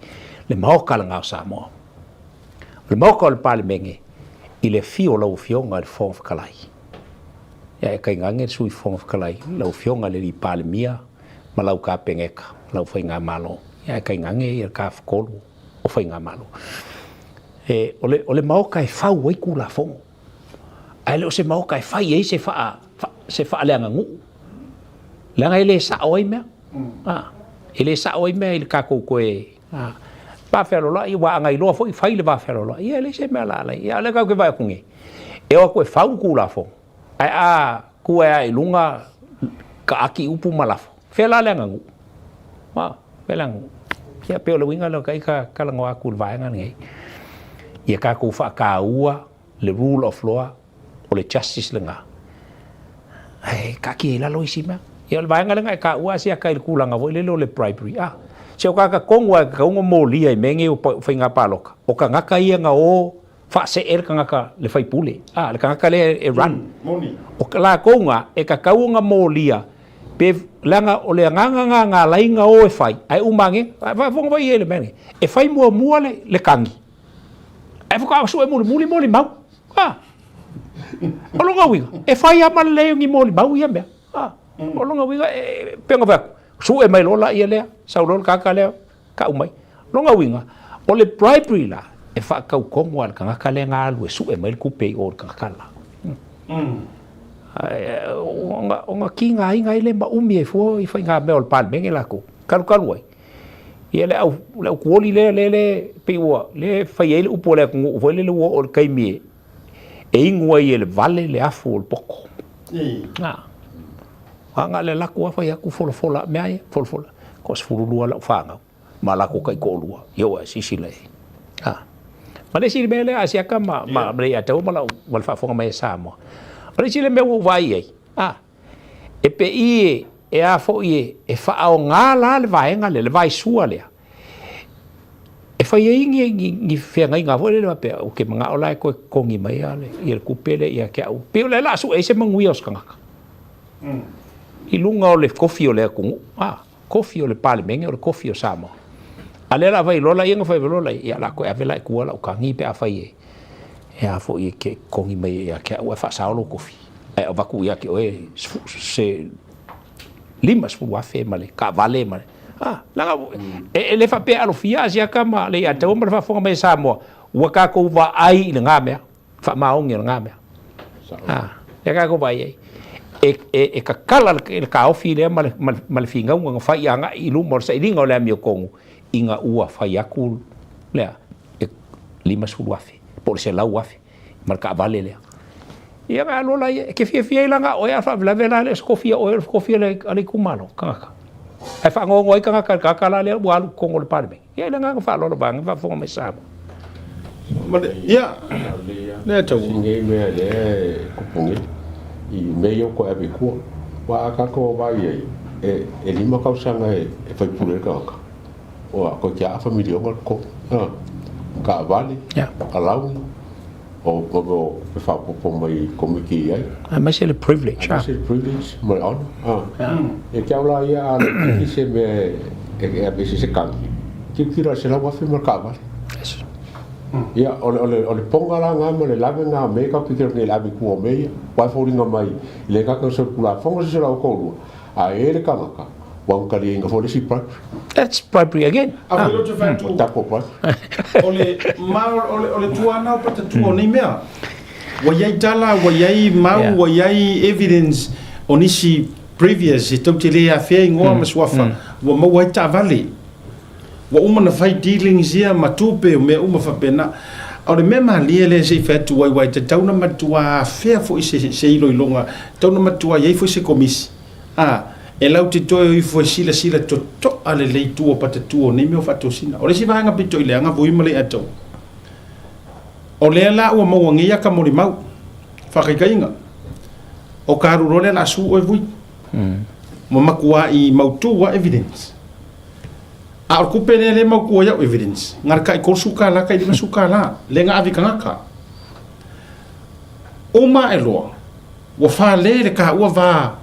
le Maota lena o Samoa. O le Maota o le Palemene, i le afio o lau Afioga i le Fofoga Fetalai, ia e tainane le Sui Fofoga Fetalai, lau Afioga i le Alii Palemia ma lau Kapeneta, lau Faigamalo, ia ae tainane le Tafatolu o Faigamalo. E, o le, o le Maota e fau ai Tulafono, ae le o se Maota e fai ai se faa, se faaleaganuu, leaga e le sao ai mea. A, e le sao ai mea i le tatou toe, a, va fealoaloai, aua a na iloa foi fai le va fealoaloai, ia e leai se mea la alai. Ia, a o lea tatou te vaai atu nei, e o atu e fau Tulafono, ae a tu ai lava i luga taati upu ma lafo, fea la le aganuu? A, fea le aganuu? Ia, pei o le uiga lea o ta talanoa atu i le vaega lenei, ia tatou faataua le rule of law, o le justice lena, ae taatia i lalo isi mea. Ia o le vaega lea na e taua Asiata i le tulaga foi lele o le bribery, a. Se o tagata tonu lava e tatau ona molia i mea nei o faiga palota, o tagata ia na o faasee le tagata le faipule, a, le tagata lea e run. O latou na, e tatau ona molia, pe, leaga o le agaga na na ala ai ona o e fai, ae uma ane, faafofoga mai i ai i le mea lenei, e fai muamua le kagi, ae faatoa sue mulimuli molimau. A, o lona uiga, e fai lava ma le leai o ni molimau ia mea. A, o lona uiga, e pei ona fai atu, sue mai loa laia lea, sau loa le tagata lea, tau mai. O lona uiga, o le bribery la, e faatau tonu lava e le tagata lea na alu e sue mai le tupe i o i le tagata la. Ona tigaina ai lea ma umi ai fua i faiga mea o le Palemene latou, talu talu ai. Ia le au, le au tuoli lea, lea, lea, pei ua, lea e fai ai le upu a le atunuu foi lele ua oo i le taimi e, e inu ai e le vale le afu o le poto. A, a na o le alu atu lava fai atu folafola mea ia, folafola, toa 12 lau fanau ma latou taitoalua, ia ua e silasila i ai. A, ma le isi mea lea Asiata ma, ma Leiataua ma lau, ma le faafofoga mai a Samoa, o le isi lea mea ua ou vaai i ai, a, E pei e a foi e faaaoga la le vaega lea, le vaesua lea, e fai ai ni feagaiga foi lele faapea, ou te manao la e toe totogi mai ia le tupe lea ia te au. Pei o lea o le a sue ai se manuia o se tagata i luga o le kofi o le atunuu. Kofi o le Palemene o le kofi o Samoa. A lea la fai loa laia na fai loa laia, ia la toe ave la i tua lau kagi pe a fai e e a foi e ke totogi mai ia te au ae faasao lou kofi. Ae avatu ia te oe se 50,000 ma le taavale ma le a leaga e le faapea e alofia Asiata ma Leiataua ma le faafofoga mai a Samoa ua tatou vaai i lena mea. Faamaoni o lena mea. A, lea tatou vaai ai. E, e, e tatala le taofi lea ma le, ma le, ma le finauga na fai agai i luma o le sailiga o le amiotonu ina ua fai atu lea e 50,000 po o le 100,000 ma le taavale lea. Ia na alu la ia, e te fiafia ai la na oe a faalavelave la le kofia oe o le kofia a le itumalo tagata. Ae faanoano ai tagata i le tagata la lea ua alu i totonu o le Palemene. Ia i le agaga faaaloalo vaeane faafofoga mai Samoa. Ia, lea tau. Si nei mea lea e tupu nei, i mea ia ua toe ave i tua. Aua a tatou vaai i ai, e lima tausaga e faipule ai le tagata, ua toeitiiti afa miliona le totogi, taavale, alauni, o mea o tupe faaopoopo mai i Komiti i ai. Aemaise le privilege. Aemaise le privilege ma le honour. Ia te au la ia a laitiiti se mea e aveese se kagi, tilotilo i le $100,000 ma le taavale. Ia, o le, o le, o le poga la na ma le lave na o mea ia tatou te tilotilo nei i le ave i tua o mea ia. Aua e foliga mai i le tatou solitulafono se 132, a e le tagata, ua anotaliaina foi le isi bribery. That's bribery again. A foi lea ou te fai atu, Double bribery. o le, ma o le, o le tuana o patatua o nei mea. Ua i ai tala, ua i ai mau, ua i ai evidence o nisi previous e tou te le afea igoa ma suafa, ua maua ai taavale. Ua uma ona fai dealings ia ma tupe o mea uma faapena. A o le mea malie lea se i fai atu ai, aua e tatau ona matua afea foi se, se iloiloga, tatau ona matua i ai foi se komisi, a, e lau te toe o ifo e silasila totoa lelei tua patatua o nei mea o faatosina. O le isi vaega pito i leaga vui ma le atou, o lea la ua maua nei aka molimau, faakaikaiga, o ka alu loa lea la su oe vui. Ua matuai mautu a evidence. A o le tupe lea lea e mautu ai au evidence, na o le tai $30 tai $50 lea na ave i tagata. Uma ae loa, ua fale le taua va,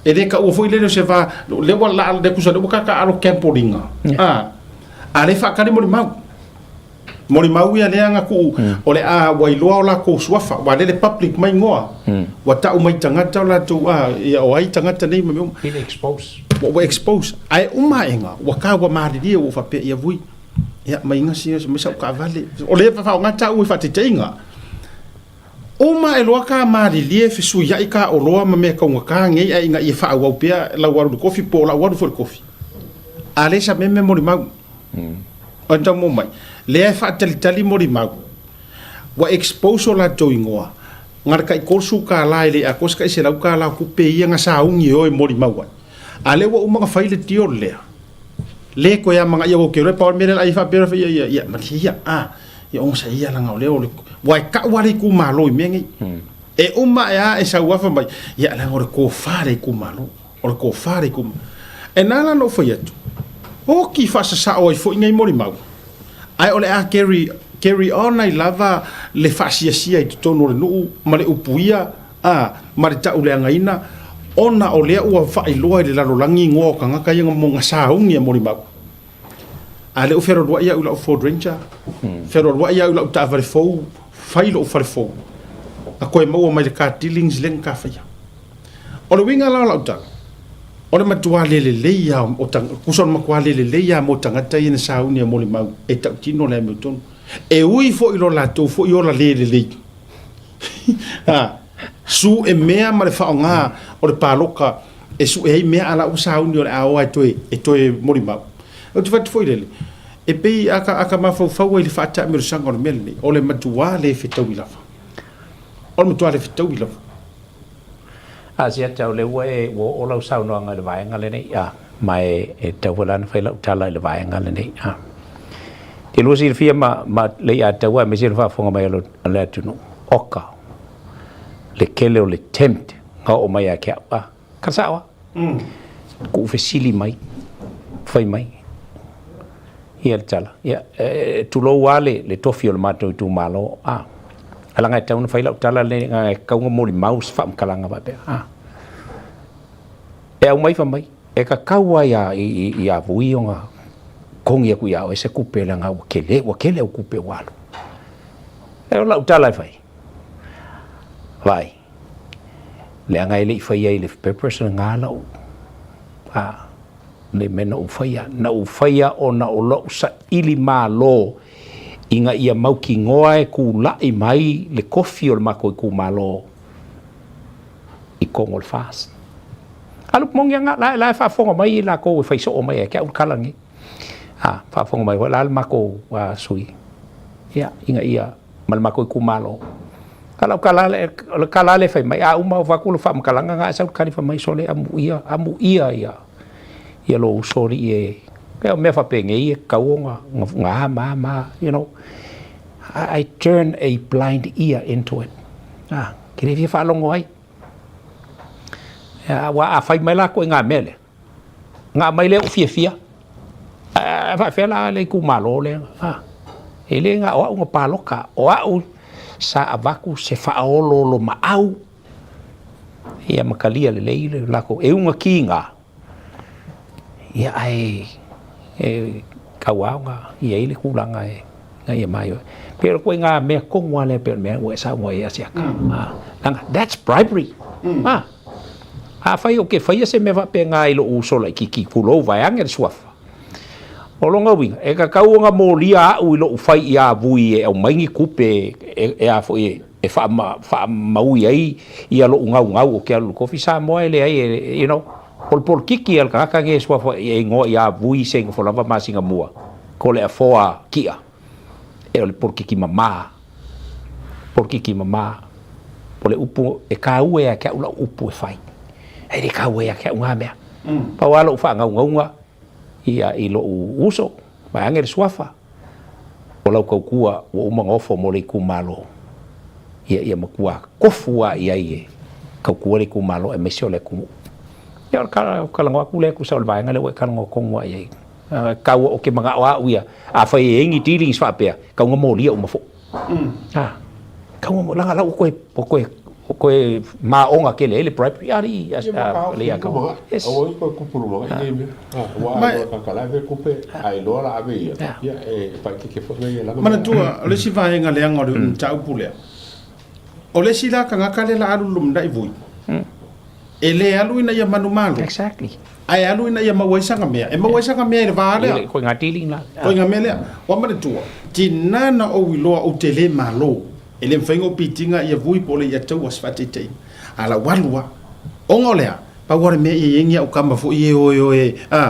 e le taua foi lele o se va, lea ua laa, lea tusa lea ua tataaalo gambling a, a lea e faatali molimau. Molimau ia lea na tuu, o le a ua iloa o latou suafa, ua lele public mai igoa, ua tau mai tagata o latou, a, ia o ai tagata nei ma mea uma. Been exposed. Ua expose. Ae uma aega, ua ka ua malilie ua faapea ia vui, ia mai gasi mai sau taavale. O lea e faaaoga tau i faataitaiga. Uma ae loa ka malilie fesuiai ka oloa ma mea taugata nei ae ina ia faaauau pea lau alu i le kofi po o lau alu foi i le kofi. A le sa meme molimau. O le tau mai, lea e faatalitali molimau, ua expose o latou igoa, na o le tai $30 e le atoa se tai $100 o tupe ia na sauni e o e molimau ai. A lea ua uma ona fai le deal lea, le toe amanaia aua ou te iloa e pau le mea lea o le a ia faapea loa ia, ia, ia, malie ia, a, ia onosai ia leaga o lea o le, aua e tau lava le itumalo i mea nei. E uma ae lava e sau lava fai mai, ia leaga o le tofa a le itumalo. O le tofa a le itumalo. E na ala ona ou fai atu, Oki faasasao ai foi nei molimau, ae o le a carry, carry on ai lava le faasiasia i totonu o le nuu ma le upuia a, ma le tauleagaina, ona o lea ua faailoa i le lalolagi igoa o tagata ia na sauni e molimau. A lea ua fealualuai au i lau Ford Ranger, fealualuai au i lau taavale fou, fai lou fale fou, na toe maua mai le car dealings lea na ta faia. O le uiga la o lau tala, o le matua le lelei lava o tusa o le matua le lelei lava mo tagata ia na sauni e molimau e tautino le amiotonu. E ui foi i lo latou foi ola le lelei, a, sue mea ma le faaaoga o le paloka e sue ai mea a la ua sauni o le a o e toe, e toe molimau. Ou te fai atu foi lele, e pei a ka, a ka mafaufau ai i le faataamilosaga o le mea lenei, o le matua le fetaui lava. O le matua le fetaui lava. Asiata, o lea ua e, ua oo lau saunoaga i le vaega lenei, a, ma e, e tatau foi la ona fai lau tala i le vaega lenei, a. Te lua silafia ma, ma le ia taua aemaise le faafofoga mai a le atunuu, oka, le kele o le tempt na oo mai ia te au, a, ka sao a. Kuʻu fesili mai, fai mai, ia le tala, ia, e, tulou lava le, le tofi o le matou itumalo, a. Ae leaga e tatau ona fai lau tala lenei, leaga e tatau ona molimau se faamatalaga faapea, a. E aumai fai mai, e tatau lava ia, ia Vui ona togi atu ia oe se tupe leaga ua tele, ua tele au tupe ua alu. E o lau tala e fai, vaai, leaga e le i faia i le purpose lena lau, a, le mea na ou faia. Na ou faia ona o lou saili malo ina ia mautinoa e tulai mai le kofi o le matou itumalo i totonu o le FAST. A le upu moni lava lena, la e faafofoga mai latou e fai soo mai ia te au le tala lenei. A, faafofoga mai foi la le matou sui, ia, ina ia, ma le matou itumalo. A o lau tala lava, o le tala lava lea e fai mai, a uma ua avatu lau faamatalaga na ae sau le tali fai mai, sole amuia, amuia ia, ia lou uso alii e, o mea faapenei e tatau ona a ma a ma a, you know. I, I turn a blind ear into it. A, ke le fia faalogo ai. Aua a fai mai lakou i ngā mea lea, Nga mai lea ou fiafia. Ae faafefea la le itumalo lea? Ha. E le na o au na paloka, o au sa avatu se faaoloolomaau ia ma talia lelei le latou e uga kiga ia ae e tauā ona i ai le tulaga e ina ia maioio. E pei o le ituaiga mea tonu lava lea e pei o le mea ua e saunoa i ai Asiata. Leaga that's bribery. Ha. Afai ou te faia se mea faapena i lou uso laitiiti, tulou vaeane le suafa, o lona uiga, e tatau ona molia au i lou fai ia Vui e aumai ni tupe e a foi e faamaui ai ia lou gaugau ou te alu i le kofi Samoa e leai e, you know, o le polokiki a le tagata nei e suafa e igoa ia Vui se nofo lava masina mua, ko le afoa ki'a. E o le polokiki mamā, polokiki mamā, o le upu e kāua ia te au lau upu e fai. E le kāua ia te au ngā mea. Pau lava lou faagaugauga ia i lou uso, vaeane le suafa, o lau tautua ua uma ona ofo mo le itumalo, ia ia matua tofu lava i ai e tautua le itumalo aemaise o le atunuu. Ia o le talanoa atu lea tusa o le vaega lea ua e talanoa tonu lava i ai. Kaua o ke manao a au ia, afai e iai ni dealings faapea, kau na molia uma foʻi. Ha, kau na, leaga la ua toe, ua toe, ua toe maoga tele ai le bribery, alii, alii a kau. Yes. Aua i koe kupu luma ngai nei mea. Ua a loa ka la ave kupe, a iloa la ave ia, ia e paikeke foi mea ia lava. Manatua, o le isi vaega leaga o le mataupu lea, o le isi la tagata lea la alu lumanai vui, E le alu ina ia manumalo. Exactly. Ae alu ina ia maua ai sana mea. E maua ai sana mea i le va lea. Koe ngā dealing la. Koe ngā mea lea. Ua manatua, tina na ou iloa ou te le malo, e le mafai ona ou pitiga ia vui po o le ia taua se faataitaiga. A la ua alu lava. Ona o le a? Pau lava le mea ia i ai ni au kama foi e o e o e, a,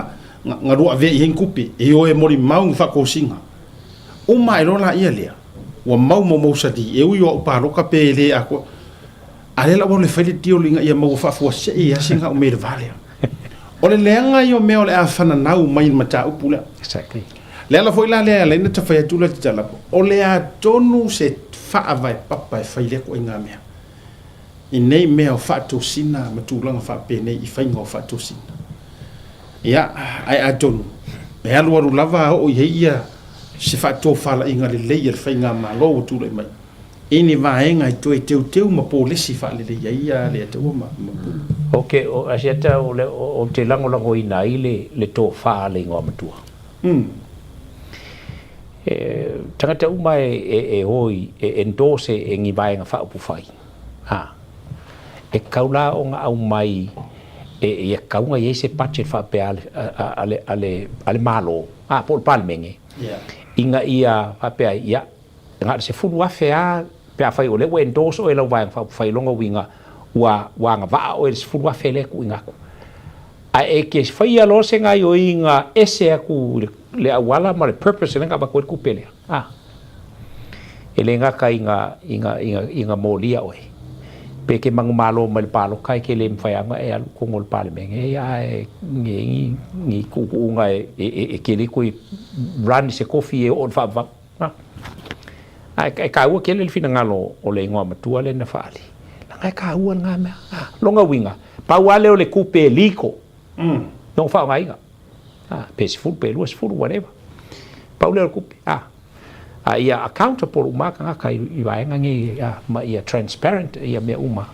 na lua avea i ai ni tupe, e o e molimau ni faatosina. Uma ae loa laia lea, ua mau maumau sali, e ui o au paloka pe le atoa. A lea la ua alu e fai le deal ina ia maua faafuasei lava sina au mea i le va lea. O le leaga ia o mea o le a fananau mai i le mataupu lea. Exactly. Le ala foi la lea e ala ai ona fai atu le tala, o le a tonu se faavae papa e fai lea ituaiga mea i nei mea o faatosina ma tulaga faapenei i faiga o faatosina. Ia, ae atonu. E alualu lava a oo i ai ia se faatofalaiga lelei a le Faigamalo ua tulai mai i ni vaega e toe teuteu ma polesi faalelei ai ia Aletaua ma Pulu. Ok, o Asiata o le ou te lagolagoina ai le le tofa a le igoa matua. E tagata uma e e e o i e endorse e ni vaega faaupufai, a e tatau la ona aumai e ia tatau ona i ai se budget faapea a le a le a le a le Malo, a po o le Palemene, ina ia faapea ai, ia, na o le $10,000 lava pe afai o lea ua endorse oe e lau Vaega Faaupufai, lona uiga ua ua agavaa oe i le $10,000 lea e tuuina atu. Ae e te faia loa se gaioiga ese atu i le auala ma le purpose lea na avatu ai le tupe lea, a. E le gata ina, ina, ina, ina molia oe. Pe ke manumalo mai le paloka e ke le mawhai anga e alu tonu o le Palemene, ia ae ni, ni, ni tuutuuga e, e, e, e kele koe run se kofi e oo i le faavavau. A. Ae e kāua kele le finagalo o le igoa matua lea na faaali. Leaga e kāua lena mea. A. Lona uiga, pau lava lea o le tupe e liko, lona faaaogaina. A, pe 10 pe 20, whatever. Pau lea o le tupe. A. A ia accountable uma lava tagata i vaega nei, a, ma ia transparent ia mea uma.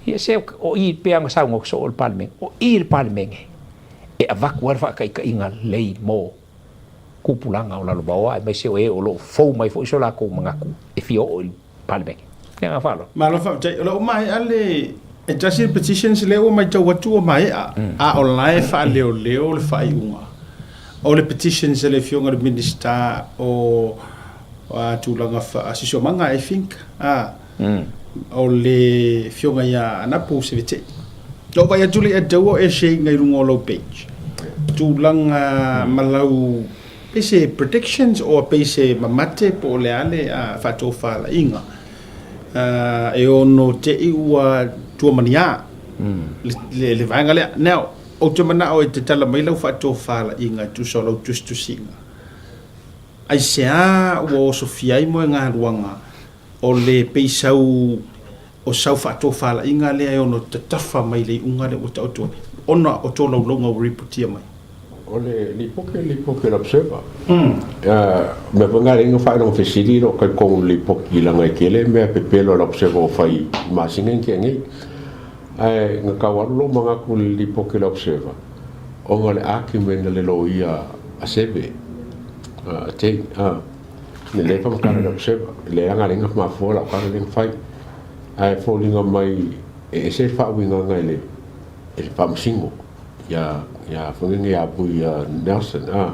Ia se o i pei ona saunoa soo o le Palemene, o i le Palemene e avatu ai le faataitaiga lelei mo tupulaga o Lalovaoa aemaise o e o lo o fou mai foi so latou manatu e fia oo i le Palemene. Le agaga faaaloalo. Malo faafetai. O la ua maea le e tasi le petitions lea ua matau atu ua maea a o la e faaleoleo le faaiuga o le petitions a le afioga i le Minisita o tulaga faa-siosiomaga I think a o le afioga ia Anapu Sevete. Na ou vaai atu le Ed ua e share i luga o lau page tulaga ma lau pei se predictions or pei se mamate po o le a le faatofalaiga e ono te i ua tuamaniā le vaega lea. Now, ou te manao e te tala mai lau faatofalaiga e tusa o lau tusitusiga. Aisea ua osofia ai moegaluaga o le pei sau o sau faatofalaiga lea e ono tatafa mai le iuga lea ua taoto ai, ona o tolaulauga ua ripotia mai. O le lipoti o le lipoti a le Observer. O mea foi na alai na faailoga fesili i lou talitonu i le lipoti leaga e tele mea pepelo a le Observer ua fai i masina na tea nei. Ae na tau alu lou manatu i le lipoti a le Observer ona o le argument a le loia a Seve, a Jane, Le lē faamatala le Observer, e leai lava galuega mafua lau tala lea na fai. Ae foliga mai e ese le faauigaga e le e le Faamasino ia ia foi nei ia Vui ia Nelson a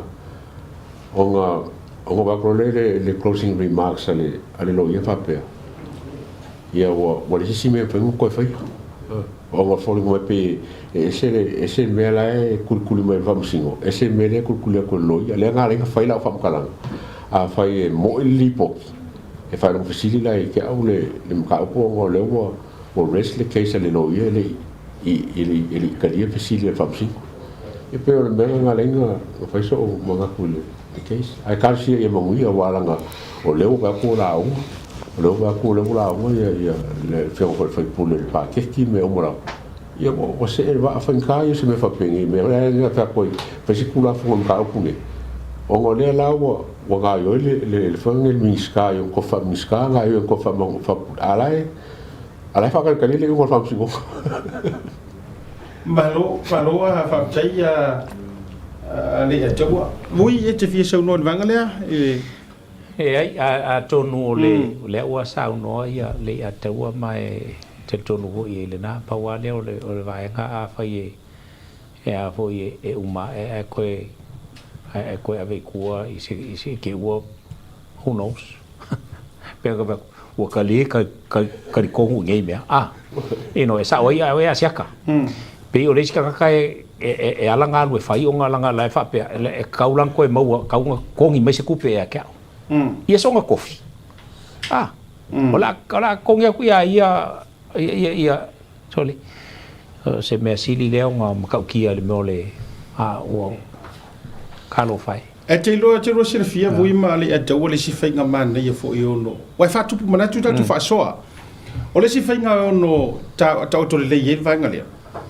ona ona vaai atu loa lea i le closing remarks a le a le loia faapea ia ua ua leai se isi mea e mafai ona toe faia. Ona foliga mai pei e ese le ese le mea la e kulikuli mai e le Faamasino, ese le mea lea e kulikuli atu e le Loia. Lea na ala ai ona fai lau faamatalaga, afai e mo'i le lipoti, e faailoga fesili la ia te au le le mataupu ona o lea ua ua rest le case a le Loia e le i e le i e le i talia fesili a le Faamasino. E pei o le mea lena na ala ai ona fai so'u manatu i le le case. Ae talosia ia manuia aua leaga o lea ua vaai atu ua lauga, o lea ua vaai atu o lea ua lauga ia ia le afioga foi i le sui usufono i le paketi ma mea uma lava. Ia ua ua see le vaa faigata ia o se mea faapenei mea lea na fai atu ai fai se Tulafono i le mataupu lenei ona o lea la ua ua gaoioi le le le foi lenei le Minisita i ona tofi faa-Minisita gaoioi i ona tofi faa-Pule a o la e a o la e faatalitali le iuga o le Faamasinoga. Malo, malo a faafetai a Leiataua. Vui e te fia saunoa i le vaega lea i le. Leai, atonu o le, o lea ua saunoa ia Leiataua ma e talitonu foi i ai lena. Pau lava lea o le, o le vaega afai e, e a foi e uma ae ae toe, ae toe ave i tua i se, i se, te ua, who knows. Pei ona fai atu, ua talie talitonu i nei mea, a, you know, e sao ai a oe a siaka. Pei o le isi tagata e, e, e ala galue fai ona lana la e faapea, e tatau la ona toe maua, tatau ona totogi mai se tupe ia te au. Ia soona tofi, a, o le a, o le a totogi atu ia ia, ia, ia, ia, sole, o se mea sili lea ona matautia i le mea o le, a, ua, talofa e. E te iloa, e te iloa silafia vui ma Alii-a-Taua le isi faiga manaia foi e ono, ua e faatupu manatu tatou faasoa. O le isi faiga e ono taoto lelei ai le vaega lea,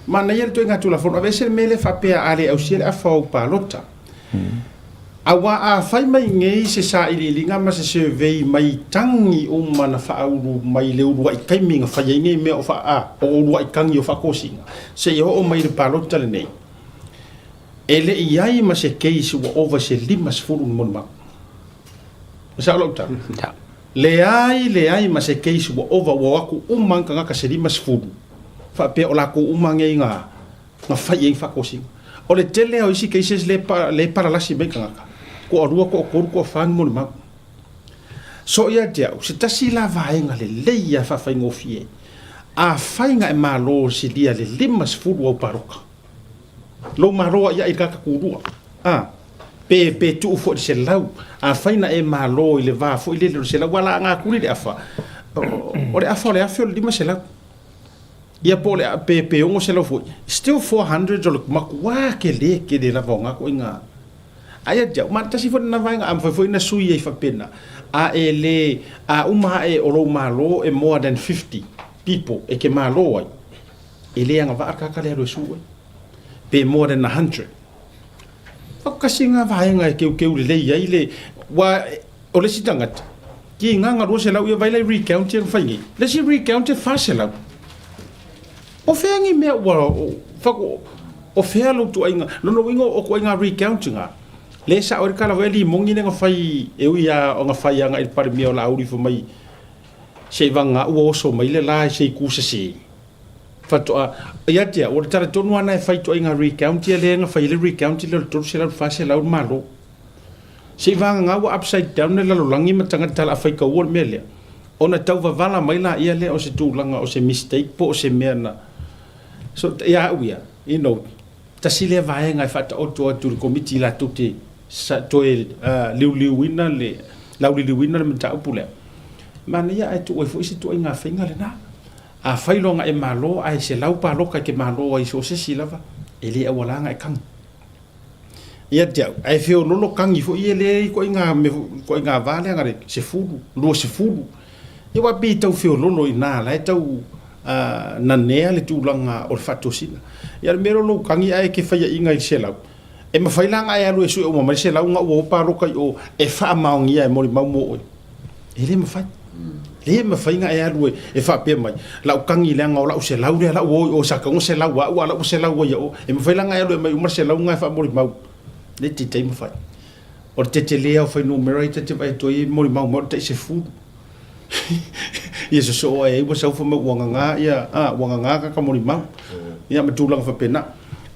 manaia le ituaiga Tulafono, aveese le mea lea faapea a le ausia le afa o au palota. Aua a fai mai nei se sailiiliga ma se survey mai tagi uma na faaulu mai le uluai taimi na fai ai nei mea o faa, o uluai tagi o faatosina, seia oo mai i le palota lenei, e le i ai ma se case ua ova i se 50 ni molimau. E sao lau tala? Leai, leai ma se case ua ova ua o atu uma ni tagata se 50 faapea o latou uma nei na na fai i ai faatosina. O le tele lava o isi cases lea e palalasi mai tagata, toalua, toatolu, toafa ni molimau. So ia te au, se tasi la vaega lelei lava e faafaigofie, afai na e malo silia le 50 au paloka, lou malo ai i le tagata tulua, a, pe, pe tuu foi i le 100, afai na e malo i le va foi lele o le 100, aua la a tuli le afa, o le afa o le afe o le 500. Ia po o le pe pe 600 foi, still 400 o le matua tele tele lava o na ituaiga. Ae ia te au, ma tasi foi lena vaega a mafai foi ona sui ai faapena, a e le, a uma ae o lou malo e more than 50 people e te malo ai, e le agavaa le tagata lea e alu e sue oe, pe more than 100. Tasi lena vaega e teuteu lelei ai le, aua O le isi tagata, ki nga 200 ia vai la i recount ia na fai nei. Le isi recount e 400. O fea ni mea ua, whaku, o fea lou tuaiga, lona uiga o tuaiga recount nga, le sao ai le tala foi a Limongi lea na fai, e ui a ona fai agai i le Palemia o Laauli fai mai, se i vagana ua oso mai le la i se itu sese. Faatoa, ia te au, o le tala tonu lava lena e fai ituaiga recount ia lea na fai ai le recount lea o le 300 i le 400 le Malo. Se i vagana ua upside down le lalolagi ma tagata la faitaua le mea lea, ona tau vavala mai laia lea o se tulaga o se mistake po o se mea na so ia au ia, you know, tasi lea vaega e faataoto atu i le Komiti latou te toe liuliuina le lauliliuina le mataupu lea. Manaia ae tuu ai foi se ituaiga faiga lena. Afai loa na e malo ae 100 paloka e te malo ai so o se isi lava, e le auala na e kagi. Ia te au, ae feololo kagi foi ia lea i ituaiga mea foi, ituaiga va lea na le 10, 20. Ia aua pei e tau feololo i ina la e tau nanea le tulaga o le faatosina. Ia o le mea lea o lou kagi ae e te faiaina i le 100, e mafai la ona e alu e sue uma mai le 100 na ua o paloka i o e faamaonia e molimau mo oe. E le mafai. Le mafai ona e alu e faapea mai, lau kagi leaga o lau 100 lea, lau o i o sa tago 100 a au, a lau 100 ai ia o. E mafai la ona e alu e aumai uma le 100 na e faamolimau. Le taitai mafai. O le tetele lava o fuainumera ia ta te vaai atu ai e molimau mai o le tai 10. Ia sosoo ae ai ua sau fai mai ua gaga ia, a, ua gaga kaka molimau. Ia ma tulaga faapena.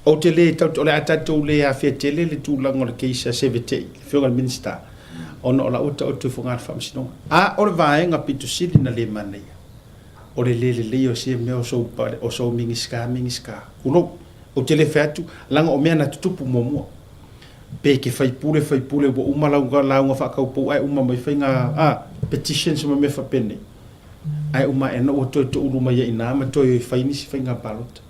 Ou te le tau, o le a tatou le afea tele le tulaga o le case a Sevetei, le Afioga i le Minisita. ona o la ua taoto i fogaa le faamasinoga. A o le vaega pito sili na le manaia, o le le lelei o sia mea o sou pale, o sou Minisita, Minisita, tulou. Ou te le fai atu, leaga o mea na tutupu muamua. Pe ke faipule, faipule ua uma lau lauga faataupou ae uma mai faiga, a, petitions ma mea faapenei. Ae uma ae na ua toe toulu mai ai i ina ma toe fai nisi faiga palota.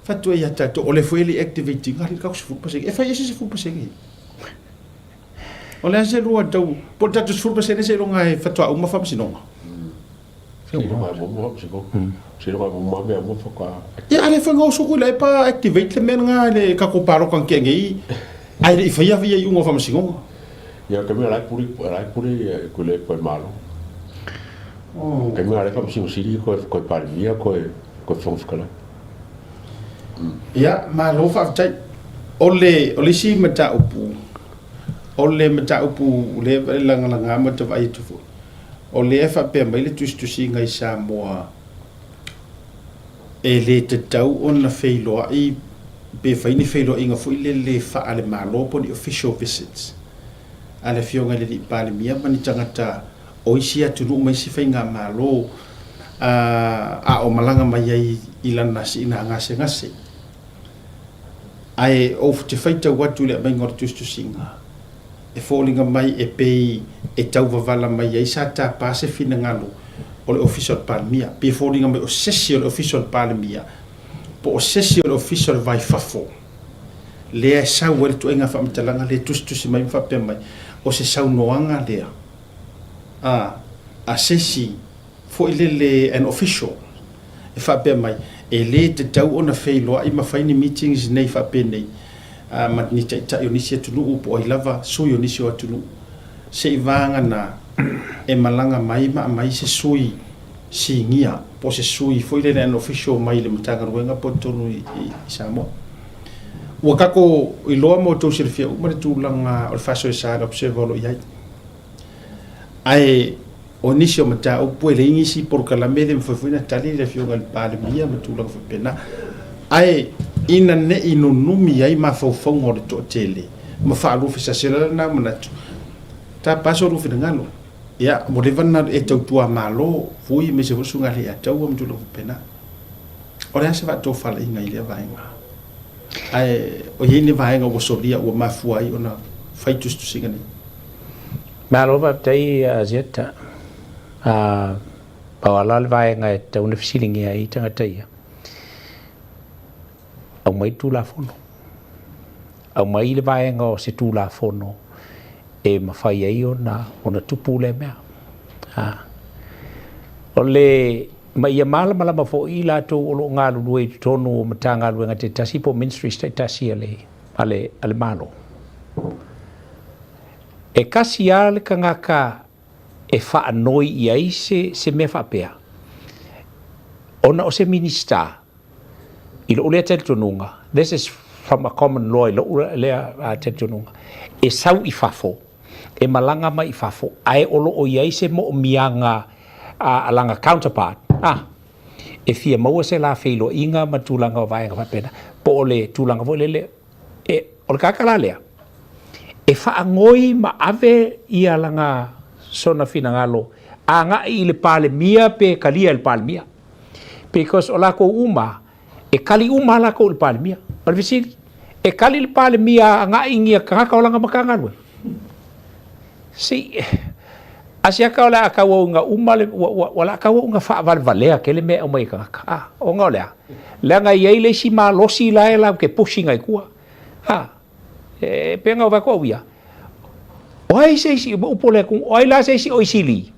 Fatu ai ia tatou, o lea foi e le i activate ina le tatou 10%. E fai ese 10% ia. O le a se lua tau, po o le tatou 10% seiloga e faatoa uma faamasinoga. Ia, a le fai gaoso koe la e pa activate le mea lena i le tatou palota na tea nei, ae le i faia ia iuga o faamasinoga. Ia, ke mea la e pule, la e pule koe le koe malo. Ke mea la e faamasino sili koe koe Palemia koe koe Fofoga Fetalai. Ia, malo faafetai. O le, o le isi mataupu, o le mataupu lea e lagalaga ma te vaai atu foi, o lea e faapea mai le tusitusiga i Samoa, e le tatau ona feiloai pe fai ni feiloaiga foi lele faale-Malo po o ni official visits a le Afioga i le Alii Palemia ma ni tagata o isi atunuu ma isi faigamalo a o malaga mai ai i lana siina gasegase. Ae ou te faitau atu i le aumaiga o le tusitusiga, e foliga mai e pei e tau vavala mai ai sa tapa se finagalo o le Ofisa o le Palemia. Pei e foliga mai o sesi o le Ofisa o le Palemia po o sesi o le Ofisa o le Va i Fafo lea e sau ai le ituaiga faamatalaga lea e tusitusi mai ma faapea mai, o se saunoaga lea a a sesi foi lele an official e faapea mai, e le tatau ona feiloai ma fai ni meetings nei faapenei. ma ni taitai o nisi atunuu po o ai lava sui o nisi o atunuu, seivaga e malaga mai ma aumai se sui sinia po o se sui foi lele an official mai le Matagaluega po o totonu i Samoa. Ua tatou iloa ma outou silafia uma le tulaga o le faasoesa le observer o lo o i ai. Ae o nisi o mataupu e leai nisi polokalame e le mafai foi ona tali le Afioga i le Palemia ma tulaga faapena. Ae ina ne i nunumi ai mafaufauga o le toatele ma faaluafesasi, o le ala lena o manatu, tapa so lua finagalo. Ia, ua leva ona e tautua Malo foi aemaise foi le Susuga ia Leiataua ma tulaga faapena. O le a se faatofalaiga i lea vaega? Ae o i ai ni vaega ua solia ua mafua ai ona fai tusitusiga nei? Malo faafetai Asiata. Pau lava la le vaega e tatau ona fesiligia ai tagata ia, aumai le Tulafono. Aumai le vaega o se Tulafono e mafai ai ona ona tupu lea mea. O le ma ia malamalama foi i latou o lo o galulue i totonu o Matagaluega taitasi po o Ministries taitasi a le a le a le Malo. E kasi lava le tagata e faanoi i ai se se mea faapea ona o se Minisita i lou lea talitonuga, this is from a common law i lou lea talitonuga, e sau i fafo, e malaga mai i fafo, ae o lo o i ai se moomiaga a lana counterpart, a, e fia maua se la feiloaiga ma tulaga o vaega faapena, po o le tulaga foi lele, e, o le tagata la lea, e faanoi ma ave ia lana sona finagalo agai i le Palemia pe talia e le Palemia. Because o lakou uma, e kali uma lava lakou i le Palemia. O le fesili, e kali le Palemia agai i ni tagata o lana Matagaluega? Si, asiata o le a tauauina uma le, ua, ua, ua le a tauauina faavalevalea tele mea e aumai e tagata. A, ona o le a? Leaga e i ai le isi malosi la e latou te push ina i tua. A, e pei ona ou vaai atu au ia, o ai se isi, ma upu o le atunuu, o ai la se isi o Isili?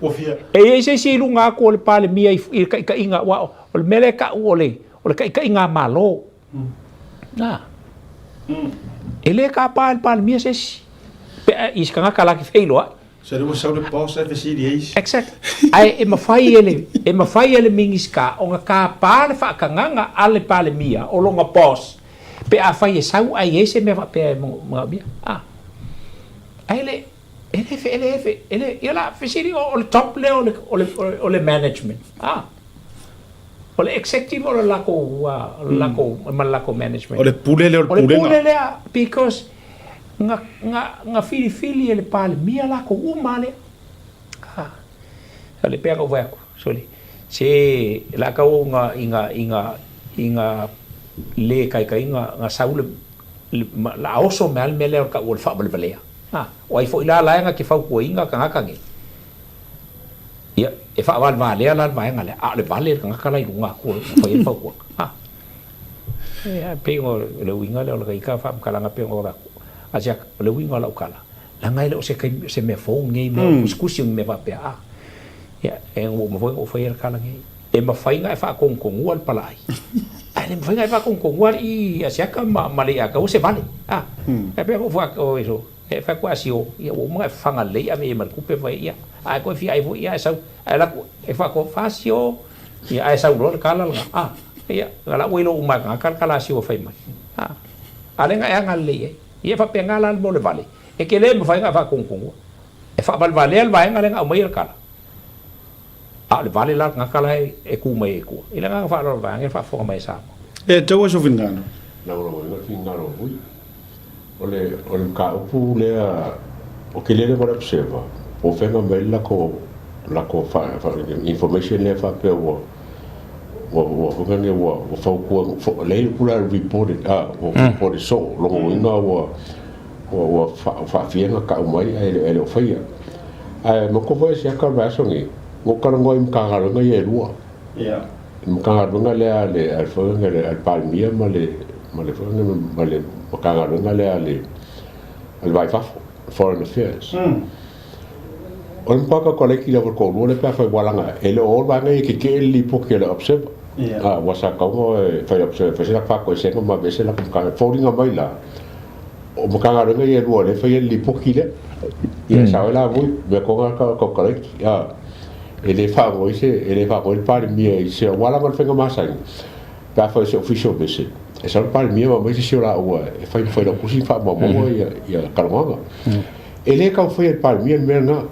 Ua fia. E i ai se isi i luga atu o le Palemia i, i le taitaiga, aua o le mea lea e tau o le, o le taitaiga a Malo. Na. E le tapa e le Palemia se isi, pe a, i se tagata la te feiloai. So ua sau le boss ae fesili ai isi. Exactly. Ae e mafai e le, e mafai e le Minisita ona tapa le faatagaga a le Palemia o lona boss pe afai e sau ae i ai se mea faapea e manaomia. A. Ae le, e le, e le, e le, ia la fesili o le top lea o le, o le, o le management. A. O le executive o le lakou, o le lakou, ma le lakou management. O le pule lea o le pulega. O le pule lea because Na, na, na filifili e le Palemia lakou uma lea. Ha. O le pea na ou vaai atu, sole, se la tau nga, i nga, i nga, i nga le taitai na, na sau le, le, ma, la oso mai lava le mea lea o le tau o le faavalevalea. Ha. O ai foi la la e na te fautuaina tagata nei, ia, e faavalevalea la le vaega lea, a o le vale le tagata la i luga atu na fai ai le fautuaga. Ha. E pei o le uiga lea o le ita faamatalaga pei ona ou avatu. A Jack, o le uiga o lau tala, leaga e le o se taimi, se mea fou lenei mea o tusitusi o ni mea faapea, a. Ia, e ua uma foi ona ou faia le tala nei. E mafai ona e faatonutonua le palaai, ae le mafai ona e faatonutonua alii Asiata ma le Iataua se vale, a. E pei ona ou fai atu, oi so, e fai atu Asio, ia ua uma ona e fafaga lelei ave i ai ma le tupe fai, ia, a e toe fia ai foi, ia e sau, ae alu atu e faatonu, Asio, Ia, ae sau loa le tala lena, a, ia, na la ua iloa uma e tagata le tala a Siua fai mai. A, a lea na e agalelei ai. Ia, e faapena la le mea o le vale, e te le mafai ona e faatonutonua. E faavalevalea le vaega lea na aumai e le tala, a o le vale la o le tagata la e tu mai ai i tua. I le agaga faaaloalo vaeane le faafofoga mai a Samoa. E tau aso finagalo. Lagolagoina le finagalo o Vui. O le o le mataupu lea o ke lele ma le observer po o fea mai le latou latou fa, fa, information lea faapea ua ua ua foi lea ua ua fautua lea i pula reported a ua reported so longa uiga ua ua ua faafia na tau mai ae le o faia. Ae manatua foi se aka o le vaiaso nei, na ou talanoa i Matagaluega ia e lua. Le Matagaluega lea a le a le foi a le Palemia ma le ma le foi ma le Matagaluega lea a le a le Va i Fafo, Foreign Affairs. O le matua tatou laiti lava o le toalua lea pe afai ua laga e le o o le vaega ia e tetee le lipoti a le Observer. Aua sa tatau ona fai atu e fai se latou faatoesega ma aveese latou Matagaluega. E foliga mai la, o Matagaluega ia e lua lea e faia le lipoti lea. Ia e sao ai la Vui, mea tonu lava le tau Kalaiti. E le faanoi se, e le faanoi le Palemia i se, aua lava o le faiga masani, pe a fai o se official visit, e sau le Palemia ma aumai se isi o laua e fai ma failautusi ma faamaumauga ia talanoaga. E le tau faia e le Palemia le mea lena.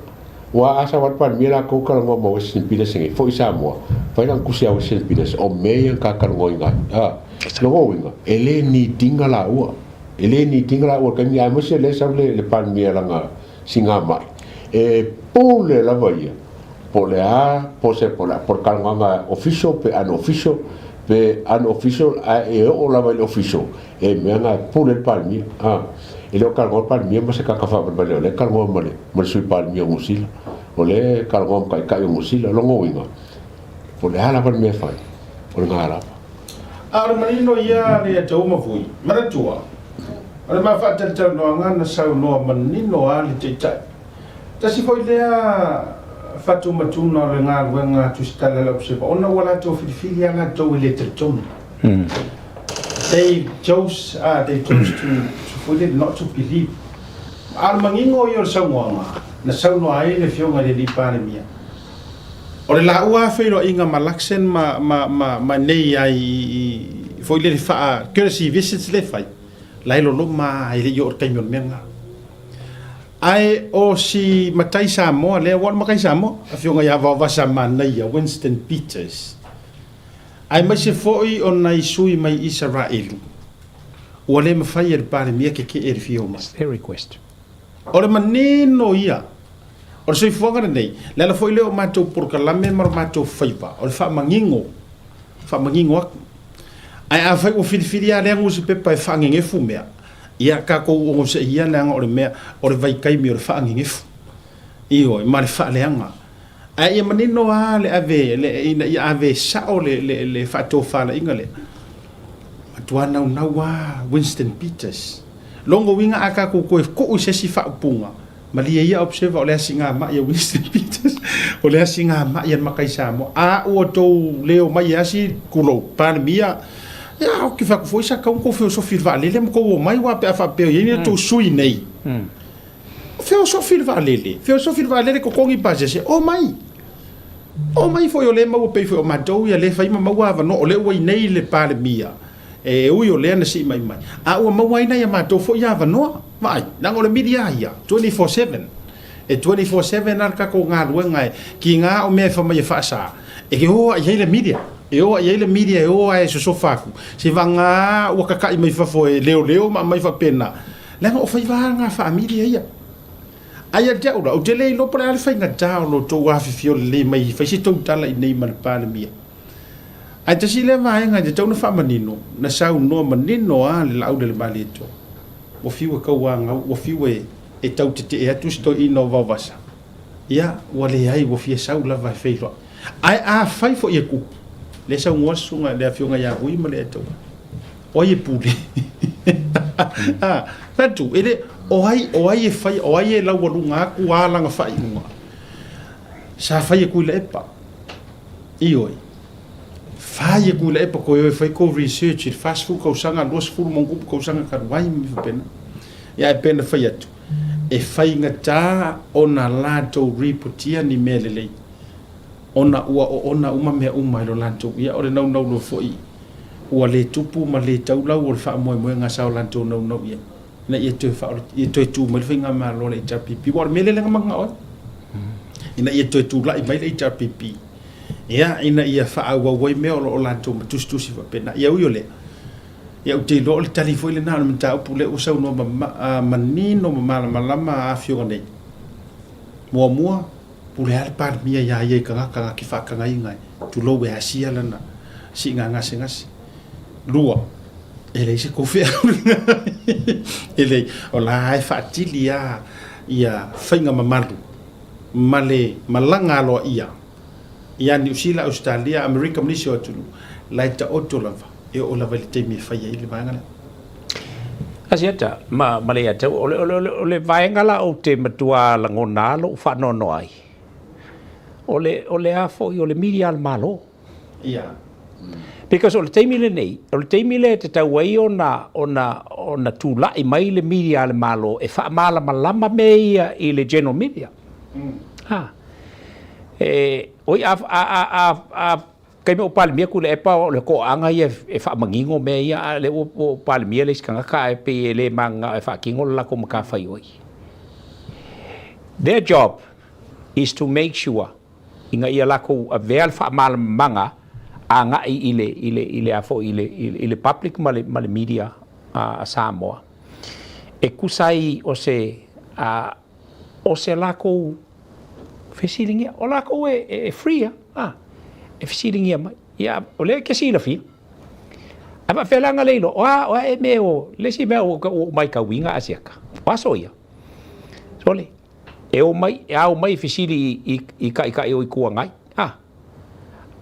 Aua a sau lava le Palemia latou talanoa ma Western Peters nei, foi i Samoa, fai lana tusi ia Western Peters, o mea ia na ta talanoaina ai. A, lona uiga, e le need ina laua. E le need ina laua i le taimi, aemaise lea e sau le Palemia i lana sigamai, e pule lava ia, po o le a, po o se, po o le talanoaga official pe unofficial, pe unofficial ae e oo lava i le official, E mea na e pule ai le Palemia. A, e le o talanoa le Palemia ma se tagata faavalevalea, o lea e talanoa ma le, ma le Sui Palemia o Niu Sila, o lea e talanoa ma Taitai o Niu Sila. O lona uiga, po o le a lava le mea e fai, o lena lava. A o le manino ia a le Atua ma Vui. Manatua, o le ma faatalatalanoaga na saunoa manino a le Taitai. Tasi foi lea faatumatuga o le galuega a Tusitala a le Observer ona ua latou filifili a latou e le talitonu. They chose, they chose to, to foi lele, not to believe. A o le manino ia o le saunoaga na saunoa ai le Afioga i le Alii Palemia, o le laua feiloaiga ma Luxon ma, ma, ma, ma nei ai i, foi lele faa courtesy visits le fai, la e loloma e le i oo i le taimi o le mea lena. Ae o si matai Samoa lea, ua o le matai Samoa, Afioga ia Vaovasa Manaia Winston Peters, aemaise foi o nai sui mai Isaraelu, ua le mafai e le Palemia keke'e le fia o mai. Their request. O le manino ia o le soifuaga lenei, le ala foi lea o matou polokalame ma lo matou faiva, o le faamanino, faamanino atu. Ae afai ua filifili lava lea nusipepa e faagegefu mea, Ia tatou onosai ia leaga o le mea o le vaitaimi o le faagegefu. Ioe, ma le faaleaga. Ae ia manino lava le ave, le, ina ia ave sao le, le, le faatofalaiga lea. Matua naunau lava Winston Peters. Lona uiga a tatou toe tuu i se isi faaupuga, malie ia observer o le asiga mai a Winston Peters, o le asiga mai a le matai Samoa. A ua outou le omai e asi, tulou, Palemia, Ia, ou te fai atu foi, sa tatau ona tou feosofi i le vaalele ma tou omai, aua pe a faapea o i ai ni tou sui nei. Feosofi i le vaalele, feosofi i le vaalele, totogi pasese, omai. Omai foi o lea e maua pei foi o matou ia lea e fai ma maua avanoa, o lea ua i nei le Palemia, e ui o lea na siimai mai, a ua maua ai nai a matou foi avanoa. Vaai, leaga o le media ia, 24/7. E 24/7 lava le tatou galuega e kiga o mea e fai mai e faasa, e o lava i ai le media. E o lava i ai le media e o lava e sosofa atu, seivaga ua tata'i mai fafo e leoleo ma aumai faapena, leaga o faiva lava na faa-media ia. Ae ia te au la, ou te le iloa po o le a le faigata o lo outou afifio lelei mai e fai se tou tala i inei ma le Palemia. Ae tasi lea vaega e tatau ona faamanino, na saunoa manino lava le Laaulialemalietoa, ua fiu e tauanau, ua fiu e e tau tetee atu si toeaina o Vaovasa, ia, ua leai, ua fia sau lava e feiloai. Ae afai foi e kupu, lea e saunoa le susuga i le Afioga ia Vui ma le Etaua, o ai e pule? A, fai atu, e le, o ai, o ai e faia, o ai e laualuga atu a lana faaiuga? Sa fai e Tuilaepa. Ioe. Fai e Tuilaepa toe o e fai tou research i le 40 tausaga, 20 ma ona tupu tausaga talu ai ma mea faapena. Ia ae pei ona fai atu, e faigata ona latou ripotia ni mea lelei, ona ua oona uma mea uma i lo latou. Ia o le naunau loa foi ua le tupu ma le taulau o le faamoemoega sa o latou naunau i ai, ina ia toe faaola, ia toe tu mai le faigamalo a le HRPP. Aua o le mea lea na mananao ai, ina ia toe tulai mai le HRPP, ia, ina ia faaauau ai mea o lo o latou matusitusi faapena. Ia ui o lea, Ia ou te iloa o le tali foi lena o le mataupu lea ua saunoa manino ma malamalama a Afioga nei. Muamua, pule lava le Palemia iā ia i tagata na te faatagaina e, tulou e asia lana siiga gasegase. Lua, e leai se tou feau e leai, o la e faatili lava ia faiga mamalu ma le malaga aloaia ia Niu Sila, Ausetalia, Amerika ma nisi o atunuu, la e taoto lava, e oo lava i le taimi e fai ai le vaega lea. Asiata, ma, ma le ia te au, o le, o le, o le vaega la ou te matua lagona lava lou faanoanoa ai, o le, o le a foi, o le media a le Malo. Ia. Because o le taimi lenei, o le taimi lea e tatau ai ona, ona, ona tulai mai le media a le Malo e faamalamalama mea ia i le general media. Ha. E, oi, a, a, a, a, a taimi o Palemia Tuilaepa o le toaaga ia e faamanino mea ia, a o lea ua, ua Palemia le isi tagata ae pei e le mananao e faatino le latou matafaioi. Their job is to make sure ina ia latou avea le faamalamalamaga agai i le, i le, i le a foi, i le, i le public ma le, ma le media a Samoa e tusa ai o se, a, o se latou fesiligia. O latou e, e, e free a, e fesiligia mai. Ia, o lea e te silafia. Ae faapefea la ona le iloa, o a, o a e mea o, le isi mea ua ou matauina Asiata, o aso ia, sole, e omai, e ao mai e fesili i, i, i taitai o Itu Agai, a,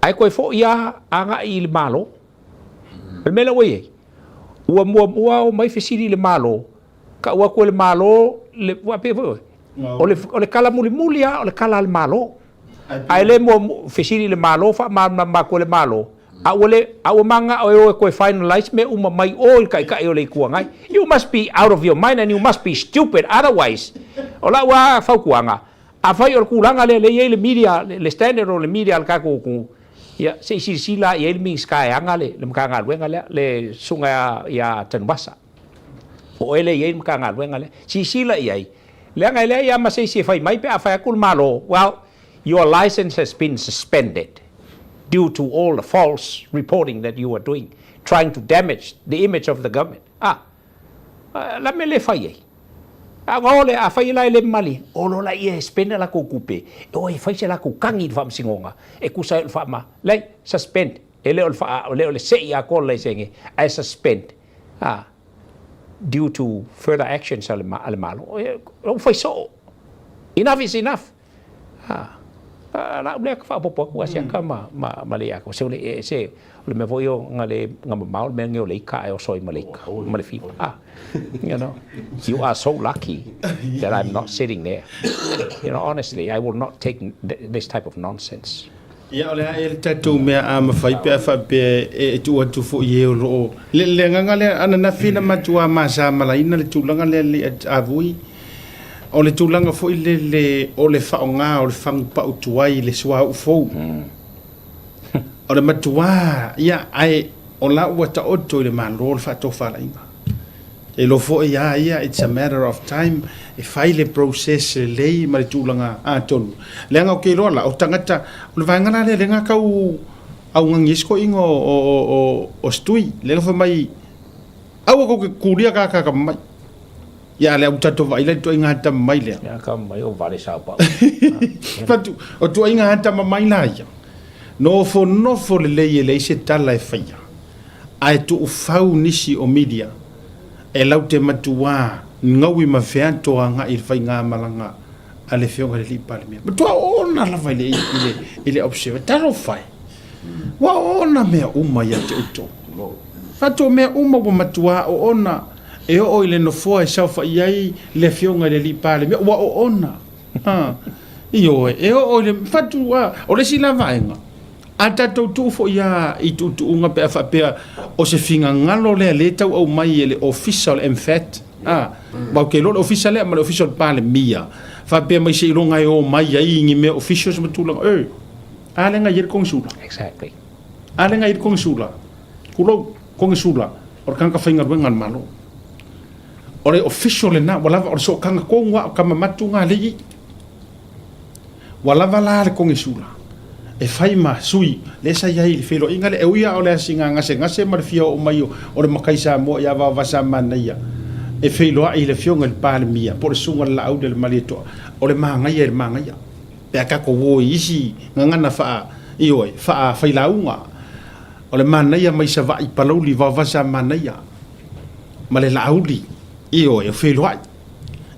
ae toe foi lava agai i le Malo. O le mea lea ua i ai, ua muamua omai fesili i le Malo, tau atu e le Malo, le, ua pei foi oe, o le, o le tala mulimuli lava o le tala a le Malo. Ae le muamua, fesili i le Malo, faamalamalama atu e le Malo, a ua le, a ua mananao e o e toe finalize mea uma mai o i le Taitai o le Itu Agai. You must be out of your mind and you must be stupid otherwise. O lau lava fautuaga, afai o le tulaga lea lea e i ai le media, le standard o le media a le tatou atunuu, ia se i silasila lava i ai le Minisita e ana le Matagaluega lea, le Susuga ia Tanuvasa. O oe lea e i ai le Matagaluega lea. Silasila i ai, leaga e leai lava ma se isi e fai mai pe a fai atu le Malo, well, your license has been suspended due to all the false reporting that you are doing, trying to damage the image of the government. Ah, la mea le fai ai. A ua ole, a fai la e le mali, olo la ia e spend a lakou tupe, e o e fai se lakou kagi i le faamasinoga, e tusa ai o le faama, leai, suspend, e le o le faa, e le o le sei atoa le laisene, ae suspend, ah, due to further actions a le, a le Malo. Ua fai soo. Enough is enough. A, la lea ka faaopoopo atu Asiata ma, ma, ma le Iakopo. Se o le, e, se, o le mea foi o nga le, nga mamao le mea nei o le ika ae oso ai ma le ika, ma le fiva. Ah, you know, you are so lucky that I'm not sitting there. You know, honestly, I will not take this type of nonsense. Ia, o le a ea le tatou mea a mafai pe a faapea e tuu atu foi i e o lo o le, le agaga lea ananafi na matua masamalaina le tulaga lea le avui o le tulaga foi lele o le faaaoga o le fagu pau tuai i le suauu fou. O le matuā, ia, ae o la ua taoto i le Malo le faatofalaiga. E iloa foi a ia, it's a matter of time e fai le process lelei ma le tulaga atonu. Leaga ou te iloa la, o tagata, o le vaega la lea, lea na tau augani ai si toeaina o, o, o, o, o Stui, lea na fai mai, aua tou te kulia kakaka mai. Ia, lea ua tatou vaai la i le ituaiga ata mai lea. Ia, ka mai o vale sao pau. Fatu, o ituaiga ata mai la ia. Nofonofo lelei e leai se tala e faia, ae tuufau nisi o media e lau te matuā gaui ma feato agai i le faigamalaga a le Afioga i le Alii Palemia. Matua oona lava i le, i le, i le observer. Talofa e! Ua oona mea uma ia te outou. Fatu o mea uma ua matuā oona e oo i le nofoa e saofai ai le Afioga i le Alii Palemia, ua oona. Ha. Ioe, e oo i le fatu, a, o le isi la vaega, a tatou tuu foi lava i tuutuuga pe a faapea o se finagalo lea lea e tau aumai e le Ofisa o le MFAT, a, aua ou te iloa o le Ofisa lea ma le Ofisa o le Palemia, faapea mai seiloga e omai ai i ni mea officials ma tulaga, e, a lea na i ai le Konesula. Exactly. A lea na i ai le Konesula. Tulou, Konesula, o le tagata faigaluega a le Malo. O le official lena, ua lava, o le sootaga tonu lava o tama matu na lea e i i. Ua lava la le Konesula e fai ma sui lea sa i ai i le feiloaiga lea, e ui lava o le asiga gasegase ma le fia oo mai o le matai Samoa ia Vaovasamanaia e feiloai i le Afioga i le Palemia po o le Susuga i le Laauli a le Malietoa, o le manaia i le manaia. Pe a tatou o i isi gagana faa, ioe, faafailauga, o le manaia mai Savaii, Palauli, Vaovasamanaia ma le Laauli, ioe, o feiloai.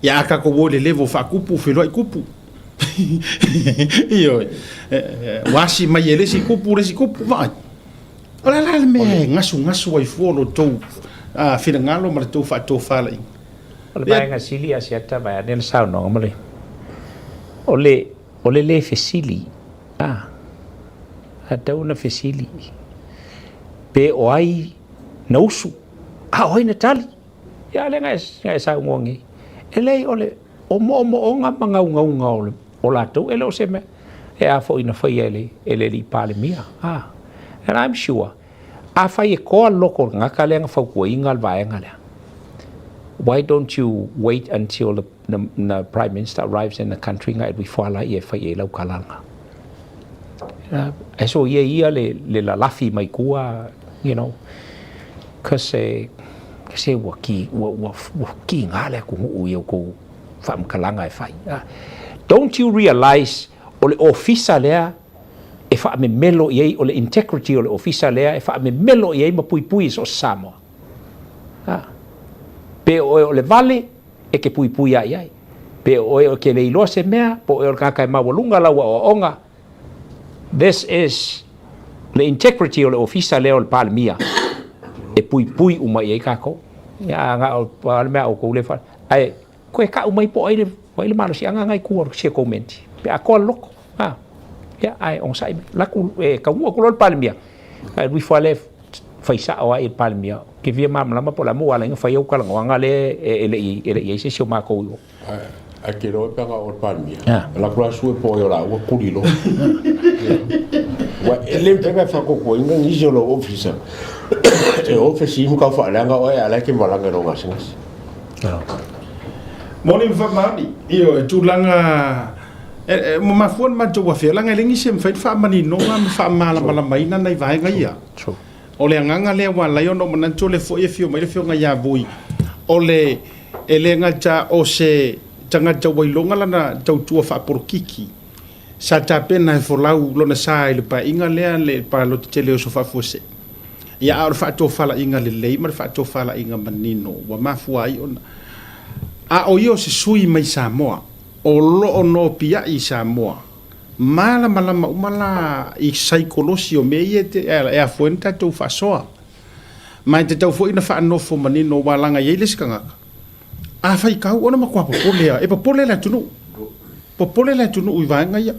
Ia a tatou o i le level faakupu, feiloai kupu. Ioe, ua asi mai e le isi kupu le isi kupu, vaai. O le a la le mea e gasugasu ai fua lo tou finagalo ma le tou faatofalaiga? O le vaega sili Asiata vaeane le saunoaga ma le, o le, o le le fesili, a, a tatau ona fesili. Pe o ai na usu, a o ai na tali? Ia, a lea na e saunoa nei. E leai, o le o moomooga ma gaugauga o, le, o latou, e le o se mea e a foi na faia e le, e le alii Palemia. Ah. And I'm sure, afai e toa le loto o le tagata lea na fautuaina le vaega lea, why don't you wait until the, the, the Prime Minister arrives in the country na e alu ifo lea e fai ai lau tala lena. Ae soia ia le, le lalafi mai tua, cause e, se ua ki, ua, ua, ua kiga le atunuu i outou faamatalaga e fai. Don't you realize o le ofisa lea e faamemelo i ai, o le integrity o le ofisa lea e faamemelo i ai ma puipui i so o se Samoa. Pe o oe o le vale, e ke puipui a i ai. Pe o oe o ke le iloa se mea, po o oe o le tagata e maualuga lau aoaoga, this is le integrity o le ofisa lea o le Palemia e puipui uma i ai kākou. Ia, na o le mea o kou le wha. Ae, koe ka'u mai po ai le, ai le malosiaga ngai kua o se komenti. Pe a toa le loto. Ha. Ia, ae onosai mai. Laku, e taunuu atu loa le Palemia. Ae alu ifo lava lea fai sao ai i le Palemia. Ke fia malamalama po o le a mo ua ala ai ona fai au talanoaga lea e le i i ai se isi o matou i o. Ae te iloa pe ana o le Palemia, o latou la sue po o ai o laua kuli loa. Ua e le mafai ona e faatuatuaina nisi o lou ofisa e o fesili ma tau faaleaga oe a o la e te malaga i lou gasegase. Moni ma faamaoni, ioe, tulaga e, ua mafua ona matou afea, leaga e leai nisi e mafai ona faamaninoga ma faamalamalamaina nai vaega ia. O le agaga lea ua ala ai ona ou manatu o lea foi e afio mai le Afioga ia Vui, o le, e le gata o se tagata ua iloga lana tautua faapolokiki, sa tapena e folau lona sa i le paeaiga lea le palota tele o aso faafuasei. Ia, a o le faatofalaiga lelei ma le faatofalaiga manino ua mafua ai ona, a o ia o se sui mai Samoa, o lo o nopiai i Samoa, malamalama uma la i saikolosi o mea ia e afua ai ona tatou faasoa. Ma e tatau foi ona faanofo manino aua leaga e i ai le isi tagata, a faitau ona matua popole lava, e popole le atunuu, popole le atunuu i vaega ia.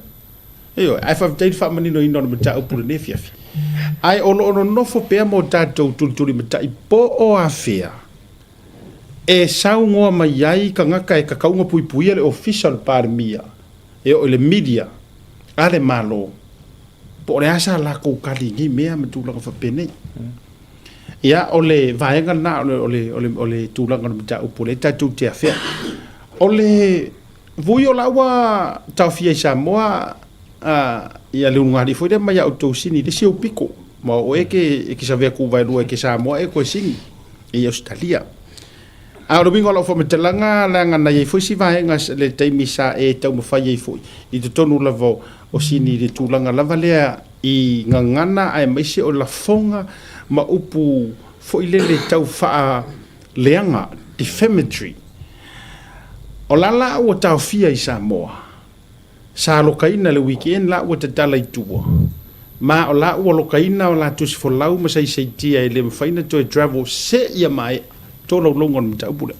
Ioe, ae faafetai i le faamaninoina o le mataupu i lenei afiafi. Ae o lo o nonofo pea mo tatou tulitulimatai po o afea e saunoa mai ai tagata e tatau ona puipuia le Ofisa o le Palemia e oo i le media a le Malo, po o le a sa latou tali i nei mea ma tulaga faapenei. Ia, o le vaega lena o le, o le, o le, o le tulaga o le mataupu lea tatou te afea. O le vui o la ua taofia i Samoa ia le ulugalii foi lea mai a outou sini i le isi ou pito. Ma o oe e ke save atu vaelua e ke Samoa e koe sini i Ausetalia. A o le uiga o lau faamatalaga, leaga na i ai foi si vaega le taimi sa e taumafai ai foi i totonu lava o sini i le tulaga lava lea i gagana aemaise o lafoga ma upu foi lele tau faaleaga, defamatory. O la la ua taofia i Samoa, Sa lokaina le weekend la ua tatala i tua. Ma o la ua lokaina o la tusi folau ma saisaitia e le mafai na toe travel seia maea tolaulauga o le mataupu lea.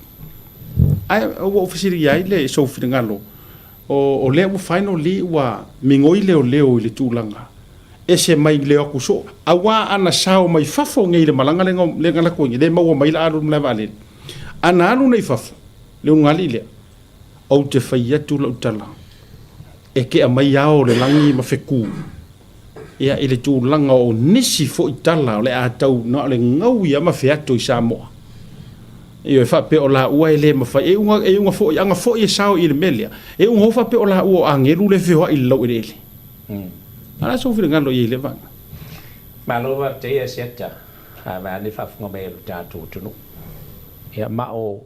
Ae ua ou fesiligia ai le sou finagalo o o lea ua finally ua migoi leoleo i le tulaga ese mai leo atu soo aua ana sao mai fafo nei le malaga lea na lako ai le maua mai la alu i le malae vaalele. Ana alu nei fafo le ulugalii lea. Ou te fai atu lau tala, e te aumai ao o le lagi ma fetu, ia, i le tulaga o nisi foi tala o le a tau na o le gaui lava ma feato i Samoa. Ioe, faapea o laua e le mafai, e uga, e uga foi, ana foi e sao i le mea lea, e uga faapea o laua o agelu le feoai i le laueleele. A o le a sou finagalo i ai i lea vaega? Malo faafetai ia Siata, a vaeane faafofoga mai a lo tatou atunuu. Ia ma o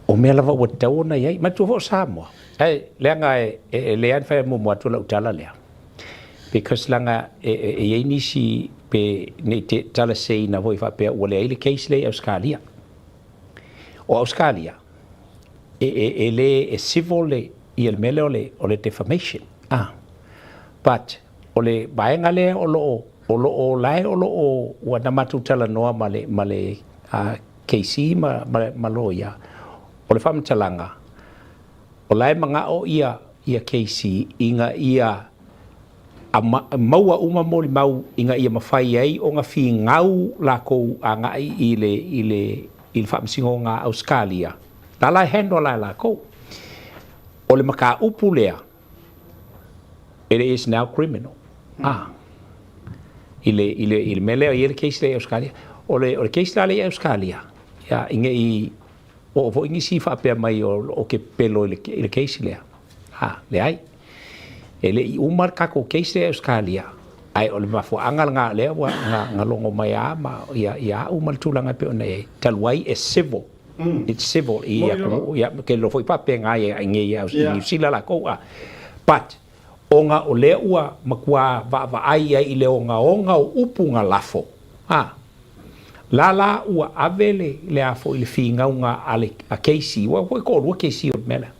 O mea lava ua tatau ona i ai. Manatua foi o Samoa, ae leaga e, e, e le lava fai muamua atu lau tala lea. Because leaga e, e, e i ai nisi pe ne i te talaseina foi faapea ua leai le case lea i Ausetalia. O Ausetalia, e, e, e le e civil le, ia le mea lea o le, o le defamation. Ah. But o le vaega lea o lo o, o lo o la e o lo o ua na matou talanoa ma le, ma le KC ma, ma, ma loia, o le faamatalaga, o la e manao ia, ia KC ina ia Maua uma molimau ina ia mafai ai ona finau lakou agai i le i le i le Faamasinoga a Ausetalia, la la e handle la e lakou. O le mataupu lea, it is now criminal. Ah. I le i le i le mea lea i le case lea i Ausetalia. O le o le case la lea i Ausetalia, ia ina i oo foi nisi faapea mai o ke pepelo i le i le case lea. Ah, leai. E le i uma le tatou case lea i Ausetalia, ae o le mafuaaga lena lea ua na logo mai a ma ia ia au ma le tulaga e pei ona i ai. Talu ai e civil. It's civil i atunuu ia ke iloa foi faapena i inei i Niu Sila lakou a. But ona o lea ua matua vaavaai ai i le ogaoga o upu na lafo, a la la ua ave le le a foi le finauga a le a Casey, ua foi toalua Casey o le mea lea.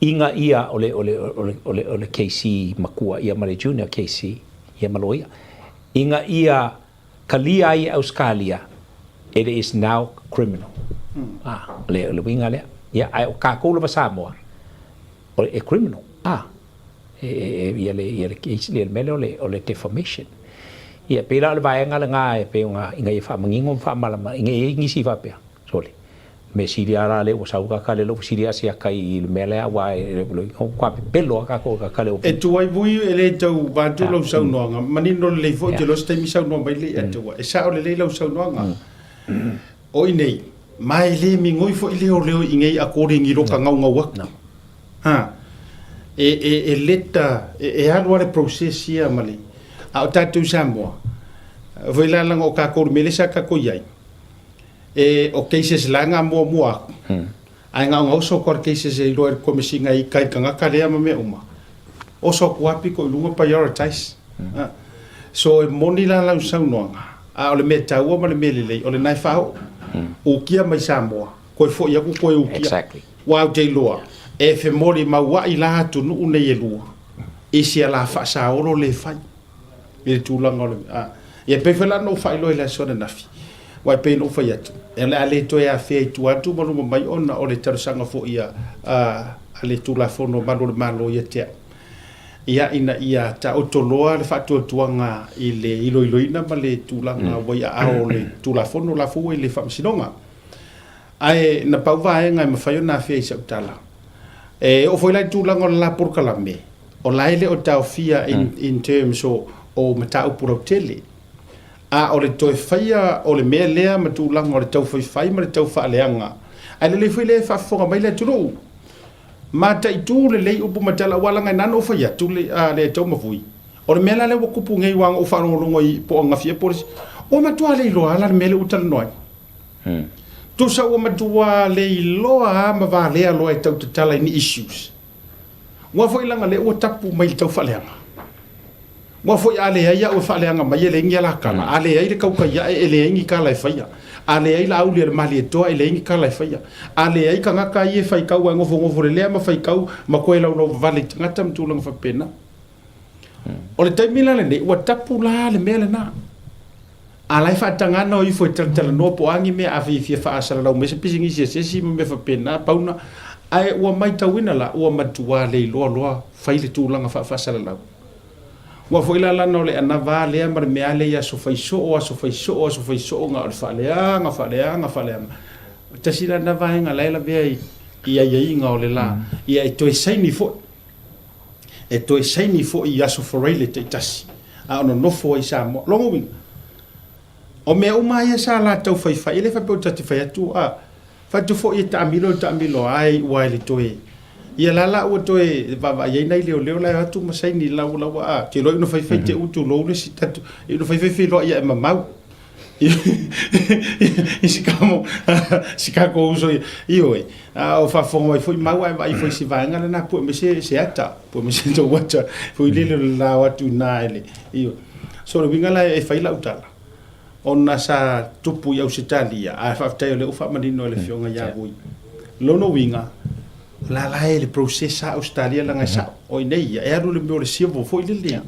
Ina ia o le, o le, o le, o le, o le KC makua ia ma le junior KC ia ma loia. Ina ia talia ai e Ausetalia, it is now criminal. Ah, o le, o le uiga lea. Ia, ae o tatou lava Samoa, o le, e criminal. Ah, e, e, e, ia le, ia le case, ia le mea lea o le, o le defamation. Ia, pei la o le vaega lena e pei ona, ina ia faamanino ma faamalama, ina ia i ai nisi faapea, sole. Mea sili a la lea ua sau ka kale lou sili a siaka i le mea lea aua e matua pepelo a kakou ka kale E tuai vui e le tau vaeatu lau saunoaga, manino lelei foi, ou te iloa se taimi saunoa mai le ia te ua. E sao lelei lau saunoaga. O i nei, ma e le migoi foi leoleo i nei according i lo ka gaugau atu. Ha. E, e, e leta, e, e alu a le process ia ma le, a o tatou i Samoa, foi la laga o kakou le mea lea sa kakou i ai. E o cases la nga muamua aku. Ae ngaonga oso aku a le cases e iloa e le Komesina i kai tagata lea ma mea uma. Oso aku a piko i luga prioritize. So e moni la lau saunoaga, a o le mea taua ma le mea lelei, o lena e faaoo. Ukia mai Samoa, koe foi aku koe ukia. Exactly. Ua ou te iloa, e femolimauai la atunuu nei e lua, i sia la faasaolo le fai. i le tulaga o le a ia pei foi la na ou faailoa i le aso ananafi aua e pei ona ou fai atu o le a le toe afea i tua atu ma luma mai ona o le talosaga foi a a le Tulafono Malu o le Malo ia te au ia ina ia taoto loa le faatuatuaga i le iloiloina ma le tulaga ua i aao o le Tulafono la foi ua i le Faamasinoga. Ae na pau vaega e mafai ona afea i sau tala. E oo foi la i le tulaga o le la polokalame, o la e le o taofia in, in terms o, o mataupu lautele. A o le toe faia o le mea lea ma tulaga o le taufaifai ma le taufaaleaga, ae lelei foi lea e faafofoga mai le atunuu. Mataitu lelei upu ma tala aua leaga e na ona ou fai atu le, a, le Taumafui. O le mea la lea ua tupu nei aua na ou faalogologo i po o ananafi ea po o le isi, ua matua le iloa lava la le mea lea ua talanoa ai. Tusa ua matua le iloa a ma valea loa e tau tatala i ni issues. Ua foi laga lea ua tapu mai le tau faaleaga. Ua foi a leai au e faaleaga mai e leai ni alakala, a leai le kaukai ae e leai ni kala e faia, a leai la auli a le Malietoa e leai ni kala e faia, a leai tagata ia e faitau ae nofonofo lelea ma faitau ma toe laulau vavale i tagata ma tulaga faapena. O le taimi la lenei ua tapu la le mea lena. A la e faataga ana o ifo e talatalanoa po o a ni mea a fia faasalalau mai se pisinisi a se isi ma mea faapena, pau na. Ae ua maitauina la, ua matua le iloa loa fai le tulaga faafaasalalau. Ua foi la lana o le anava lea ma le mea lea i aso fai soo, aso fai soo, aso fai soo, na o le faaleaga, faaleaga, faaleaga. Tasi la lena vaega la e lavea i aiaiga o le la, ia e toe saini foi. E toe saini foi i Aso Faraile taitasi a o nonofo ai i Samoa. Lona uiga, o mea uma ia sa latou faifai, e le faapea ta te fai atu, a fai atu foi e taamilo e taamilo ai ua le toe ia la la ua toe vaavaai ai nai leoleo la e o atu ma saini la ua la ua a te iloa i ona faifai te u tulou le isi tatu i ona faifai feiloai ia e mamau i si kamo si kako uso ia ioe a o faafofoga mai foi mau ae vaai foi si vaega lena pue mai se se ata pue mai se tou ata foi lele o le la o atu ina ele ioe so le uiga la e fai lau tala ona sa tupu i Ausetalia ae faafetai o lea ua faamanino e le afioga ia Vui lona uiga la la e le process a Ausetalia leaga e sao o inei ia e alu le mea o le civil foi lele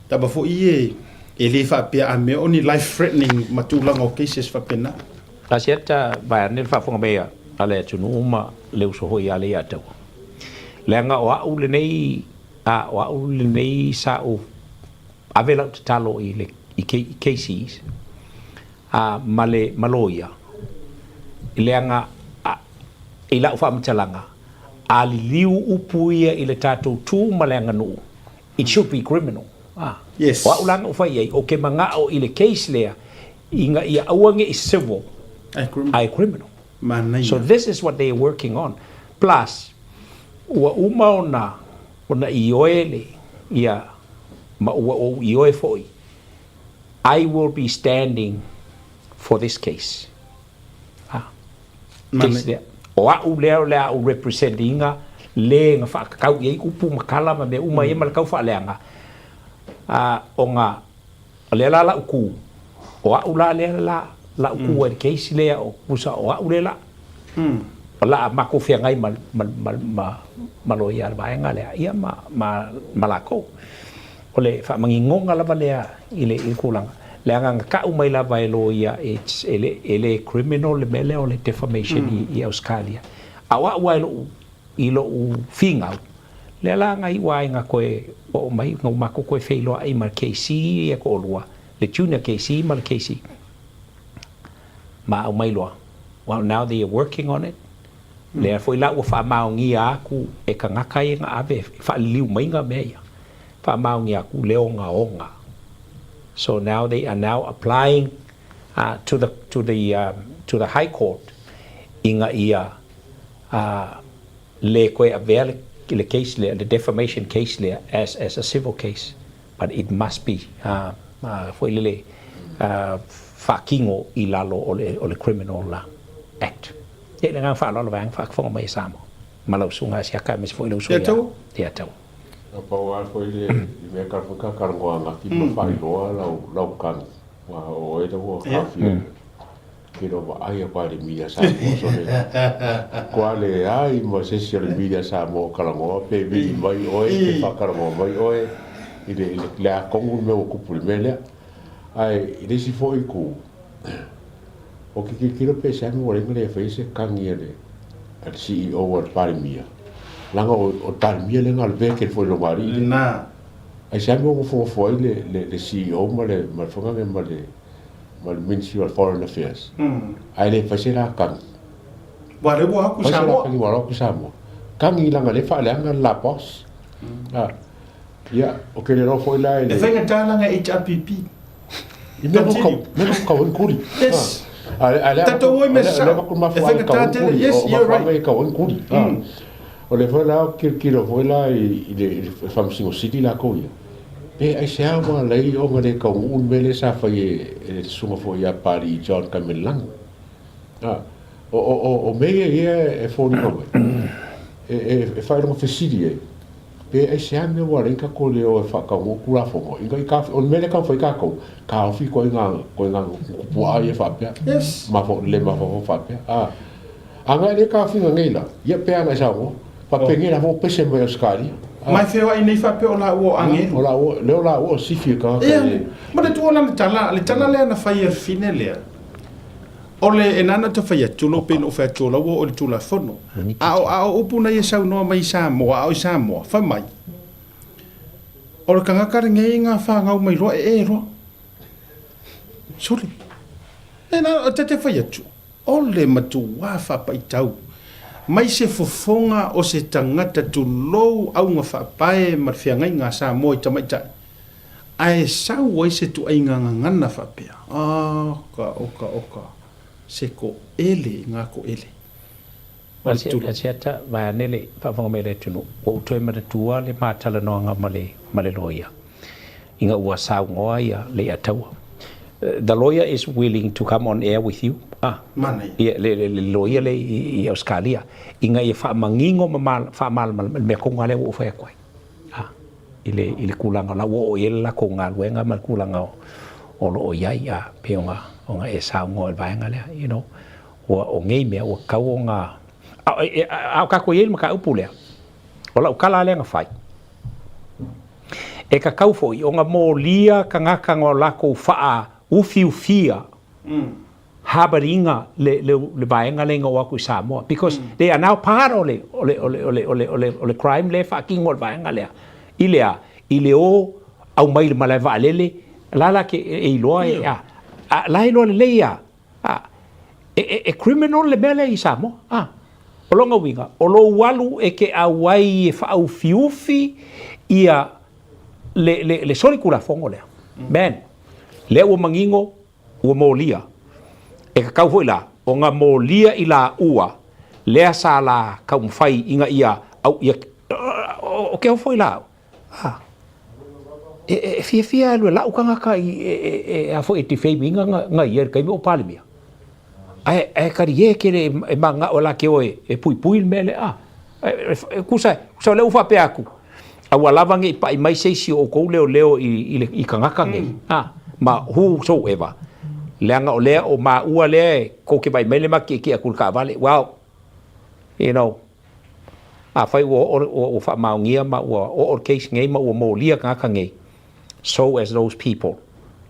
tama foi e e le faapea a mea o ni life threatening ma tulaga o cases faapena. Asiata vaeane le faafofoga mai a le atunuu ma le uso foi ia Leiataua. Leaga o au lenei A o a'u lenei sa ou ave la'u tatalo i le i KCs a ma le ma loia leaga a i la'u faamatalaga a liliu upu ia i le tatou tu ma le aganuu it should be criminal a Yes. o a'u la na ou fai i ai ou te mana'o i le case lea ina ia aua ne i civil Ae criminal. ae criminal. Manaia. So this is what they are working on. Plus, ua uma ona ona ioe le ia ma ua ou ioe foi, I will be standing for this case. Ah, case lea. O a'u lea o le a ou represent ina le na faakakau i ai upu ma tala ma mea uma ia ma le tau faaleaga, ah, ona O lea la la'u ku, o a'u la lea la la'u ku ai le case lea o pusa o a'u lea la o la'a makou feagai ma ma ma ma ma loia a le vaega lea ia ma ma ma lakou. O le faamanigoga lava lea i le i le tulaga leaga na ta'u mai lava e loia it's e le e le criminal le mea lea o le defamation i i Ausetalia. A o a'u lava i lo'u i lo'u finau, Lea la na iu ai na koe oo mai, na ua makou koe feiloai ma le KC ia toalua, le junior KC ma le KC. Ma aumai loa. Well, now they are working on it. Lea foi la ua faamaonia aku e tagata ia na ave e faaliliu mai na mea ia. Faamaonia aku le ogaoga. So now they are now applying uh, to the, to the, to the High Court ina ia uh, le koe avea le, le case lea, le defamation case lea as, as a civil case, but it must be uh, uh, foi lele uh, faatino i lalo o le, o le Criminal Act. Ia, i le agaga faaaloalo vaega faafofoga mai e Samoa ma lau susuga Asiata aemaise foi lou sui Ia taua. Ia taua. Na pau lava foi le mea kala foi ka talanoa angafi ma faailoa lau lau kani aua o oe la ua kaofia Ke lo vaai aku a le media Samoa sole koa leai ma se isi o le media Samoa talanoa pe vili mai oe pe faatalanoa mai oe i le le a tonu le mea ua tupu i le mea lea. Ae i le isi foi itu, ou te tilotilo pe se ame ua leai na le faia se tagi a le a le CEO a le Palemia, leaga o le Palemia lea na o le vekele foi i lona alii lea. Ae se ame ua nofonofo ai le le CEO ma le ma le fagage ma le ma le Ministry of Foreign Affairs. Ae le fai se la kagi. Ua lea ua aku Fai se la Samoa. kagi ua alo aku Samoa. Kagi leaga lea e faaleaga le la boss. A, ia, o ke le iloa foi la i le. E faigata laga HRPP. I mea no kau, mea no kau ai kuli. Yes. A, a lea Tatou o i mea lea sao. ko E mafuaaga faigata kau ai tele. kuli. Yes, O you're right. mafuaaga e kau ai kuli. O lea foi la tilotilo foi la i le i le Faamasino Sili lakou ia. Pe aisea ua alai ona le taunuu le mea lea sa fai e le susuga foi ia Papalii John Kamelelani. A, o, o, o, o mea ia ia e foliga mai, e, e, e faailoga fesili ai, pe aisea mea ua alai tatou le o e faataunuu Tulafono, ina i ka, o le mea lea e taumafai tatou, taofi ituaiga, ituaiga tupuaa ia faapea, Yes. mafo, le mafaufau faapea. A, Agai le taofiga nei la, ia pe ana i Samoa, faapea nei la ua pese mai Ausetalia. Mai feoai nei faapea o laua o agelu. O laua, lea o laua o sifi e tagata Ia, e. ma le tuuala le tala, le tala lea na fai e le fine lea, o le, e nana ta fai atu, lo pei na ou fai atu o la ua oo i le Tulafono. A o, a o upu na ia saunoa mai i Samoa, a o i Samoa, fai mai, o le tagata lenei nga fanau mai loa e e loa. Sole. E na, ta te fai atu, O le matuā faapaitau mai se fofoga o se tagata tulou auga faapae ma le feagaiga a Samoa i tamaitai, ae sau ai se tuaiga gagana faapea, Oka, oka, oka, se koele i ngā koele o le tulou. Asiata, vaeane le faafofoga mai a le atunuu, ua ou toe manatua le ma talanoaga ma le ma le loia. Ina ua saunoa ia Leiataua. The lawyer is willing to come on air with you. Ah. Manaia. Ia, le, le, le loia lea i, i Ausetalia, ina ia faamanino ma faamalamalama le mea tonu lava lea ua ou fai atu ai. Ah. I le, i le tulaga o la ua oo i ai le latou galuega ma le tulaga o, o lo o i ai, ah, pei ona, ona e saunoa i le vaega lea, you know, ua, o nei mea ua tatau ona, a, a, a o tatou i ai i le mataupu lea, o lau tala lava lea na fai, E kakau foi ona molia tagata na o lakou faaufiufia habariga le le vaega lea ina o atu i Samoa because they are now part o le o le o le o le o le o le crime lea e faatino e le vaega lea. I le a? I le o aumai i le malae vaalele, la la ke e iloa e a, a la e iloa lelei a, a, e, e, e criminal le mea lea i Samoa, a. O lona uiga, o lou alu e te auai e faaufiufi ia le, le, le solitulafono lea. Man, lea ua manino, ua molia. E tatau foi la ona molia i laua lea sa la taumafai ina ia au ia o ke foi la au. A e, e fiafia alu e la'u tagata i e, e, e a foi e defame ina na, na ia i le taimi o Palemia. Ae, ae talie tele e, e mana'o e la te o e, e puipui le mea lea. A, e, e, kusa, kusa o lea ua faapea atu, aua lava ne i paʻi mai se isi o ʻoukou leoleo i, i, le, i tagata nei, mm. a, ma whosoever, leaga o lea o maua lea e kou te vaai mai le ma kiekie atu i le taavale. Well, you know, afai ua oo, ua, ua faamaonia ma ua oo le case nei ma ua molia tagata nei, so as those people,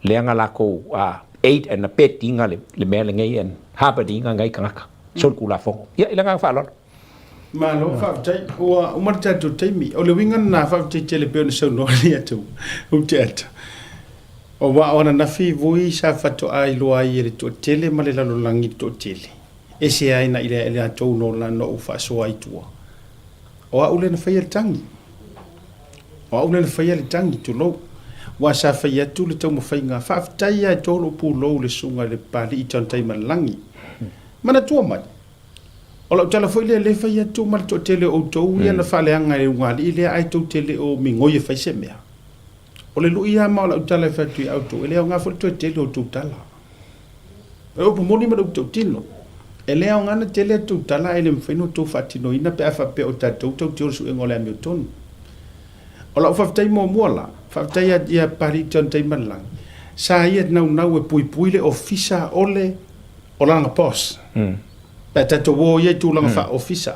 leaga lakou uh, aid and abet iga le, le mea lenei and harbored iga ngai tagata. Mm. Solitulafono. Ia, i le agaga faaaloalo. Malo, faafetai. Ua uma le tatou taimi. O le uiga lena, faafetai tele pei ona saunoa nei atu ou te ata. Aua o ananafi vui sa faatoa iloa ai e le toatele ma le lalolagi le toatele. Ese ai na i le latou no la no ou faasoa i tua. O au lea na faia le tagi. O au lea na faia le tagi, tulou. Aua sa fai atu le taumafaiga, faafetai lava e tolo pulou le susuga i le Papalii John Taimalelagi. Manatua mai, O lau tala foi lea lea fai atu ma le toatele o outou ia na faaleaga e le ugaalii lea ae tou te le o migoi e fai se mea. O le lui lava ma o lau tala e fai atu ia outou, e le aoga foi le toe tele o outou tala. O le upu moni ma le upu tautino, e le aoga na tele a outou tala ae le mafai ona outou faatinoina pe a faapea o tatou tou te o le suega o le amiotonu. O lau faafetai muamua la, faafetai ia Papalii John Taimalelagi, sa ia naunau e puipui le ofisa o le O lana boss. Pe a tatou o ia i tulaga faa-ofisa,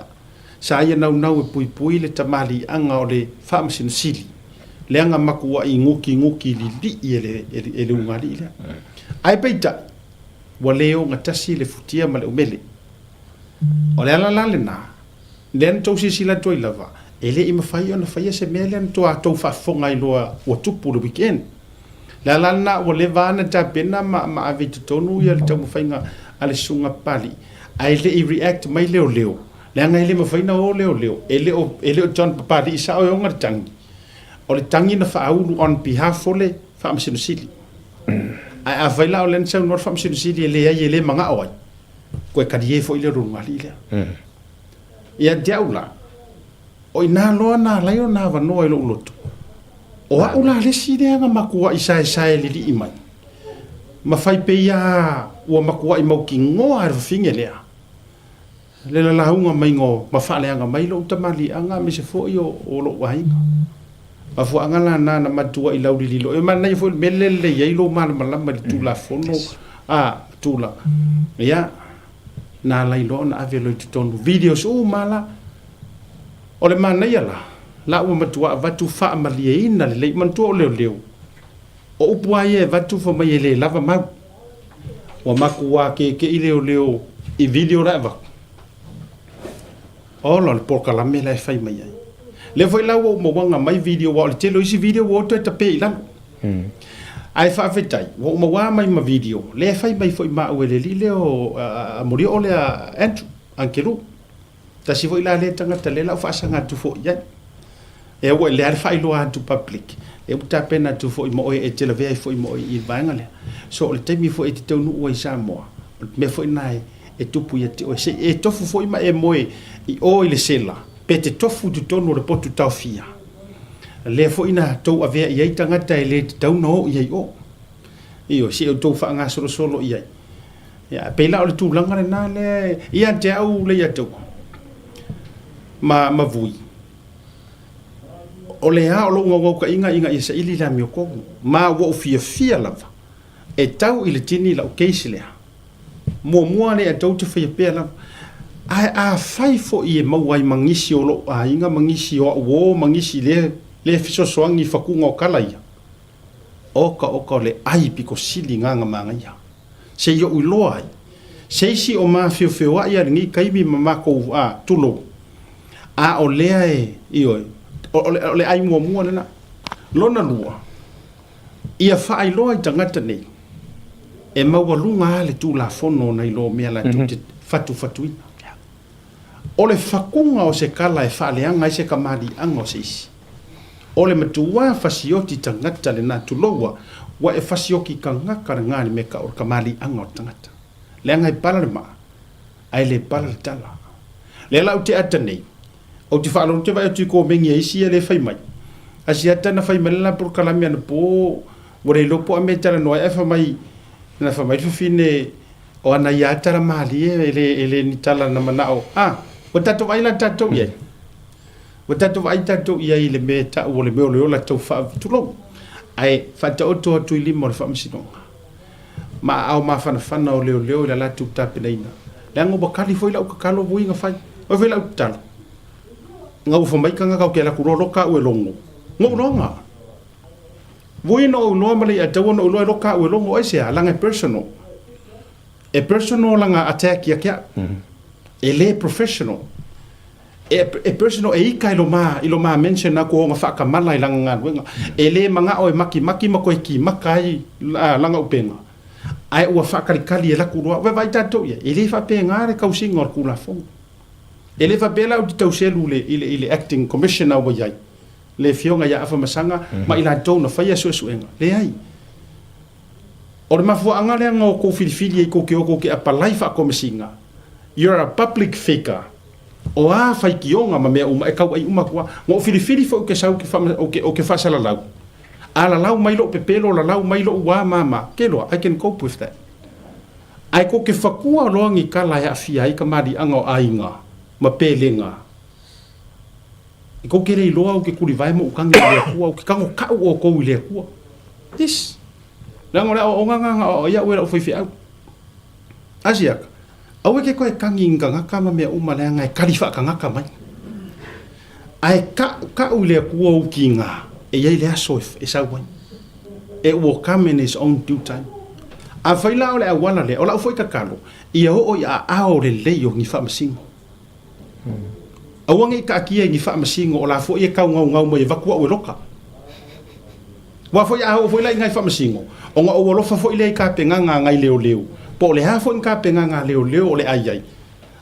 sa ia naunau e puipui le tamaliiaga o le Faamasino Sili, leaga makuaʻi gukiguki lilii e le, e le ugaalii lea. Ae peitai, ua le ogatasi le futia ma le umele. O le ala la lena, lea na tou silasila atu ai lava, e le i mafai ona faia se mea lea na toa tou faafofoga ai loa ua tupu le weekend. Le ala lena ua leva lava ona tapena ma ma ave i totonu ia le taumafaiga a le Susuga Papalii, ae le i react mai leoleo, leaga e le mafai ona o leoleo, e le o e le o John Papalii sao e ona le tagi. O le tagi na faaulu on behalf o le Faamasino Sili. Ae afai la o lea na saunoa le Faamasino Sili e leai e le manao ai, toe talie foi lea o le ulugalii lea. Ia te au la, o i ina loa na ala ai ona avanoa i lou loto. O au la le isi lea na matuai saesae lilii mai, ma fai pei a ua matuai mautinoa e le fafine lea le lalauga maiga o ma faaleaga mai lou tamaliiaga aemaise foi o, o lou aiga. Mafuaaga la na na matuai laulililo. E manaia foi le mea lea e lelei ai lou malamalama i le Tulafono a tulaga. Ia, na ala ai loa ona ave loa i totonu videos uma la. O le manaia la, la ua matua avatu faamalieina lelei. Manatua o leoleo, o upu lava ia e avatu fai mai e le lava mau. Ua matua keke'i leoleo i video la e avatu. Ola o le polokalame la e fai mai ai. Lea foi la ua ou mauaga mai video, aua o le tele o isi video ua o toe tape i lalo. Ae faafetai, ua ou mauā mai ma video, lea e fai mai foi ma au e le alii lea o Molioo lea Andrew, Angelu. Tasi foi la lea tagata lea la ua faasaga atu foi i ai. E ua lea le faailoa atu public, lea ua tapena atu foi ma oe e te lavea ai foi ma oe i le vaega lea. So o le taimi foi e te taunuu ai i Samoa, o le mea foi lena e tupu ia te oe. Se i e tofu foi ma e moe i o i le sela, pe te tofu i totonu o le potu taofia. Lea foi na tou avea i ai tagata e le tatau ona o i ai o. Ioe, se i outou faagasolosolo i ai. Ia, pei la o le tulaga lena lea ia te au Leiataua ma, ma Vui. O le a o lou gaugaukaʻiga ina ia saili le amiotonu, ma ua ou fiafia lava e tau i le tini lau case lea. Muamua lea tou te faia pea lava. Ae afai foi e maua ai ma nisi o lou aiga ma nisi o au uo ma nisi lea lea fesoasoani i fatuga o tala ia, oka oka o le ai pito sili gaga manaia. Se i ou iloa ai, se isi o mafeofeoai a lenei taimi ma makou, a, tulou, a o lea e, ioe, O le, o le ai muamua lena. Lona lua, ia faailoa i tagata nei, e maualuga lava le Tulafono nai lo mea latou te fatufatuina. O le fakuga o se kala e faaleaga ai se kamaliiaga o se isi. O le matuā fasioti tagata lena tuloua, ua e fasioki kagaka lena le mea ka o le kamaliiaga o le tagata. Leaga e pala le maa, ae le pala le tala. Lea la ou te ata nei, ou te faalogo te vaai atu i komeni a isi ia lea e fai mai. A si ata na fai mai le la polokalame anapo, ua le iloa po o a mea e talanoa ai, ae fai mai, na fai mai le fafine, o ana ia lava tala malie, e le, e le ni tala na manao, a, ua tatou vaai la tatou i ai. Ua tatou vaai tatou i ai i le mea e tau o le mea o le ola tau faa, tulou, ae faataoto atu i lima o le faamasinoga. Ma aao mafanafana o leoleo i la latou tapenaina. Leaga ua kali foi lau kakalo vui na fai. Oi foi lau tatalo. Nga ua fai mai kangaka o ke ala ku loa loka au e logo. Ngou loga. Vui no ou noa ma le ia taua no ou loa e loka au e logo. Aisea? Langa e personal. E personal langa attack ia ke au. E le professional. E, e personal e ika i lo ma, i lo ma mention aku honga whaakamala i langa galuega. E le mangao e makimaki ma koe kimaka ai langa upenga. Ae ua faakalikali e laku loa, Vaai tatou ia, e le faapega le kausiga o le Tulafono. E le faapea la ou te tau selu i le, i le, i le Acting Commissioner ua i ai, le Afioga ia Afamasaga ma i latou na faia suesuega. Leai. O le mafuaaga lea na outou filifili ai kou te o kou te apalai faakomesina, you're a public figure, o a faitioga ma mea uma e tauai uma atu a. Na ou filifili foi ou te sau ou te, ou te faasalalau, a lalau mai lou pepelo, lalau mai lou a ma ma, ke loa, I can cope with that. Ae kou te fakua loa ni kala e aafia ai kamaliaga o aiga ma pelega, I kou ke le iloa ou ke kulivae ma ou kagi i le Akua, ou ke kago kaʻu ʻoukou i le Akua. Yes. Leaga o le aoaoga nga na aoao iaʻu e laʻu faifeau. Asiaka, aua e ke koe kagi i ni kagaka ma mea uma leaga e kali faakagaka mai. Ae kaʻu, kaʻu i le Akua ou kiga, e iai le aso e, e sau ai. It will come in its own due time. Afai la o le auala lea, o lau foi tatalo, ia oo i aao lelei o ni faamasino. Aua ne i taatia i ni faamasino o la foi e taugaugau mai e vaku au e loka. Aua foi a oo foi la i nai faamasino, ona ou alofa foi lea i tapenaga a nai leoleo, po o le a foi ni tapenaga a leoleo o le a i ai.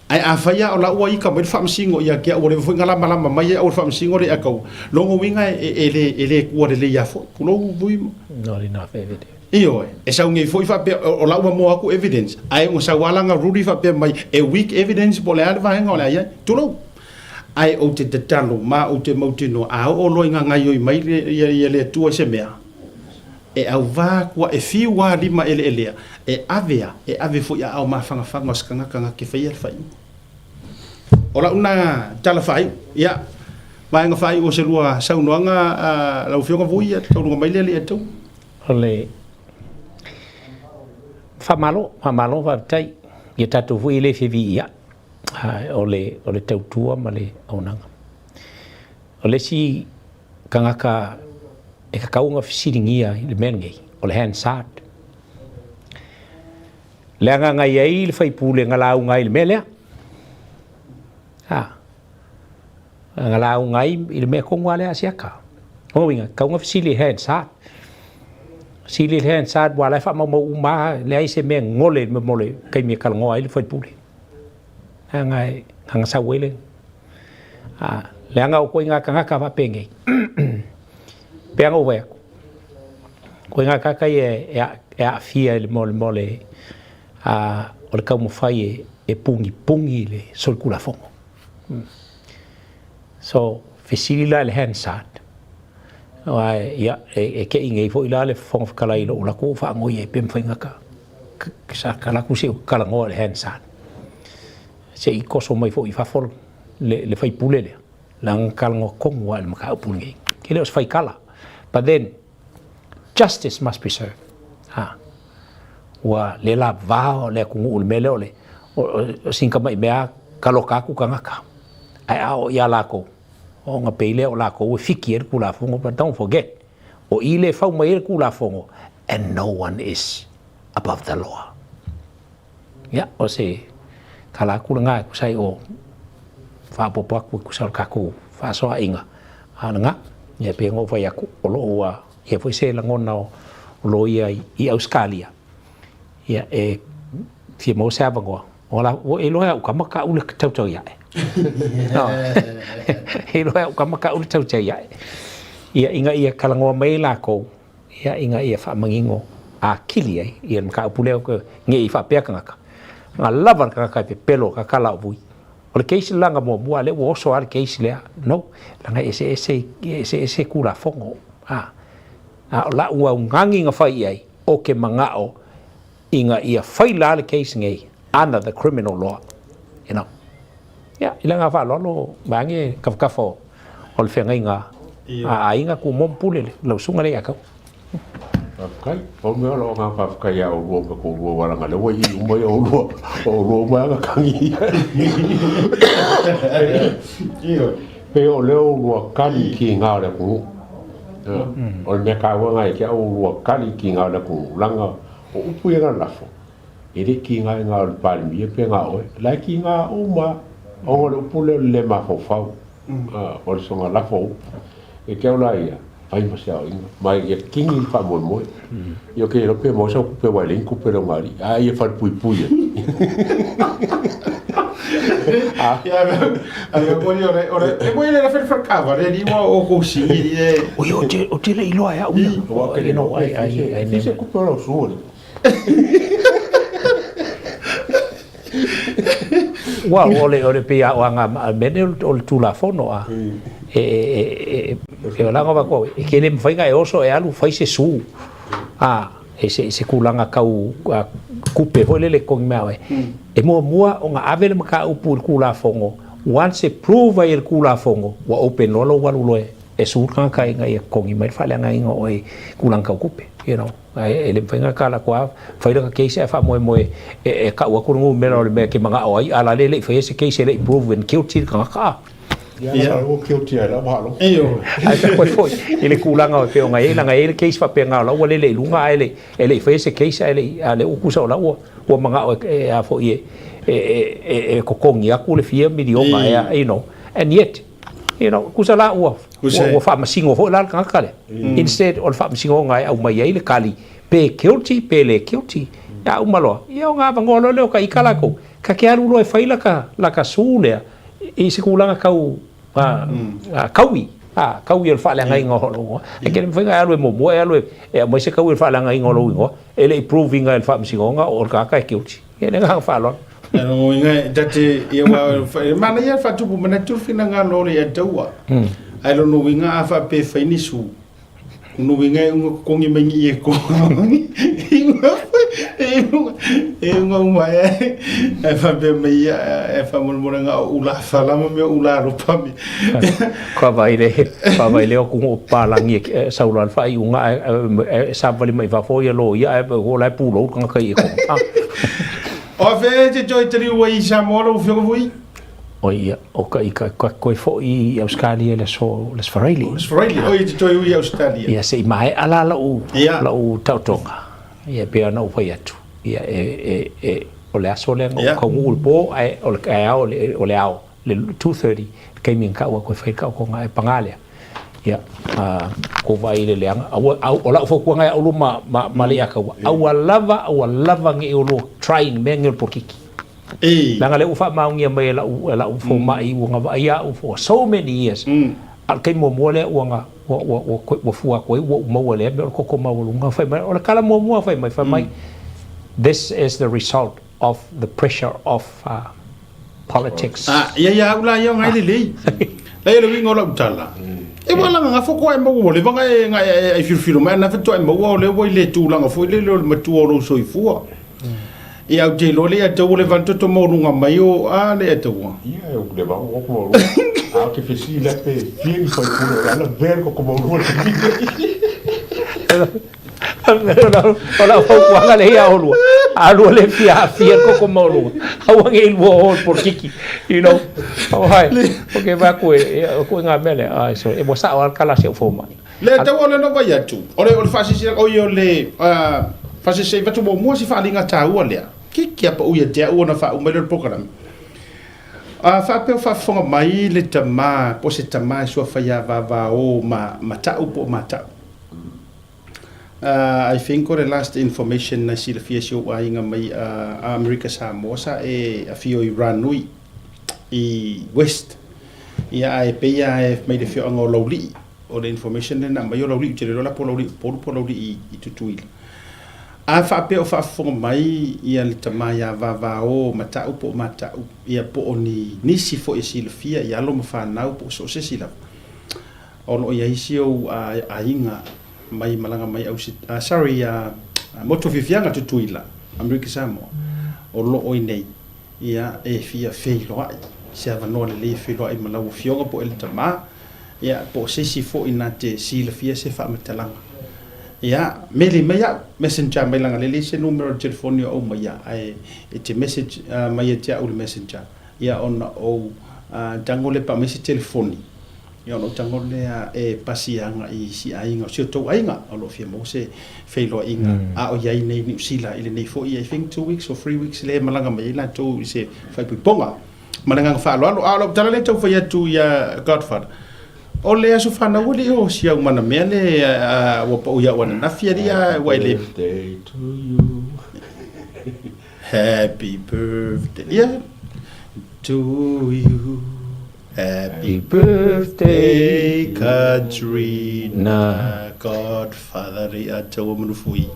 Ae afai lava o la ua ika mai le faamasino ia te au ua leva foi ona lamalama mai ai au e le faamasino lea e tau, lona uiga e le e le tua lelei lava foi. Tulou vui ma. Not enough evidence. Ioe, e sau nei foi faapea o la ua moa atu evidence, ae ua sau lava lana ruli faapea mai e weak evidence po o le a le vaega o le a i ai. Tulou. Ae ou te tatalo ma ou te mautinoa a oo loa ina gaioi mai le, ia, ia le Atua i se mea, e auvā atu a e fiu a lima eleelea, e ave a, e ave foi aao mafanafana o se tagata na te faia le faaiuga. O lau na tala faaiu, ia, vaega faaiu o se lua saunoaga a lau Afioga Vui, ia taunuga mai lea le Atua. O le faamalo, faamalo faafetai ia tatou foi e le feviiai o le, o le tautua ma le auaunaga. O le isi tagata e tatau ona fesiligia i le mea lenei, o le Hansard. Leaga na i ai le faipule na lauga ai i le mea lea. Ha. Na lauga ai i le mea tonu lava lea a Siaka. O lona uiga, e tatau ona fesili i le Hansard. Fesili i le Hansard aua o la e faamaumau uma lava, e leai se mea e gole mo le taimi e talanoa ai le faipule. Leaga e na sau ai le... A, leaga o ituaiga tagata faapenei, pei lava ona ou fai atu, o ituaiga tagata ia e aafia i le mea o le, o le taumafai e pugipugī le solitulafono. So, fesili la i le Hansard, aua ia, e te i nei foi la le Fofoga Fetalai i lou alu atu ou faanoi ai pe mafai ona ta, sa ta alu atu se i ou talanoa i le Hansard, se i toso mai foi i fafo le, le faipule lea, leaga na talanoa tonu lava i le mataupu lenei. E le o se faitala, but then, justice must be served. Ha. Ua le lava le atunuu i le mea lea o le o sina tamai mea taloka atu tagata. Ae a oo ia latou, ona pei lea o latou e fiki ai le Tulafono, but don't forget, o i lea e fau mai ai le Tulafono, and no one is above the law. Ia, o se tala atu lena e tusa ai o faaopoopo atu e tusa o le tatou faasoaaiga. Lena, ia e pei ona ou fai atu, o lo o ua i ai foi se lagona o loia i Ausetalia, ia e fia maua se avanoa, ua e iloa e au tama ka'u le tautai a'e. E iloa e au tama ka'u le tautai a'e. Ia ina ia talanoa mai ai lakou, ia ina ia faamanino atili ai ia le mataupu lea, ne i faapea tagata, na lava le tagata e pepelo ka tala o vui. O le case lana muamua, a lea ua oso lava le case lea, no, leaga e eseese, e eseese Tulafono. A, a o la'u augani na fai i ai, ou te mana'o ina ia fai la le case nei under the criminal law, you know. Ia, i le agaga faaaloalo, vaeane tafatafa o le feagaiga a aiga, Tumua ma Pule, lau susuga lea ia Taua. Faafetai. Pau mea o lou agaga faafetai ia oulua ma ko oulua aua leaga o lea ua ii uma ia oulua, o oulua uma lava na tagi ia. Pei o lea oulua kali i kiga o le atunuu. O le mea taua lena ia te au, oulua kali i kiga o le atunuu, leaga o upu ia na lafo, e le kiga i na o le Palemia pe na oe, o la e kiga uma lava, ona o le upu lea o le le mafaufau. O le soga lafo o upu. E te au la ia, fai ma se aoaiga, ma ia kini le faamoemoe. Ia ok, iloa pe maua sau tupe aua e leai ni tupe a le augaalii, a ia falepuipui ai. Oi, ou te le i iloa e au ia. You know, I never. Se kupe o lau suo. Well, o le, o le pei a o anga mene o le Tulafono a. E, e, e, e, e langa va ko, e ke le mawhai e oso e alu whai se su. A, e se, se kulanga kau a, kupe hoi lele kongi mea oe. E mua mua o nga ave le maka upu i le Tulafono, once e prove ai e le Tulafono, ua open loa lou alu loa e su le tagata ina ia totogi mai le faaleagaina o oe i tulaga tau tupe, you know. Ae e le mafai ona tala atu lava, fai laka case ae faamoemoe e tau atu le numera o le mea e te manao ai, a la lea e le i faia se case e le i proven guilty le tagata a. Ia, ua guilty ai lava alo. Ae pe koe foi i le tulaga e pei ona i ai, leaga e i ai le case faapena o la ua lele i luga ae e le i faia se case ae le i, a o lea ua tusa o la ua manao e a foi e totogi atu le fia miliona ea, you know, and yet You know, tusa la ua, ua, ua faamasino foi la le tagata lea. Mm. Instead o le faamasinoga e aumai ai le kali, pe guilty, pe le guilty. Ia uma loa, ia o ngā avanoa loa lea o ka ika lākou. Ka ke alu loa e fai laka, laka sue lea, i se tulaga kau, a, a, kaui. A, kaui o le faaleagaina o lou igoa. E ke le mafai ona e alu e muamua e alu e, e aumai se kaui o le faaleagaina o lou igoa, e le i prove ina e le faamasinoga o le tagata e guilty. Ia le agaga faaaloalo. Ia lona uiga e ta te, ia aua e manaia le faatupu manatu le finagalo o le Ataua. Ae lona uiga a faapea e fai ni su, lona uiga e uga totogi mai ni ie ko. E uga uma e e faapea mai ia e faamolemole na o ula fala ma mea ula alopa me. Kua vaai le, kua vaai le o kumu o papalagi e sau loa le faaiuga ae e savali mai fafo ia loia ae o la e pulou le tagata i e kona. O afea e te toe taliu ai i Samoa lau Afioga Vui? Oi ia, o ka i ka ka koe foʻi i Ausetalia i le aso le aso Faraili. Aso Faraili, oi e te toe ui i Ausetalia. Ia se i maea la la'u la'u taotoga, ia e pei ona ou fai atu, ia e e e o le aso lea na ou taunuu i le po ae o le taeao o le ao le 2:30 le taimi na tau atu e fai le taotoga ae paga lea ia kou vaai i le leaga aua o la'u fautuaga ia oulua ma ma ma Leiataua aua lava aua lava ne i oulua trying mea nei o le polokiki leaga lea ua faamaonia mai e la'u e la'u fomai ua na vaaia a'u for so many years a o le taimi muamua lea ua na ua ua ua ua fua atu ai ua ou maua lea mea o le toto maualuga fai mai o le tala muamua fai mai fai mai this is the result of the pressure of politics. Ah, ia ia au la ia ngai lelei. La ia le uiga o lau tala. E ua langa ngafo koa e maua ua leva nga e nga e ai filofilo mai ana fetoa e maua o lea ua i le tulaga foi lele o le matua o lou soifua. Ia au te iloa le ia taua le vantoto maualuga mai o a le ia taua. Ia e le vao o ko maualuga. A o te fesili la pe fia ni faipule o le ala vea le koko maualuga le O lau fautuaga lea ia oulua, a lua le fia aafia le koko maualuga, aua ne i lua o i le polokiki, you know. Hai, ok, vaai atu e, o ituaiga mea lea, ai, so, ua sao lava le tala a si ou fomai. Le tau o le na vaai atu, o le, o le faasilasilaga, oi o le faasilasilaga atu muamua si faaaliga taua lea, ki kia pau ia te au ona faauma ai lea o le polokalame. A faapea o faafofoga mai le tama po o se tama e suafa ia Vavao ma Mata'u po o Mata'u. I think o le last information na silafia e si ou aiga mai a Amerika Samoa sa e afio i Ranui i West. Ia ae pei lava e mai le afioaga o Laulii. O le information lea na aumai o Laulii, ou te le iloa la po o Laulii i Upolu po o Laulii i Tutuila. A faapea o faafofoga mai ia le tama ia Vavao Mata'u po o Mata'u, ia po o ni nisi foi e silafia i alo ma fanau po o so o se isi lava, O lo o i ai si ou aiga mai malaga mai Ausi, sorry, Motu Fiafiaga Tutuila, Amerika Samoa, o lo o i nei, ia, e fia feiloai, se avanoa lelei e feiloai ma lau afioga po o le tama, ia, po o se isi foi na te silafia se faamatalaga. Ia, meli mai au, messenger mai leaga lelei se numera o le telefoni o aumai ia, ae e te message mai ia te au i le messenger, ia ona ou tago lea pe aumai se telefoni, Ia ona ou tago lea e pasi agai i si aiga, o si o tou aiga o lo o fia maua se feiloaiga a o i ai nei i Niu Sila i lenei foi I think 2 weeks or 3 weeks lea e malaga mai ai latou i se faaipoipoga. Ma le agaga faaaloalo. A o lau tala lea e tau fai atu ia Godfather, o le aso fanau alii o si au manamea le ua pau ia'u ananafi alii a ua e le Birthday to you. Happy birthday yeah, to you. Happy birthday Katrina Godfather i a taua manufui.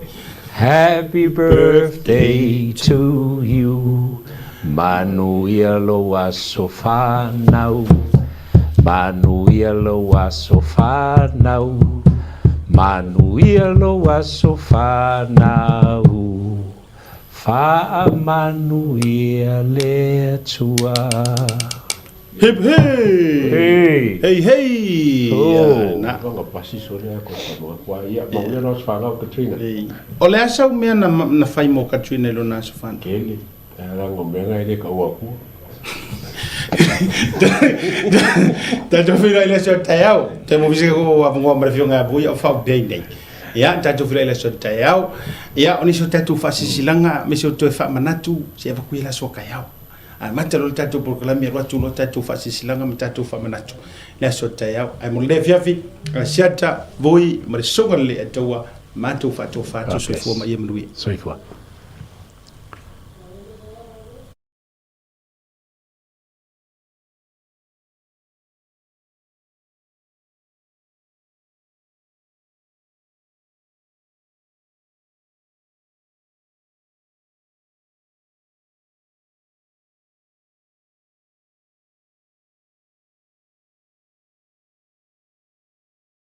Happy birthday to you Manuia lou aso fanau Manuia lou aso fanau Manuia lou aso fanau Faamanuia le Atua. Hip hey! Hey! Hey hey! Oh. Na. Tonga pasi sore a ko tanoa kua ia ma uia no whanau Katrina. O le a sau mea na, na whai mō Katrina i lona aso whanau? Kele, rango menga i le ka ua kua. Tatou whira i le aso taeao. Te mo fisika ko a vongoa ma le whionga a vui o whau pei nei. Ia, tatou feiloai i le aso taeao. Ia, o nisi o tatou faasilasilaga ma nisi o toe faamanatu, se i avatu ia le aso taeao. Amata loa le tatou polokalame, alu atu loa tatou faasilasilaga ma tatou faamanatu i le aso taeao. Ae mo lenei afiafi, Asiata, Vui ma le Susuga Lelei Ataua, matou faatofa atu. Soifua ma ia manuia. Soifua.